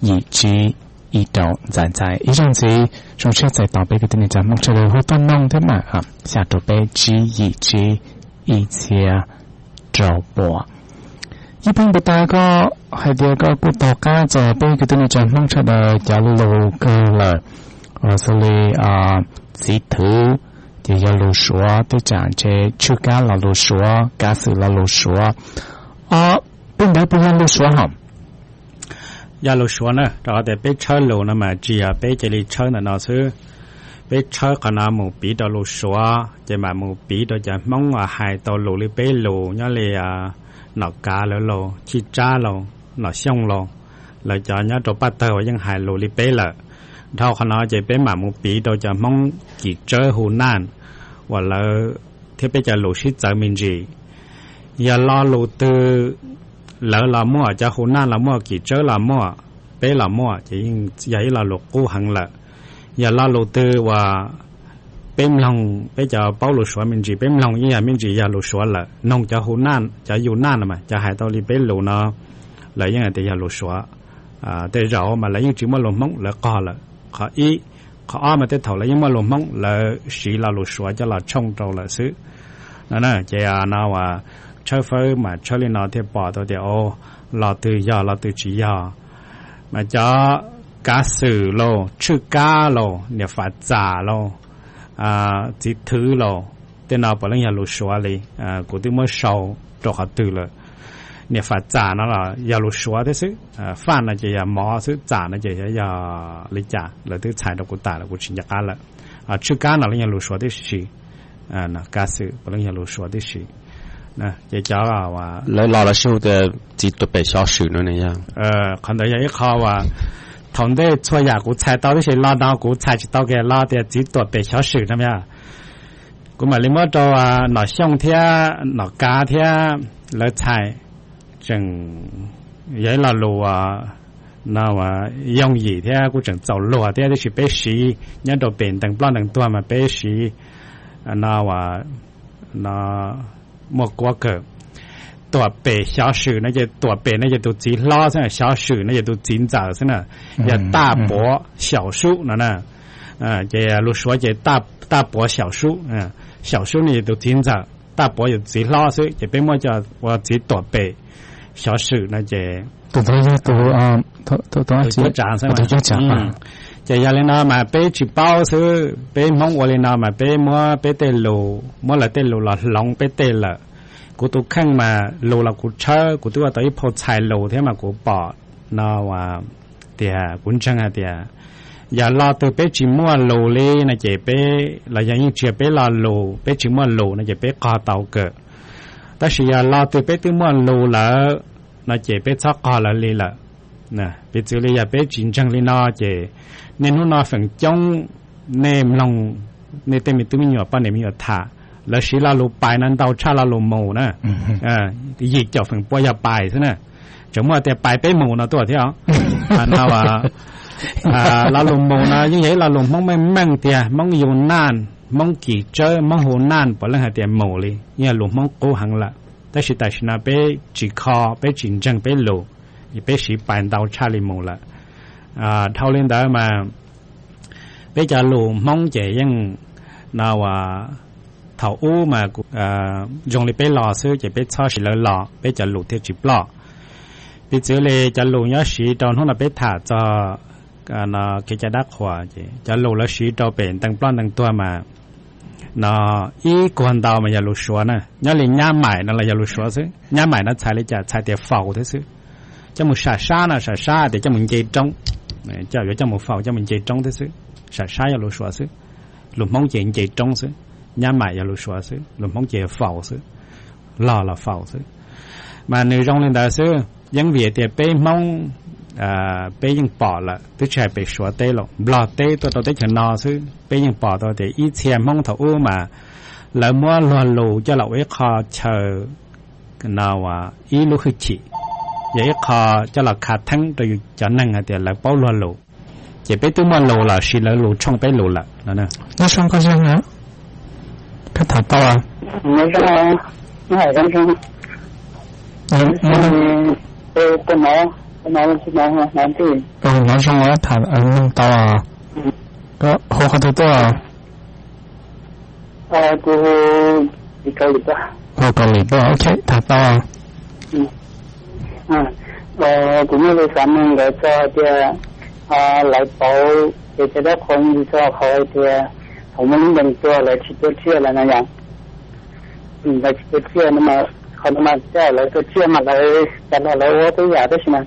yim tsib ib rau ntxais ntxais ib zaug ntxiv. Zoo siab txais tos peb kwv tij neej tsa Hmoob sawv daws hu tuaj noog thiab mas, xya rau peb tsib yim tsib ib txhiab rau pua. Yij Pheej, puas tas koj hais tias koj kuj taug qab txog peb kwv tij neej tsa Hmoob sawv daws cov lus kawg lawm, xws li txiv thwv ces yog lus Suav, tej tsam ntshe tshwj kab los lus Suav, kav xwm los lus Suav, ob peb ntawd puas yog lus Suav hos? Yog lus Suav na, rau qhov tias peb tshawb lus no mas tsis yog peb cia li tshawb ntawm no xwb. Peb tshawb qhov no mus piv rau lus Suav ces mam mus piv rau cov Hmoob uas hais tau lus li peb lus nyob li Nom Kav lawv los, Chij Tsab los, Nom Xyooj los, lawv cov nyob rau Paj Tawg uas yeej hais lus li peb lawm. Dhau qhov no ces peb mam mus piv rau cov Hmoob Kim Tsawb Hu Naj uas lawv thiab peb cov lus sib txawv me ntsis. Yog lo lus twg lawv los muaj, cov Hu Naj los muaj, Kim Tsawb los muaj, peb los muaj, ces yeej yog ib lo lus qub heev lawm. Yog lo lus twg uas peb mloog, peb cov paub lus Suav me ntsis, peb mloog yeej yog me ntsis yog lus Suav lawm. Noog cov Hu Naj, cov Yu Naj no mas cov hais tau li peb lus no, lawv yeej hais tias yog lus Suav. Tej zaum mas lawv yeej tsis muaj lus Hmoob lawv qog lawm, qhov ib. Qhov ob mas tej thaum lawv yeej muaj lus Hmoob lawv siv lo lus Suav coj los tshooj rau lawm xwb no. Ces no uas tshawb fawb mas tshawb li no thiaj pom tau tias o, lo twg yog lo twg tsis yog. Mas cov kav xwm los, tshwj kab los, niam fam txam los, txiv thwv los, tej no puav leej yog lus Suav li. Kuv twb muab sau rau qhov twg lawm. Niam fam txam no los yog lus Suav thiab xwb. Faj no ces yog mov xwb, txam no ces yog li cas lawv twb txhais rau kuv tas lawm, kuv tsis nco qab lawm. Tshwj kab no los yog lus Suav tib si, kav xwm puav leej yog lus Suav tib si. Ces cov lawv los lawv sib hu tias txiv tuam pem xyov swm no ne yog, qhov ntawd yog ib qho uas thaum ntej txhua yam kuv txhais tau tib si, lo no kuv txhais tsis tau kiag, lo tias txiv tuam pem xyov swm no yog kuv mam li muab rau Nom Xyooj thiab Nom Kav thiab lawv txhais. Tseem yog ib lo lus no yooj yim thiab kuj tseem txaus luag thiab, tab sis peb siv nyob rau pem ntees ploj ntees tuag mas peb siv no, no muaj kuab kawg. Tuam pem xyov swm no ces tuam pem no ces tus txiv hlob xwb, xyov swm no ces tus txiv ntxawm xwb na. Yog taj puav xyaum sub no na. Ces lus Suav ces taj puav xyaum sub. Xyaum sub no yog tus txiv ntxawm, taj puav yog txiv hlob xwb, ces peb muab coj ua txiv tuam pem xyov swm no ces tus ntawd yog tus, tus cuab tsav xwb. Ces yog li no mas peb tsis paub xwb, peb Hmoob ua li no mas peb muab peb tej lus, muab lawv tej lus los hloov peb tej lawm. Kuv tus kheej mas lus los kuv tshawb, kuv twb ua tau ib phau txhais lus thiab mas kuv pom no tias kuv ntseeg hais tias yog lo twg peb tsis muaj lus li no ces peb, los yog yeej tsis yog peb lo lus, peb tsis muaj lus no ces peb qog tau kawg. Tab sis yog lo twg peb twb muaj lus lawm no ces peb txhob qog lawv li lawm. Piv txwv li yog peb tsis ntseeg li no ces niaj hnub no feem coob nej mloog nej tej me tub me nyuam poj niam me nyuam tham, lawv siv lo lus pais no ntau tshaj lo lus mus na. Yim caum feem pua yog pais xwb na, tseem muaj tias pais peb mus no tuaj thiab. No lo lus mus no yeej yog ib lo lus Hmoob meej meej tiag, Hmoob Yunaj, Hmoob Kim Tsawb, Hmoob Hunaj puav leej hais tias mus li, yeej yog lus Hmoob qub heev lawm. Tab sis tam sim no peb tsis kho, peb tsis ntseeg peb lus, peb siv pais ntau tshaj li mus lawm. Dhau li ntawd mas peb cov lus Hmoob ces yeej no thaum ub mas zoo li peb los xwb ces peb txhob siv lawv los peb cov lus thiaj tsis ploj. Piv txwv li cov lus nyob siv rau hnub no peb tham txog kev cai dab qhuas ces cov lus lawv siv rau pem ntees ploj ntees tuag mas no ib kuag ntau mas yog lus Suav na, nyob li nyab maim no los yog lus Suav xwb. Nyab maim no txhais li cas? Txhais tias faus thiab xwb. Coj mus sam sab no, sam sab tias coj mus nce roob, yuav coj mus faus, coj mus nce roob thiab xwb. Sam sab yog lus Suav xwb, lus Hmoob ces nce roob xwb. Nyab maim yog lus Suav xwb, lus Hmoob ces faus xwb, log los faus xwb. Mas nws zoo li ntawd xwb, yeej vim tias peb Hmoob peb yeej pom lawm, twb tsis hais pem Suav teb los Nplog teb tuaj rau teb chaws no xwb, peb yeej pom tau tias ib txhia Hmoob thaum ub mas lawv muab luag lus coj los ua ib qho chaw no ib lub hwj chim, yog ib qho coj los khav theeb rau yus cov neeg hais tias lawv paub luag lus. Ces peb twb muaj lus los sis lawv lus tshooj peb lus lawm no. Nyob zoo koj zoo na, koj tham tau. Nyob zoo, tham mloog tau. Koj hu qhov twg tuaj? Hu Kaus Lim tuaj. Ok, tham tau. Kuv muaj lus xav noog lawv txog hais tias lawv pauv kev cai dab qhuas ntsis txog qhov hais tias thaum muaj lub ntees tuag lawv tsis tua tsiaj lawm no yom. Lawv tsis tua tsiaj no mas qhov no mas tej lawv tua tsiaj mas lawv cov laus lawv ua tej yam tab sis mas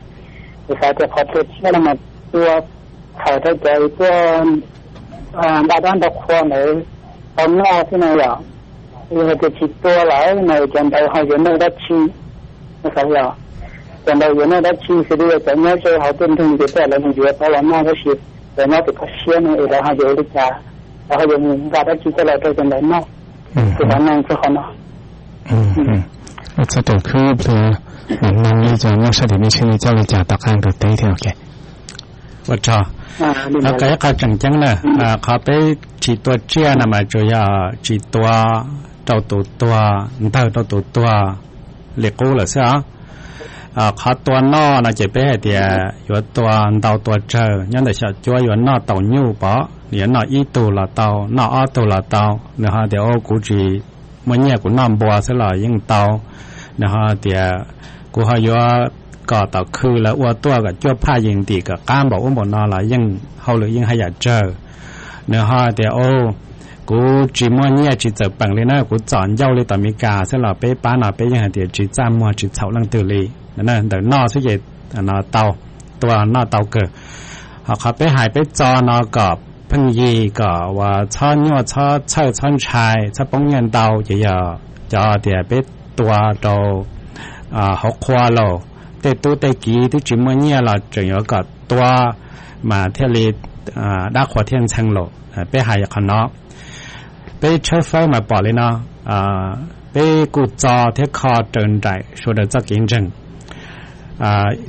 kuv xav tias qhov tua tsiaj no mas tua txhawm rau cov tuaj nta dab nta qhua ntawd tau noj xwb no yom. Yog hais tias tsis tua lawm no cov ntawd ho yuav noj dab tsi? Xav yog cov ntawd yuav noj dab tsi xws li cov nyob ze hauv tej nroog ces tej lawv mus yuav tau los noj tab sis cov nyob pem toj siab no es lawv ho yuav ua li cas, lawv ho yuav mus nqa dab tsi coj los rau cov ntawd noj. Kuv xav noog txog qhov no. Txog tus khwb plhws, nug li cas nyob sab tim me ntsis li coj li cas tom qab nkawd teb thiab. Ua tsaug. Qhov ib qho tseem ceeb na, qhov peb tsis tua tsiaj no mas tsuas yog tsis tua rau tus tuag, ntawg rau tus tuag li qub lawm xwb os. Qhov tua noj no ces peb hais tias yuav tua ntau tua tsawg, nyob ntawm xyom cuab yuav noj taus nyuj pom, yuav noj ib tug los tau, noj ob tug los tau. Nws ho tias, o, kuv tsis muaj nyiaj, kuv noj npua xwb los yeej tau. Nws ho tias, kuv ho yuav kom tom khw lawv ua tuaj kom cuaj phaj yees ntim kom qab npaum ub npaum no los yeej hauj lwm yeej haj yam tsawg. Nws ho tias, o, kuv tsis muaj nyiaj tsis txawm peem li na, kuv txom ncauj li tom Meskas xwb los peb pab no peb yeej hais tias tsis txaj muag tsis txhaum leej twg li. Ntawm noj xwb ces tau, tua noj tau kawg. Ho qhov peb hais peb txo no kom pheej yig, kom uas txhob nyuaj txhob txhawj txhob ntshai txhob poob nyiaj ntau ces yog cov tias peb tua rau hauv qhua lauj, tej tub tej kiv twb tsis muaj nyiaj los tseem yuav kom tua mas thiaj li dab qhuas thiaj ntxhee lauj. Peb hais qhov no, peb tshawb fawb mas pom li no, peb kuj txo thiab kho raws nraim sawv daws txoj kev ntseeg.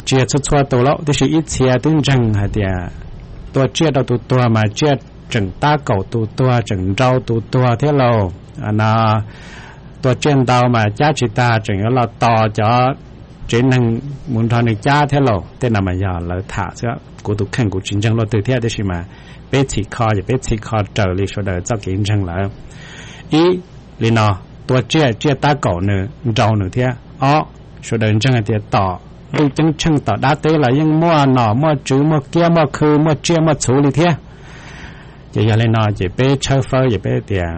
Tsis yog txhua txhua tus lauj, tiam sis ib txhia twb ntseeg hais tias tua tsiaj rau tus tuag mas tsiaj tseem tab kaum tus tuag, tseem nrau tus tuag thiab lauj. Tua tsiaj ntau mas cab tsis tag tseem yuav los tos cov tsev neeg mus nrog nws cab thiab lauj. Tej no mas yog lawv tham xwb, kuv tus kheej kuv tsis ntseeg luaj twg thiab, tiam sis mas peb txhim kho ces peb txhim kho raws li sawv daws txoj kev ntseeg lawm. Ib, li no, tua tsiaj, tsiaj tab kaum nws, nrau nws thiab. Ob, sawv daws ntseeg hais tias tom ntuj ceeb tsheej tom dab teb los yeej muaj nom muaj tswv muaj kiab muaj khw muaj tsiaj muaj txhuv li thiab. Ces yog li no ces peb tshawb fawb ces peb tias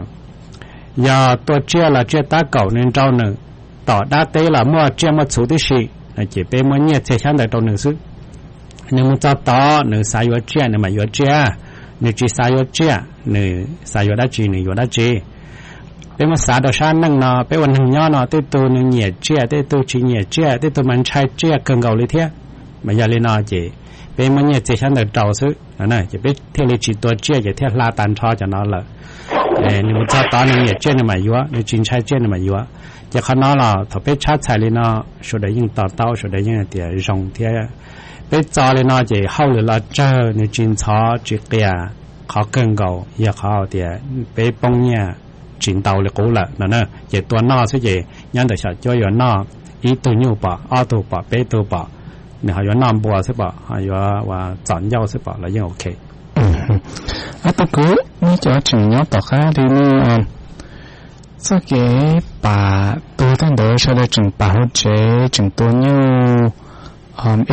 yog tua tsiaj los tsiaj tab kaum nws, nrau nws, tom dab teb los muaj tsiaj muaj txhuv tib si, ces peb muab nyiaj txiag xyab ntawv rau nws xwb. Nws mus txog tod nws xav yuav tsiaj nws mam yuav tsiaj, nws tsis xav yuav tsiaj nws xav yuav dab tsi nws yuav dab tsi. Peb muab xav rau sab neej no, peb ua neeg nyob no tej tug nws nyiam tsiaj, tej tug tsis nyiam tsiaj, tej tug mas ntshai tsiaj kawg nkaus li thiab. Mas yog li no ces peb muab nyiaj txiag xyab ntawv rau xwb, ces peb thiaj li tsis tua tsiaj ces thiaj hla tag nrho cov no lawm. Nws mus txog tod nws nyiam tsiaj nws mam yuav, nws tsis ntshai tsiaj nws mam yuav. Ces qhov no los thaum peb tshab txhais li no, sawv daws yeej to taub, sawv daws yeej hais tias zoo thiab. Peb txo li no ces hauj lwm los tsawg, nws tsis ntxhov tsis qias. Qhov kawg nkaus yog qhov tias peb poob nyiaj tsis ntau li qub lawm no na, ces tua noj xwb ces nyob ntawm xyom cuab yuav noj ib tug nyuj pom, ob tug pom, peb tug pom, nws ho yuav noj npua xwb pom, ho yuav ua txom ncauj xwb pom los yeej ok. Ob tug kwv, nej cov tseem nyob tom qab li nej, txoj kev pam tuag tej ntawd sawv daws tseem pam hauv tsev tseem tua nyuj,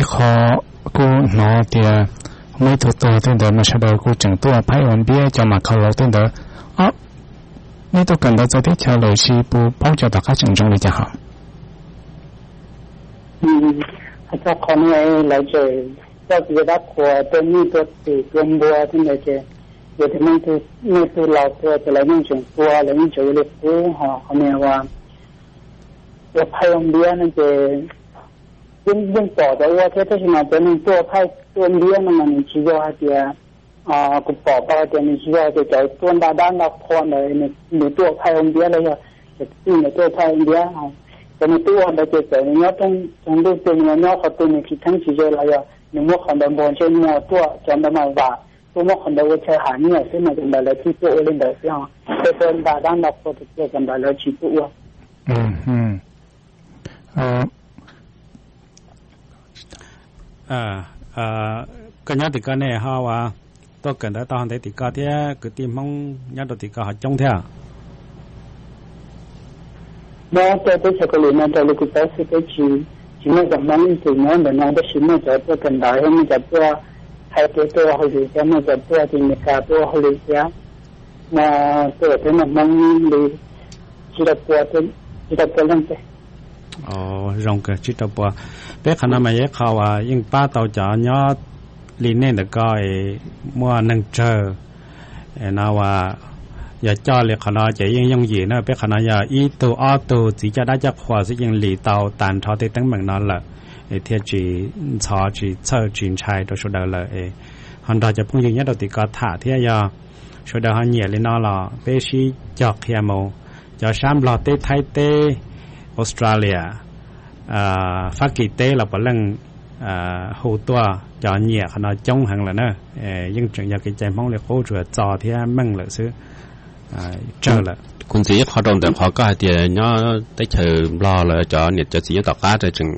ib qho kuj hnov tias muaj ib tug tuag tej ntawd mas sawv daws kuj tseem tuaj phaib ua npiab cov mas khau laus tej ntawd. Nej tuaj kawm ntawv txawv teb chaws lawm sis puas paub cov tom qab tseem zoo li cas hos? Hais txog qhov no lawv tseem coj kev dab qhuas tua nyuj tua twm tua npua tej ntawd ces yog tias muaj ib tug laus tuag ces lawv yeej tseem tua, lawv yeej tseem ua li qub. Ho qhov niag ua phaib ua npiab no ces yeej pom cov ua thiab, tab sis mas cov neeg tuaj phaib tuaj npiab no mas nws tsis yog hais tias, kuv pom tau hais tias nws tsis yog hais tias cov tuaj nta dab nta qhua ntawd nws tuaj phaib ua npiab los yog cov tij ntawd tuaj phaib ua npiab. Cov nws tuaj ua ntawd ces txawm nws nyob rooj tsaus ntuj twg nws los nyob qhov twg nws tsis theeb tsis ze los yog nws muab qhov ntawd npog ntsej muag tuaj, cov ntawd mas vam tuaj muab qhov ntawd ua chaw hais nyiaj xwb mas cov ntawd lawv thiaj tuaj ua li ntawd xwb. Tej tuaj nta dab nta qhua tiag tiag cov ntawd lawv tsis tuaj ua. Koj nyob tim ko nej ho ua tuaj kawm ntawv tau ho ntev tim ko thiab kwv tij Hmoob nyob rau tim ko ho coob thiab? Nyob rau teb chaws Kaus Lim no raws li kuv paub xwb peb tsis, tsis muaj cov Hmoob ib txwm nyob ntawm no, tab sis muaj cov tuaj kawm ntawv thiab muaj cov tuaj Thaib tuaj ua hauj lwm thiab muaj cov tuaj tim Amelikas tuaj ua hauj lwm thiab. No tuaj peb muaj Hmoob li tsib rau pua, tsib rau pua leej. Zoo kawg, tsib rau pua. Peb qhov no mas yog ib qho uas yeej pab tau cov nyob li nej ntawm ko es muaj neeg tsawg no uas yog coj li qhov no ces yeej yooj yim na. Peb qhov no yog ib tug ob tug txiv coj dab coj qhua xwb yeej lis tau tag nrho tej teeb meem no lawm, es thiaj tsis ntxhov tsis txhawj tsis ntshai rau sawv daws lawm. Ho nrog cov phooj ywg nyob rau tim ko tham thiab yog sawv daws ho nyiam li no los peb sib cog qhia mus. Cov sab Nplog teb, Thaib teb, Australia, Fab Kis teb los puav leej hu tuaj, cov nyiam qhov no coob heev lawm na. Yeej tseem yog kev cai Hmoob li qub, tsuas txo thiab meej lawm xwb, tsawg lawm. Kuv ntxiv ib qho rau ntawm qhov koj hais tias nyob teb chaws Nplog lawm cov niam cov txiv nyob tom qab tseem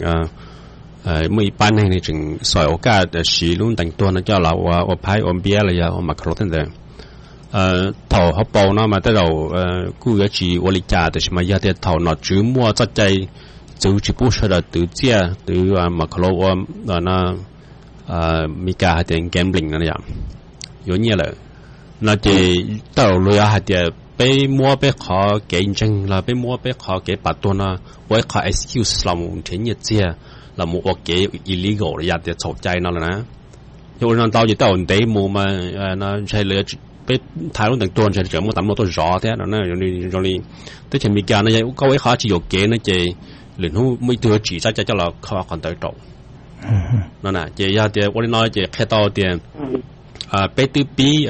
muaj ib pab neeg tseem xav ua kaj siv lub ntees tuag no coj los ua phaib ua npiab los yog ua mas khau laus tej ntawd. Thaum hauv paus no mas tej zaum kuj yuav tsis ua li cas, tab sis mas yog tias thaum nom tswv muaj txoj cai txwv tsis pub sawv daws twv txiaj twv mas khau laus ua Meskas hais tias gambling no yom, yuav nyiaj lawm no ces tej zaum luag yuav hais tias peb muab peb qhov kev ntseeg los peb muab peb qhov kev pam tuag no ua ib qho excuse los mus nrhiav nyiaj txiag, los mus ua kev illegal los yog tias txhaum cai no lawm na. Yog ua li no ntau ces tej zaum ntev mus mas ntshe lawv, peb thaij lub ntees tuag ntshe tseem muaj tam luaj tuaj zov thiab no. Zoo li teb chaws Amelikas no yog koj ua ib qho tsis yuam kev no ces lwm hnub muaj ib tug yuav tsim txoj cai coj los kho qhov ntawd rau no na. Ces yog tias ua li no ces qhia tau tias peb twb pib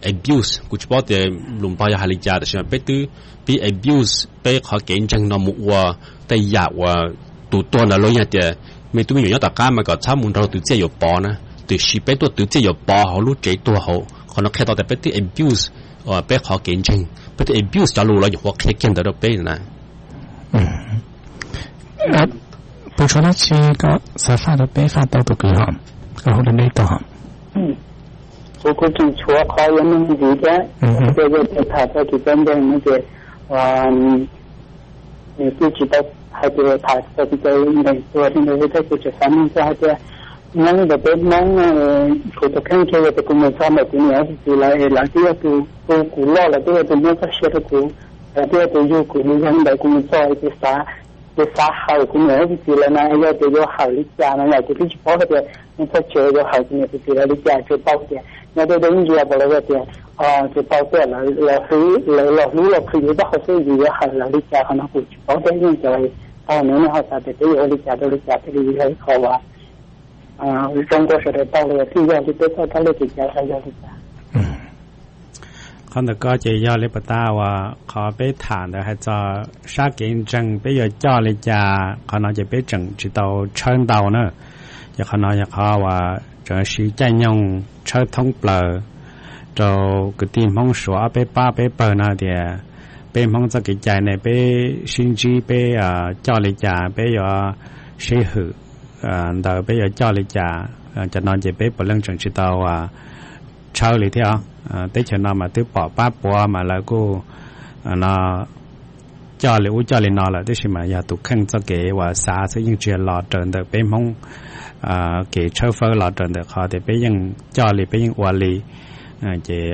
abuse, kuv tsis paub tias lus Nplog yog hais li cas, tab sis mas peb twb pib abuse peb qhov kev ntseeg no mus ua tej yam uas tus tuag ntawd los yog tias me tub me nyuam nyob tom qab mas kom txhob mus nrog twv txiaj yuav pov na, tiam sis peb tuaj twv txiaj yuav pov hauv lub tsev tuag hauv. Qhov no qhia tau tias peb twb abuse peb qhov kev ntseeg, peb twb abuse cov lus los nyuam qhuav qhia kiag ntawd rau peb na. Puas tshuav dab tsi koj xav faj rau peb faj tau tus kwv hom, koj hu rau peb tau hom? Kuv kuj tseem tshuav qhov yuav nug ntxiv thiab, tias yog tias tham txog kev cai ntseeg no ces nws kuj tsis tau hais tias tham txog kev cai ntees tuag li ntawd, tab sis kuv tseem xav nug txog hais tias Hmoob ntawm peb Hmoob, kuv tus kheej kiag yog tias kuv mus txog ntawm kuv niam kuv txiv lawv es lawv twb yog tus tu kuv loj, lawv twb yog tus muab txoj sia rau kuv, lawv twb yog tus yug kuv li yog ntawd kuv mus txog ces xav, ces xav hawm kuv niam kuv txiv lawv na, yog tias yuav hawm li cas no yom, kuv twb tsis paub hais tias mus txog tsev yuav hawm kuv niam kuv txiv lawv li cas, tsuas paub tias nyob deb deb ntsia pom lawv tias tsuas paub tias lawv los hlub los khwv yus taub hau xwb, yus yuav hawm lawv li cas qhov no kuv tsis paub thiab. Yeej cov tau, nws nej ho xav tias peb yuav ua li cas rau li cas thiaj li yog ib qho uas zoo rau sawv daws tau los yog thiaj yog li peb txoj kab li kev cai los yog li cas? Qhov ntawm ko ces yog li pas tas uas qhov peb tham ntawd hais txog sab kev ntseeg peb yuav coj li cas, qhov no ces peb tseem tsis tau tshawb ntau na. Ces qhov no yog qhov uas tseem siv caij nyoog tshawb thoob plaws rau kwv tij Hmoob Suav ob peb pab peb pawg no tias peb Hmoob txoj kev cai ne peb sib ntsib peb coj li cas, peb yuav sib hwm ntawd peb yuav coj li cas. Cov no ces peb puav leej tseem tsis tau tshawb li thiab. Teb chaws no mas twb pom pab puav mas lawv kuj no coj li ub coj li no lawm, tab sis mas yog tus kheej txoj kev uas xav xwb, yeej tsis yog los raws ntawm peb Hmoob kev tshawb fawb, los raws ntawm qhov tias peb yeej coj li peb yeej ua li. Ces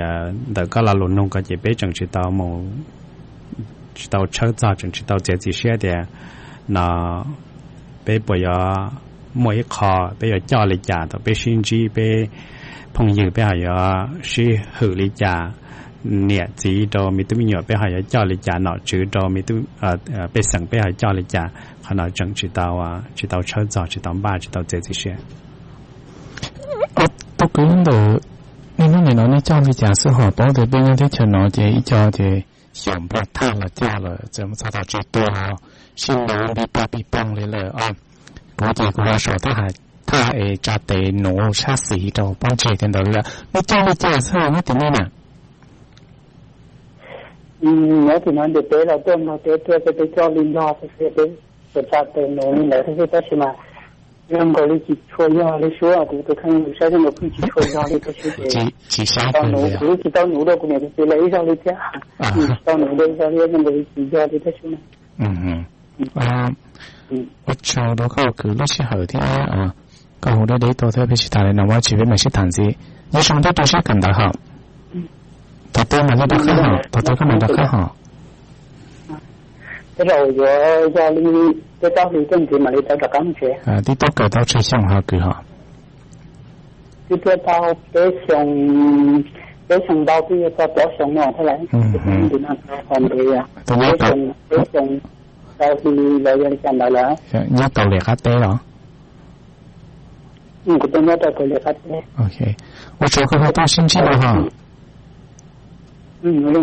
ntawm koj lo lus nug ko ces peb tseem tsis tau mus, tsis tau tshawb txog, tseem tsis tau txiav txim siab tias no peb puas yuav muaj ib qho peb yuav coj li cas, thaum peb sib ntsib peb phooj ywg peb ho yuav sib hwm li cas, niam txiv rau me tub me nyuam peb ho yuav coj li cas, nom tswv rau pej xeem peb ho coj li cas. Qhov no tseem tsis tau, tsis tau tshawb txog, tsis tau npaj, tsis tau txiav txim siab. Tub kwv, ntawm nej hnub nim no nej coj li cas xwb, ho paub tias peb nyob teb chaws no ces ib co ces xyaum Nplog thaj los coj lawm, txawm mus txog tom Tswv Tuag sib ntuv npiv pog pis poog li lawm os. Kuv ces kuv los saum thaj es tsa tes nuv sab xis rau pob ntseg tej ntawd li lawm. Nej coj li cas xwb nyob tim nej na? Nyob tim no ces peb los tuaj Nplog, peb tuaj peb coj li Nplog, peb tsa tes nuv li ntawd thiab xwb, tab sis mas zoo nkaus li tsis tshua yog li suab, kuv tus kheej saib zoo nkaus pheej tsis tshua yog li tab sis ces tsis tau nuv, kuv tsis tau nuv dua kuv niam kuv txiv lawv ib zaug li thiab. Tsis tau nuv dua ib zaug li, zoo nkaus li tsis yog li tab sis na. Ua tsaug rau koj kwv lub sij hawm thiab koj hu deb deb tuaj thiab peb sib tham li no, muaj tsis peb mam sib tham ntxiv. Nyob zoo, nyob rau sab kawm ntawv hos. Thaum twg mam li rov qab hos, thaum twg koj mam rov qab hos? Tej zaum yuav yog li peb plaub hlis tej ntxiv mam li tau rov qab mus tsev. Twb tuaj kawm tau tsawg xyoo hos kwv hos? Twb tuaj tau peb xyoo, peb xyoo ntau twb yuav txog plaub xyoo no thiab lawm. Twb nti no tau qhov ntev, peb xyoo, peb xyoo ntau hli los yog li cas ntawd lawm. Nyob Kaus Lim qab teb los? Kuv tuaj nyob rau Kaus Lim qab teb. Ua tsaug koj ho tuaj sib ntsib no hos. Li ntawd, li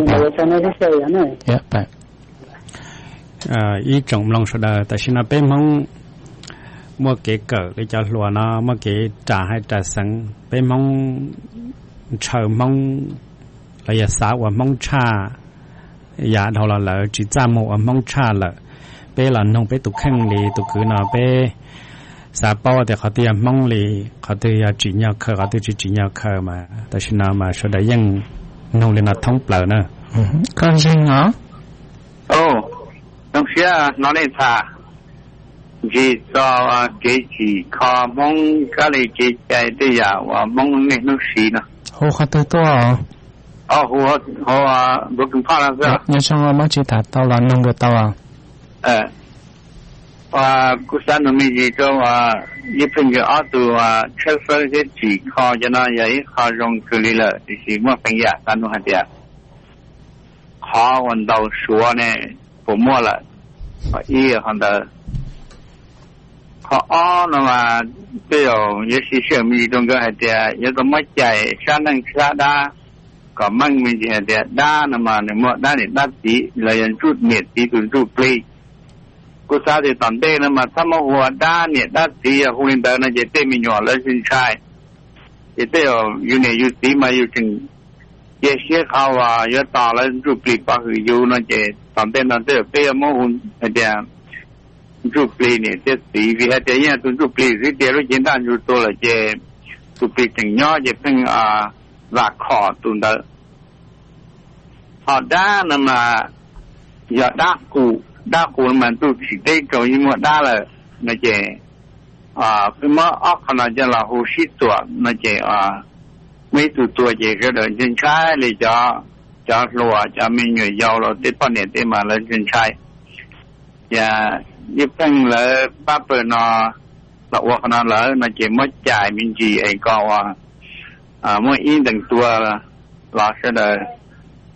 ntawd ua tsaug nej sib sau yog ne. Ib tsoom mloog sawv daws, tam sim no peb Hmoob muaj kev kawm li cov hluas no, muaj kev ras hais ras xeev, peb Hmoob ntshaw Hmoob, los yog xav ua Hmoob tshaj, yav dhau los lawm tsis txaj muag ua Hmoob tshaj lawm. Peb los nug peb tus kheej li tus kwv no, peb xav paub tias qhov twg yog Hmoob li, qhov twg yog tsim nyog khaws, qhov twg tsis tsim nyog khaws mas tam sim no mas sawv daws yeej nug li no thoob plaws na. Koj zeeg os. Zoo siab hnov nej tham ntsis txog kev tsim kho Hmoob, kab li kev cai tej yam uas Hmoob niaj hnub siv no. Hu qhov twg tuaj? Hu, hu Npuav Kws Phoj no xwb. Nyob zoo, muab tsis tham tau los nug nkawd tau. Kuv xav nug me ntsis rau Yeej Pheej nkawd ob tug tshawb fawb thiab tsim kho cov no yog ib qho zoo kawg li lawm, tiam sis muaj qee yam xav nug hais tias qhov uas ntaus suav ne puas muaj lawm? Qhov ib qhov ntawd. Qhov ob no mas tej zaum yuav siv sij hawm me ntsis rau nkawd hais tias yuav tau muab cais sab neej sab dab kom meej me ntsis hais tias dab no mas nws muaj dab niam dab txiv los yog ntsuj niam txiv tus ntsuj plig. Kuv xav tias tom ntej no mas txhob muab hu ua dab niam dab txiv, yog hu li ntawd no ces tej me nyuam lawv ntshai ntshai. Ces tej zaum yus niam yus txiv mas yus tseem cia siab qhov uas yuav tos lawv ntsuj plig pov hwm yus no ces tom ntej no tej zaum peb yuav muab hu hais tias ntsuj plig niam thiab txiv, vim hais tias yeej yog tus ntsuj plig xwb tiag, lub cev ntaj ntsug tuag lawm ces tus plig tseem nyob ces pheej vam khom tus ntawd. Ho dab no mas yog dab qus, dab qus no mas ntuj tsim teb tsaus yeej muaj dab lawm no ces pheej muab ob qho no coj los hu sib txuam no ces muaj ib tug tuag ces sawv daws ntshai ntshai li, cov, cov hluas cov me nyuam yaus los tej poj niam tej mas lawv ntshai ntshai. Ces Yeej Pheej lawv pab pawg no los ua qhov no lawm no ces muab cais me ntsis es kom uas muaj ib ntees tuag los sawv daws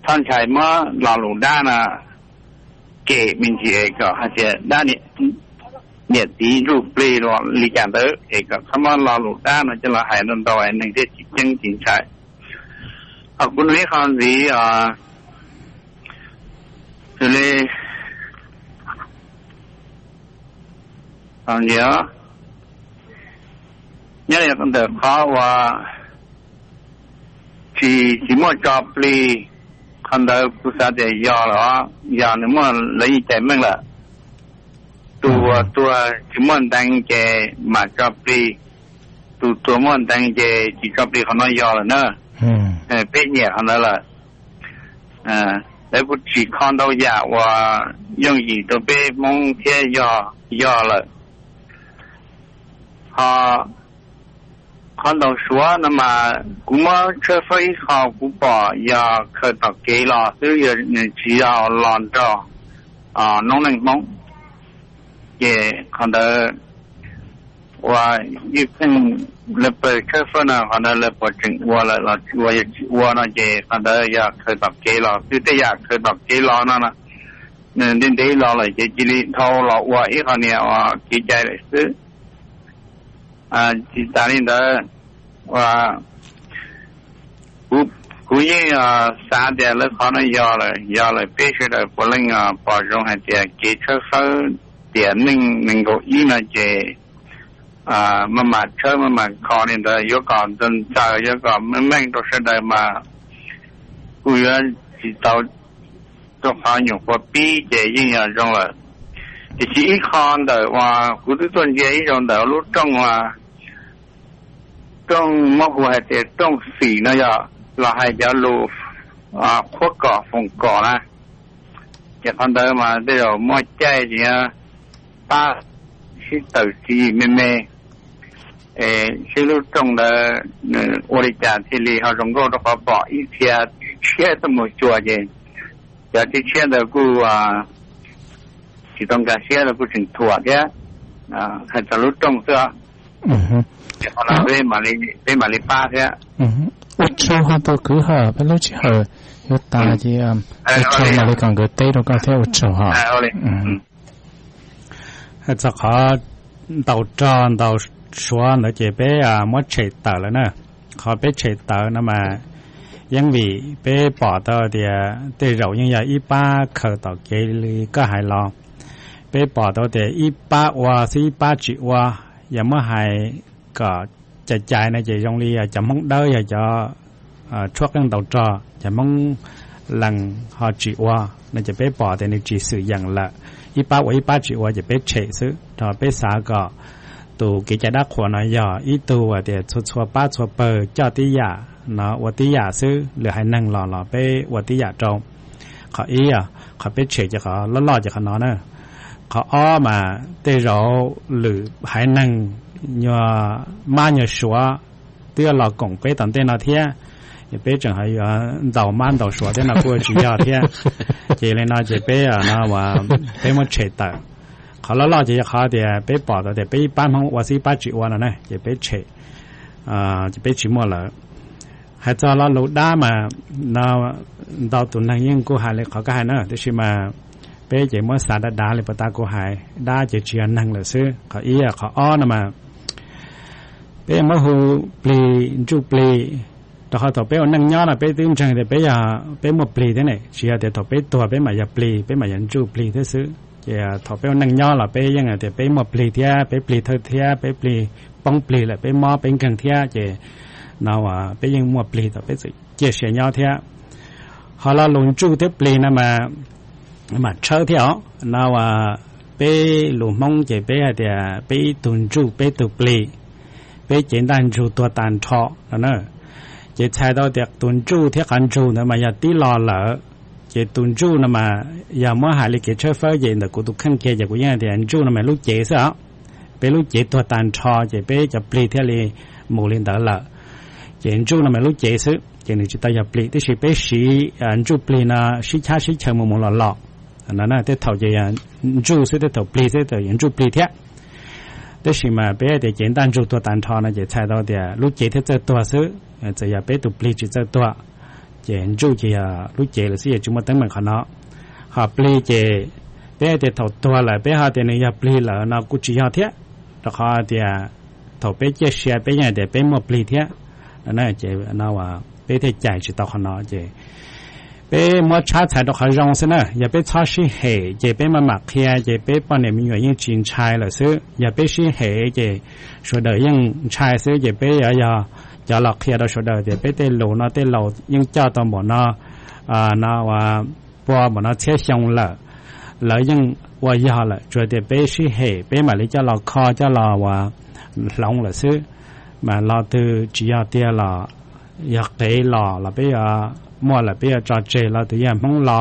txhob ntshai, muab lo lus dab no kem me ntsis es kom hais tias dab niam txiv ntsuj plig los li cas ntawd es kom txhob muab lo lus dab no coj los hais ntau ntau es neeg thiaj tsis ceeb tsis ntshai. Kuv nug ib qho ntxiv os, xws li, nyob li ntawm qhov uas tsis, tsis muaj tso plig, qhov ntawd kuv xav tias yog lawm os, yog nws muaj lawv yeej cais meej lawm. Tus uas tuag tsis muaj ntees ces mam tso plig, tus tuag muaj ntees ces tsis tso plig, qhov no yog lawm na. Peb nyiam qhov ntawd lawm. Lawv kuj tsim kho ntau yam uas yooj yim rau peb Hmoob thiab, yog, yog lawm. Ho qhov ntaus suav no mas kuv muab tshawb fawb ib qho kuv pom yog khaws tom kev los xwb, tsis yog los nrog noob neej Hmoob. Ces qhov ntawd uas ywj pheej lawv pawg tshawb fawb no, qhov ntawd lawv puas tseem ua lawm los ua, yog tsis ua no ces qhov ntawd yog khaws tom kev los xwb. Tej yam khaws tom kev los no nws ntev ntev los lawm ces cia li dhau los ua ib qho niag uas kev cai lawm xwb. Tsis tas li ntawd, kuv yeej xav tias lawv qhov no yog lawm, yog lawm peb sawv daws puav leej pom zoo hais tias kev tshawb fawb tiam neej nees nkaum ib no ces maj mam tshawb maj mam kho li ntawd yuav kom ntxaws ntxaws, yuav kom meej meej rau sawv daws mas kuj yuav tsis tau rau qhov nyuam qhuav pib ces yeej yog zoo lawm. Tiam sis ib qho ntawm uas kuv twb tuaj ntsia ib zaug ntawm lub rooj, rooj muab hu hais tias rooj xim no yog los hais cov lus qhuab kom foom kom na, ces qhov ntawd mas tej zaum muaj caij ces pab sib tawm tswv yim me me, seb lub rooj ntawd nws ua li cas thiaj li ho zoo nkauj, rau qhov pom ib txhia tshiab tuaj mus xyuas ces cov tshiab tshiab ntawd kuj tsis tau nkag siab los kuj tseem thuam thiab. Hais txog lub rooj xwb, peb mam li pab thiab. Ua tsaug hais tias kwv ha, peb lub sij hawm yuav tas ces ua tsaug mam li kom nkawd teb rau koj thiab, ua tsaug ha. Hais txog qhov ntaus rog ntaus suav ntawd ces peb muab tshem tawm lawm na. Qhov peb tshem tawm no mas yeej vim peb pom tau tias tej zaum yeej yog ib pab khaws tom kev li koj hais los, peb pom tau tias ib pab ua xwb ib pab tsis ua. Yog muab hais kom cais cais no ces zoo li cov Hmoob Dawb yog cov tshuab qeej ntaus rog, cov Hmoob Lees ho tsis ua no ces peb pom tias nws tsis xwm yeem lawm. Ib pab ua ib pab tsis ua ces peb tshem xwb, rau peb xav kom tus kev cai dab qhuas no yog ib tug uas tias txhua txhua pab txhua pawg coj tib yam no ua tib yam xwb, lwm haiv neeg los los peb ua tib yam rau. Qhov ib, qhov peb tshem ces qhov loj loj ces qhov no na. Qhov ob mas tej zaum lwm haiv neeg nyuag mab nyuag suav twb los koom peb tom ntej no thiab, peb tseem ho yuav ntaus mab ntaus suav thiab no kuj tsis yog thiab. Ces li no ces peb no peb muab tshem tawm. Qhov loj loj ces yog qhov tias peb pom tau tias peb ib pab Hmoob ua xwb ib pab tsis ua no na ces peb tshem, ces peb tsis muaj lawm. Hais txog lo lus dab mas no ntau tus neeg yeej kuj hais li qhov koj hais na, tiam sis mas peb ces muab xav dav dav li puas tas kuv hais, dab ces tsis yog neeg lawm xwb. Qhov ib, qhov ob no mas peb muab hu plig, ntsuj plig. Rau qhov thaum peb ua neej nyob no peb twb ntseeg tias peb yog, peb muaj plig thiab ne, tsis yog tias thaum peb tuag peb mam yog plig, peb mam yog ntsuj plig thiab xwb. Ces thaum peb ua neej nyob los peb yeej tias peb muaj plig thiab, peb plig thawj thiab, peb plig poob plig lawm peb mob peb nkeeg thiab, ces no peb yeej muaj plig thaum peb txawm ciaj sia nyob thiab. Ho lo lus ntsuj thiab plig no mas mam tshawb thiab os. No peb lus Hmoob ces peb hais tias peb ib tug ntsuj peb tug plig, peb cev ntaj ntsug tuag tas nrho no na. Ces txhais tau tias tus ntsuj thiab qhov ntsug ntawd mas yog tib lo lawm. Ces tus ntsuj no mas yog muab hais li kev tshawb fawb ces ntawm kuv tus kheej kiag ces kuv yeej tias ntsuj no mas lub cev xwb os. Peb lub cev tuag tas nrho ces peb cov plig thiaj li mus li ntawd lawm. Ces ntsuj no mas lub cev xwb ces nws tsis tau yog plig, tiam sis peb siv ntsuj plig no sib chab sib chaw mus mus los los. No tej thaum ces yog ntsuj xwb, tej thaum plig xwb, tej thaum yog ntsuj plig thiab. Tab sis mas peb tias cev ntaj ntsug tuag tas nrho no ces txhais tau tias lub cev thiaj txawj tuag xwb, txawm yog peb tus plig tsis txawj tuag. Ces ntsuj ces yog lub cev lawm xwb, yog tsis muaj teeb meem qhov no. Ho plig ces peb tias thaum tuag lawm peb ho tias nws yog plig lawm no kuj tsis yog thiab, rau qhov tias thaum peb ciaj sia peb yeej tias peb muaj plig thiab. No ces no peb thiaj cais tsis tau qhov no ces peb muab tshab txhais rau qhov zoo xwb na. Yog peb txhob sib hem ces peb maj mam qhia ces peb poj niam me nyuam yeej tsis ntshai lawm xwb. Yog peb sib hem ces sawv daws yeej ntshai xwb ces peb yuav yog cov los qhia rau sawv daws tias peb tej lus no tej laus yeej coj tau npaum no, no ua pua npaum no txhiab xyoo lawm, lawv yeej ua yog lawm, tsuas tias peb sib hem peb mam li coj los kho coj los ua hloov lawm xwb. Mas lo twg tsis yog tiag los yog qev los los peb yuav muaj lawm peb yuav tso tseg, lo twg yog Hmoob lo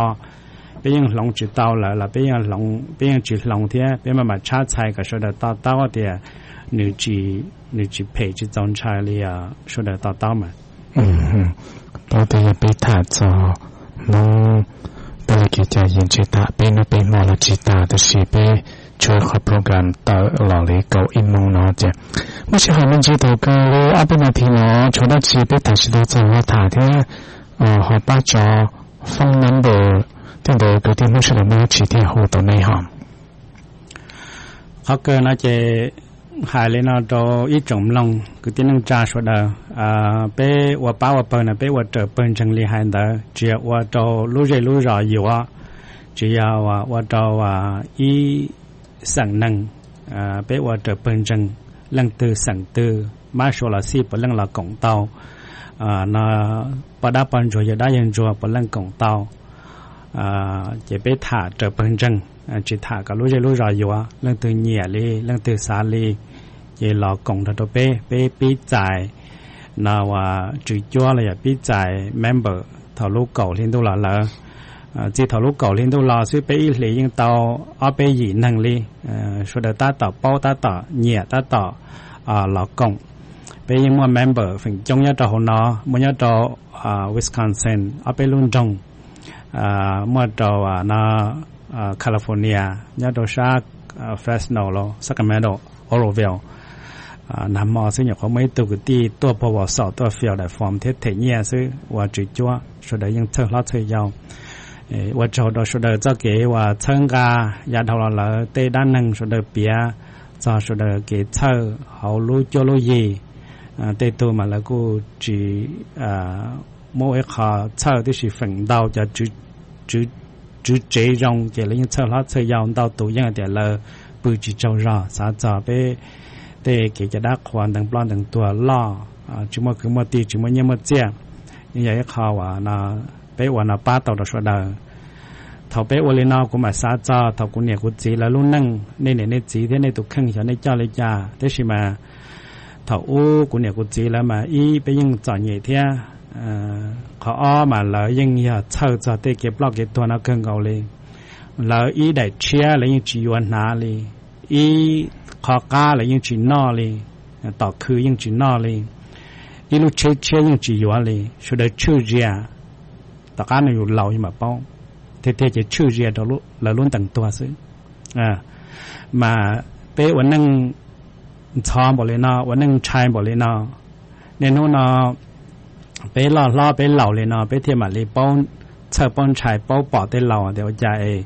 peb yeej hloov tsis tau lawm los peb yeej tsis hloov thiab. Peb maj mam tshab txhais kom sawv daws to taub tias nws tsis phem tsis txaus ntshai li, sawv daws to taub mas. Paub tias yog peb tham txog Hmoob tej kev cai yeej tsis tham peb hnub peb hmo los tsis tas, tab sis peb tshuav qhov program tawm los li kaum ib moos no ces muaj sij hawm me ntsis thaum kawg li ob peb nas this no tshuav dab tsi peb tham tsis tau txog ho tham thiab, ho pab tso phone number tej ntawd kwv tij Hmoob sawv daws muaj dab tsi thiaj hu tau nej ho. Qhov kawg no ces hais li no rau ib tsoom mloog kwv tij neej tsa sawv daws, peb ua pab ua pawg no peb ua raws pawg ntseeg li hais ntawd, tsis yog ua rau lub zej lub zos yuav, tsis yog ua rau ib xeem neeg. Peb ua raws pawg ntseeg, leej twg xeem twg mab sua los xij puav leej los koom tau, no poj dab poj ntsuag yawg dab yawg ntsuag puav leej koom tau. Ces peb tham raws pawg ntseeg, tsis tham kom lub zej lub zos yuav, leej twg nyiam li leej twg xav li ces los koom nrog rau peb, peb pib txais no ua tswv cuab los yog pib txais member thaum lub kaum hli ntuj los lawm. Txij thaum lub kaum hli ntuj los xwb peb ib hlis yeej tau ob peb yim neeg li, sawv daws tab tom paub tab tom nyiam tab tom los koom. Peb yeej muaj member feem coob nyob rau hauv no, muaj nyob rau Wisconsin ob peb lub nroog, muaj rau no California, nyob rau sab Fresno los Sacramento, Oroville. Nag hmo xwb nyuam qhuav muaj ib tug kwv tij tuaj puag Wausau tuaj fill daim form thiab them nyiaj xwb ua tswv cuab, sawv daws yeej txhawj hlob txhawj yau. Ua tsaug rau sawv daws txoj kev uas txhawb nqa yav dhau los lawm, tej dab neeg sawv daws piav txog sawv daws kev txhawj hauv lub cuab lub yig. Tej tug mas lawv kuj tsis muaj ib qho txhawj tib si, feem ntau cov tswv tsev zoo ces lawv yeej txhawj hlob txhawj yau, ntau tus yeej hais tias lawv pw tsis tsaug zog xav txog peb tej kev cai dab qhuas ntees ploj ntees tuag loj, tsis muaj kwv muaj tij tsis muaj nyiaj muaj txiaj. Yeej yog ib qho uas peb ua no pab tau rau sawv daws. Thaum peb ua li no kuv mam xav txog thaum kuv niam kuv txiv lawv lub neej, nej niam nej txiv thiab nej tus kheej xyov nej coj li cas, tab sis mas thaum ub kuv niam kuv txiv lawv mas ib peb yeej txom nyem thiab, qhov ob mas lawv yeej yog txhawj txog tej kev ploj kev tuag no kawg nkaus li. Lawv ib daim tshiab lawv yeej tsis yuav hnav li, ib qho qab lawv yeej tsis noj li, tom khw yeej tsis noj li, ib lub tsheb tshiab yeej tsis yuav li, sawv daws tshwj zias. Tom qab no yus laus yus mam paub, tiag tiag ces tshwj zias rau lawv lub ntees tuag xwb. Mas peb ua neej ntxhov npaum li no, ua neej ntshai npaum li no, niaj hnub no peb loj hlob peb laus li no peb thiaj mam li paub txhawj paub ntshai, paub pom tej laus tias ua cas es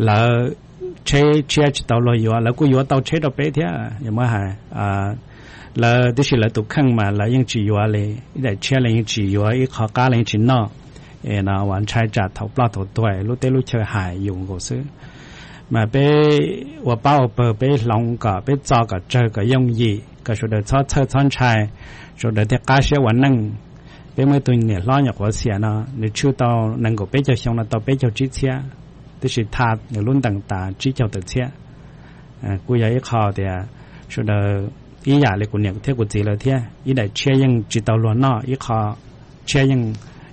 lawv tsheb tshiab tsis tau luag yuav, lawv kuj yuav tau tsheb rau peb thiab. Yog muab hais lawv tib si lawv tus kheej mas lawv yeej tsis yuav li, ib daim tshiab lawv yeej tsis yuav, ib qho qab lawv yeej tsis noj. Es no uas ntshai tsam thaum ploj thaum tuag lub teb lub chaw hais yus nkaus xwb. Mas peb ua pab ua pawg peb hloov kom peb txo kom tsawg kom yooj yim kom sawv daws txhob txhawj txhob ntshai, sawv daws thiaj qab siab ua neej. Peb muaj ib tug niam hlob nyuam qhuav xiam no, nws tshwj tau nees nkaum peb caug xyoo no tau peb caug tsib txhiab, tab sis tha nws lub ntees tas tsib caug tawm txhiab. Kuj yog ib qho tias sawv daws ib yam li kuv niam thiab kuv txiv lawv thiab, ib daim tshiab yeej tsis tau luag noj, ib qho tshiab yeej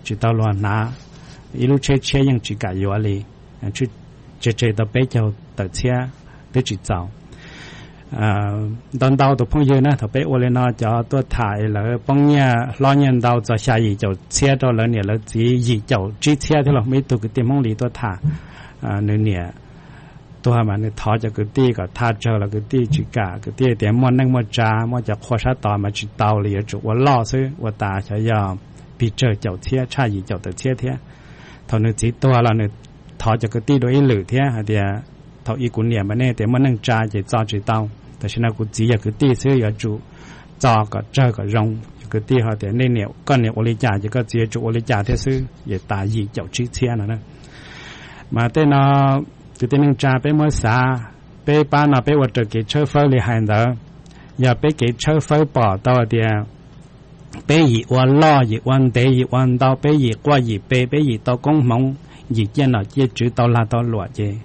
tsis tau luag hnav, ib lub tsheb tshiab yeej tsis kam yuav li, tseg tseg tau peb caug tawm txhiab twb tsis txaus. Ntau ntau tus phooj ywg na, thaum peb ua li no cov tuaj tham es lawv poob nyiaj hlob nyiaj ntau txog xya yim caum txhiab rau lawv niam lawv txiv, yim caum tsib txhiab thiab los muaj ib tug kwv tij Hmoob Lis tuaj tham, nws niam tuag mas nws thov cov kwv tij kom tha tsawg los kwv tij tsis kam, kwv tij tias muaj neej muaj tsa, muaj cov qhua sab tod mas tsis tau li, yuav tsum ua loj xwb, ua tas xyov yog pes tsawg caum txhiab, tshaj yim caum tawm txhiab thiab. Thaum nws txiv tuag los nws thov cov kwv tij dua ib lwm thiab hais tias thaum ub kuv niam mas nej tias muaj neej tsa ces txo tsis tau, tam sim no kuv txiv yog kwv tij xwb yuav tsum txo kom tsawg kom zoo, yog Kwv tij ho tias nej niam, koj niam ua li cas ces koj txiv yuav tsum ua li cas thiab xwb, ces tas yim caum tsib txhiab no na. Mas tej no kwv tij neej tsa peb muab xav, peb pab no peb ua raws kev tshawb fawb li hais ntawd. Yog peb kev tshawb fawb pom tau tias peb yim ua loj, yim ua ntev, yim ua ntau, peb yim quaj yim pe, peb yim tau koob hmoov, yim ciaj nom ciaj tswv, tau lag tau luam ces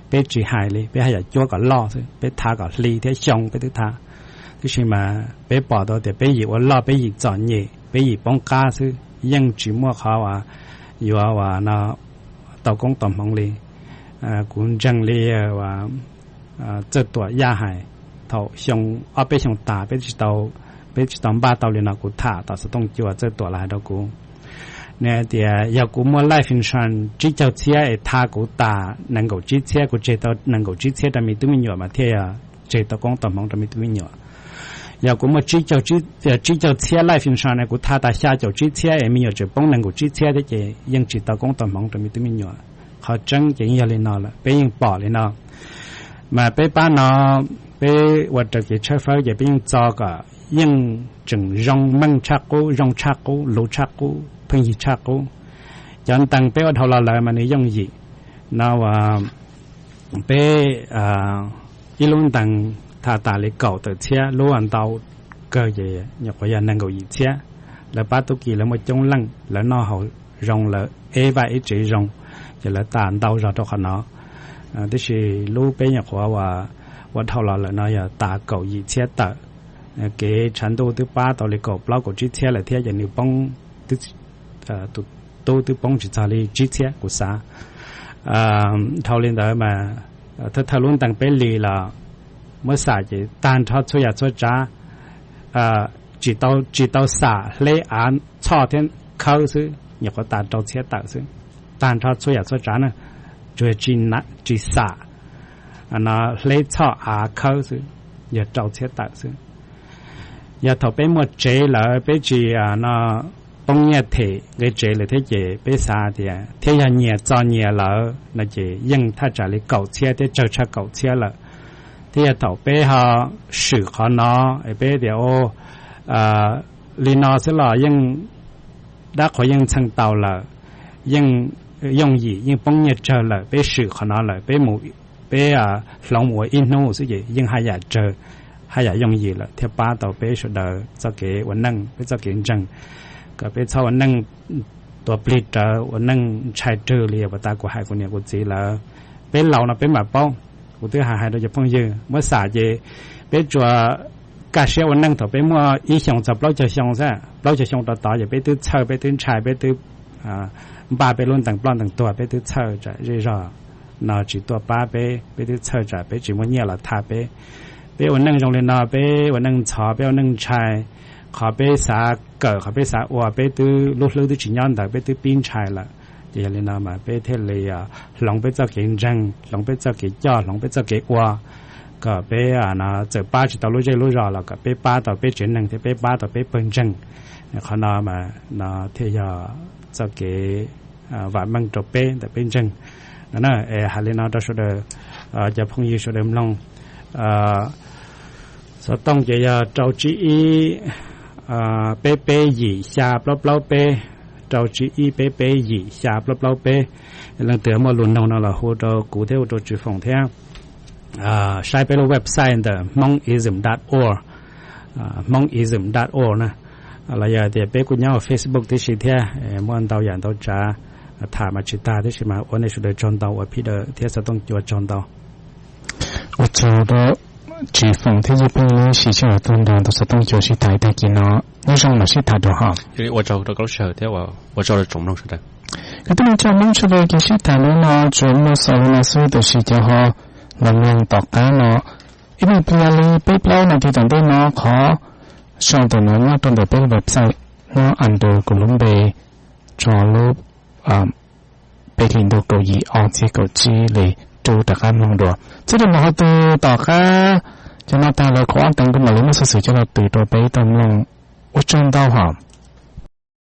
peb tsis hais li, peb haj yam cuab kom loj xwb, peb tha kom hli thiab xyoo peb twb tha. Tab sis mas peb pom tau tias peb yim ua loj, peb yim txom nyem, peb yim poob qab xwb, yeej tsis muaj qhov uas yuav uas no tau koob tau hmoov li. Kuv ntseeg li uas Txawj Tuam Yaj hais, thaum xyoo ob peb xyoo tas peb tsis tau, peb tsis tau npaj tau li no, kuv tham tom xov tooj cua Txawj Tuam los hais rau kuv, nws hais tias yog kuv muaj life insurance tsib caug txhiab es tha kuv tas nees nkaum tsib txhiab, kuv tseg tau nees nkaum tsib txhiab rau me tub me nyuam mas thiaj yog tseg tau koob tau hmoov rau me tub me nyuam. Yog kuv muaj tsib caug txhiab life insurance es kuv tha tas xya caum tsib txhiab es me nyuam tseem poob nees nkaum tsib txhiab thiab ces yeej tsis tau koob tau hmoov rau me tub me nyuam. Qhov tseeb ces yeej yog li no lawm, peb yeej pom li no. Mas peb pab no, peb ua raws kev tshawb fawb ces peb yeej txo kom yeej tseem zoo meej tshaj qub, zoo tshaj qub, luv tshaj qub, pheej yig tshaj qub. Cov ntees peb ua dhau los lawm mas nws yooj yim no uas peb ib lub ntees tha tas li kaum tawm txhiab, lub ntau kawg ces nyuam qhuav yog nees nkaum yim txhiab. Lawv pab tub ki lawv muaj coob leej, lawv noj haus zoo, lawv eb vaj eb tsev zoo, ces lawv tas ntau zog rau qhov no. Tiam sis lub peb nyuam qhuav ua dhau los lawm no yog tas kaum yim txhiab tawm. Kev tshav ntuj twb pab tau li kaum plaub kaum tsib txhiab lawm thiab ces nws poob, tus tub twb poob tsis txog li tsib txhiab kuv xav. Dhau li ntawd mas thawj thawj lub ntees peb li los muab xam ces tag nrho txhua yam txhua tsav, tsis tau, tsis tau xam hleb av txhoj thiab khawb xwb nyuam qhuav tas rau txhiab tawm xwb. Tag nrho txhua yam txhua tsav na, tsuas yog tsis xam hleb txhoj av khawb xwb, yog rau txhiab tawm xwb. Yog thaum peb muaj tsev lawm peb tsis no poob nyiaj them nqe tsev lawm thiab ces peb xav tias thiab yog nyias txo nyias lawm no ces yeej thaj tsam li kaum txhiab thiab tsawg tshaj kaum txhiab lawm. Thiab yog thaum peb ho swm qhov no, peb tias li no xwb los yeej dab qhuas yeej txheej tau lawm, yeej yooj yim yeej poob nyiaj tsawg lawm, peb swm qhov no lawm, peb mus, peb hloov mus ua ib hnub xwb ces yeej haj yam tsawg, haj yam yooj yim lawm thiab pab tau peb sawv daws txoj kev ua neej, peb txoj kev ntseeg, kom peb txhob ua neej tuav plig rawv, ua neej ntshai rwg li puas tas kuv hais kuv niam kuv txiv lawv. Peb laus no peb mam paub. Kuv twb hais hais rau cov phooj ywg muab xam ces peb tsuas kaj siab ua neej thaum peb muaj ib xyoos txog plaub caug xyoo xwb, plaub caug xyoo rau tod ces peb twb txhawj, peb twb ntshai, peb twb npaj peb lub ntees ploj ntees tuag, peb twb txhawj tsam zej zog no tsis tuaj pab peb, peb twb txhawj tsam peb tsis muaj nyiaj los tha peb. Peb ua neej zoo li no, peb ua neej ntxhov, peb ua neej ntshai, qhov peb xav kawm, qhov peb xav ua, peb twb lub hlwb twb tsis nyob ntawd, peb twb pib ntshai lawm. Ces yog li no mas peb thiaj li hloov peb txoj kev ntseeg, hloov peb txoj kev coj, hloov peb txoj kev ua, kom peb txawm pab tsis tau lub zej lub zos los kom peb pab tau peb tsev neeg thiab peb pab tau peb pawg ntseeg. Qhov no mas no thiaj yog txoj kev vam meej rau peb ntawm peb ntseeg no. Es hais li no rau sawv daws, cov phooj ywg sawv daws mloog. Xov tooj ces yog rau tsib ib peb peb yim xya plaub plaub peb, rau tsib ib peb peb yim xya plaub plaub peb. Leej twg muaj lus noog no los hu rau kuv thiab hu rau Tswv Foom thiab. Saib peb lub website ntawm hmoonism dot org, hmoonism dot org na, los yog tias peb kuj nyob Facebook tib si thiab, muaj ntau yam ntau tsav tham mas tsis tag, tab sis mas ua nej sawv daws tsaug ntau, ua Peter thiab xov tooj cua tsaug ntau. Ua tsaug rau Tswv Foom thiab Yaj Pheej Lib sib sij hawm tuaj nrog ntawm xov tooj cua sib tham tag kis no, nyob zoo mam sib tham dua hos. Ua tsaug rau koj lub sij hawm thiab ua tsaug rau tsoom mloog sawv daws. Kwv tij neej tsa Hmoob sawv daws, kev sib tham hnub no tsuas muaj xaus li no xwb, tab sis cov ho los mloog tom qab no ib me pliag li peb plaub nas this tom ntej no, qhov sau ntawm no nyob rau ntawm peb website nyob under kuv lub npe tso lub peb hlis ntuj kaum yim ob txhiab kaum tsib li, rub rov qab mloog dua. Txij li no ho twg tom qab cov no tag lawm qhov ob teev kuv mam li muab xov xwm coj los tw rau peb tau mloog. Ua tsaug ntau hos.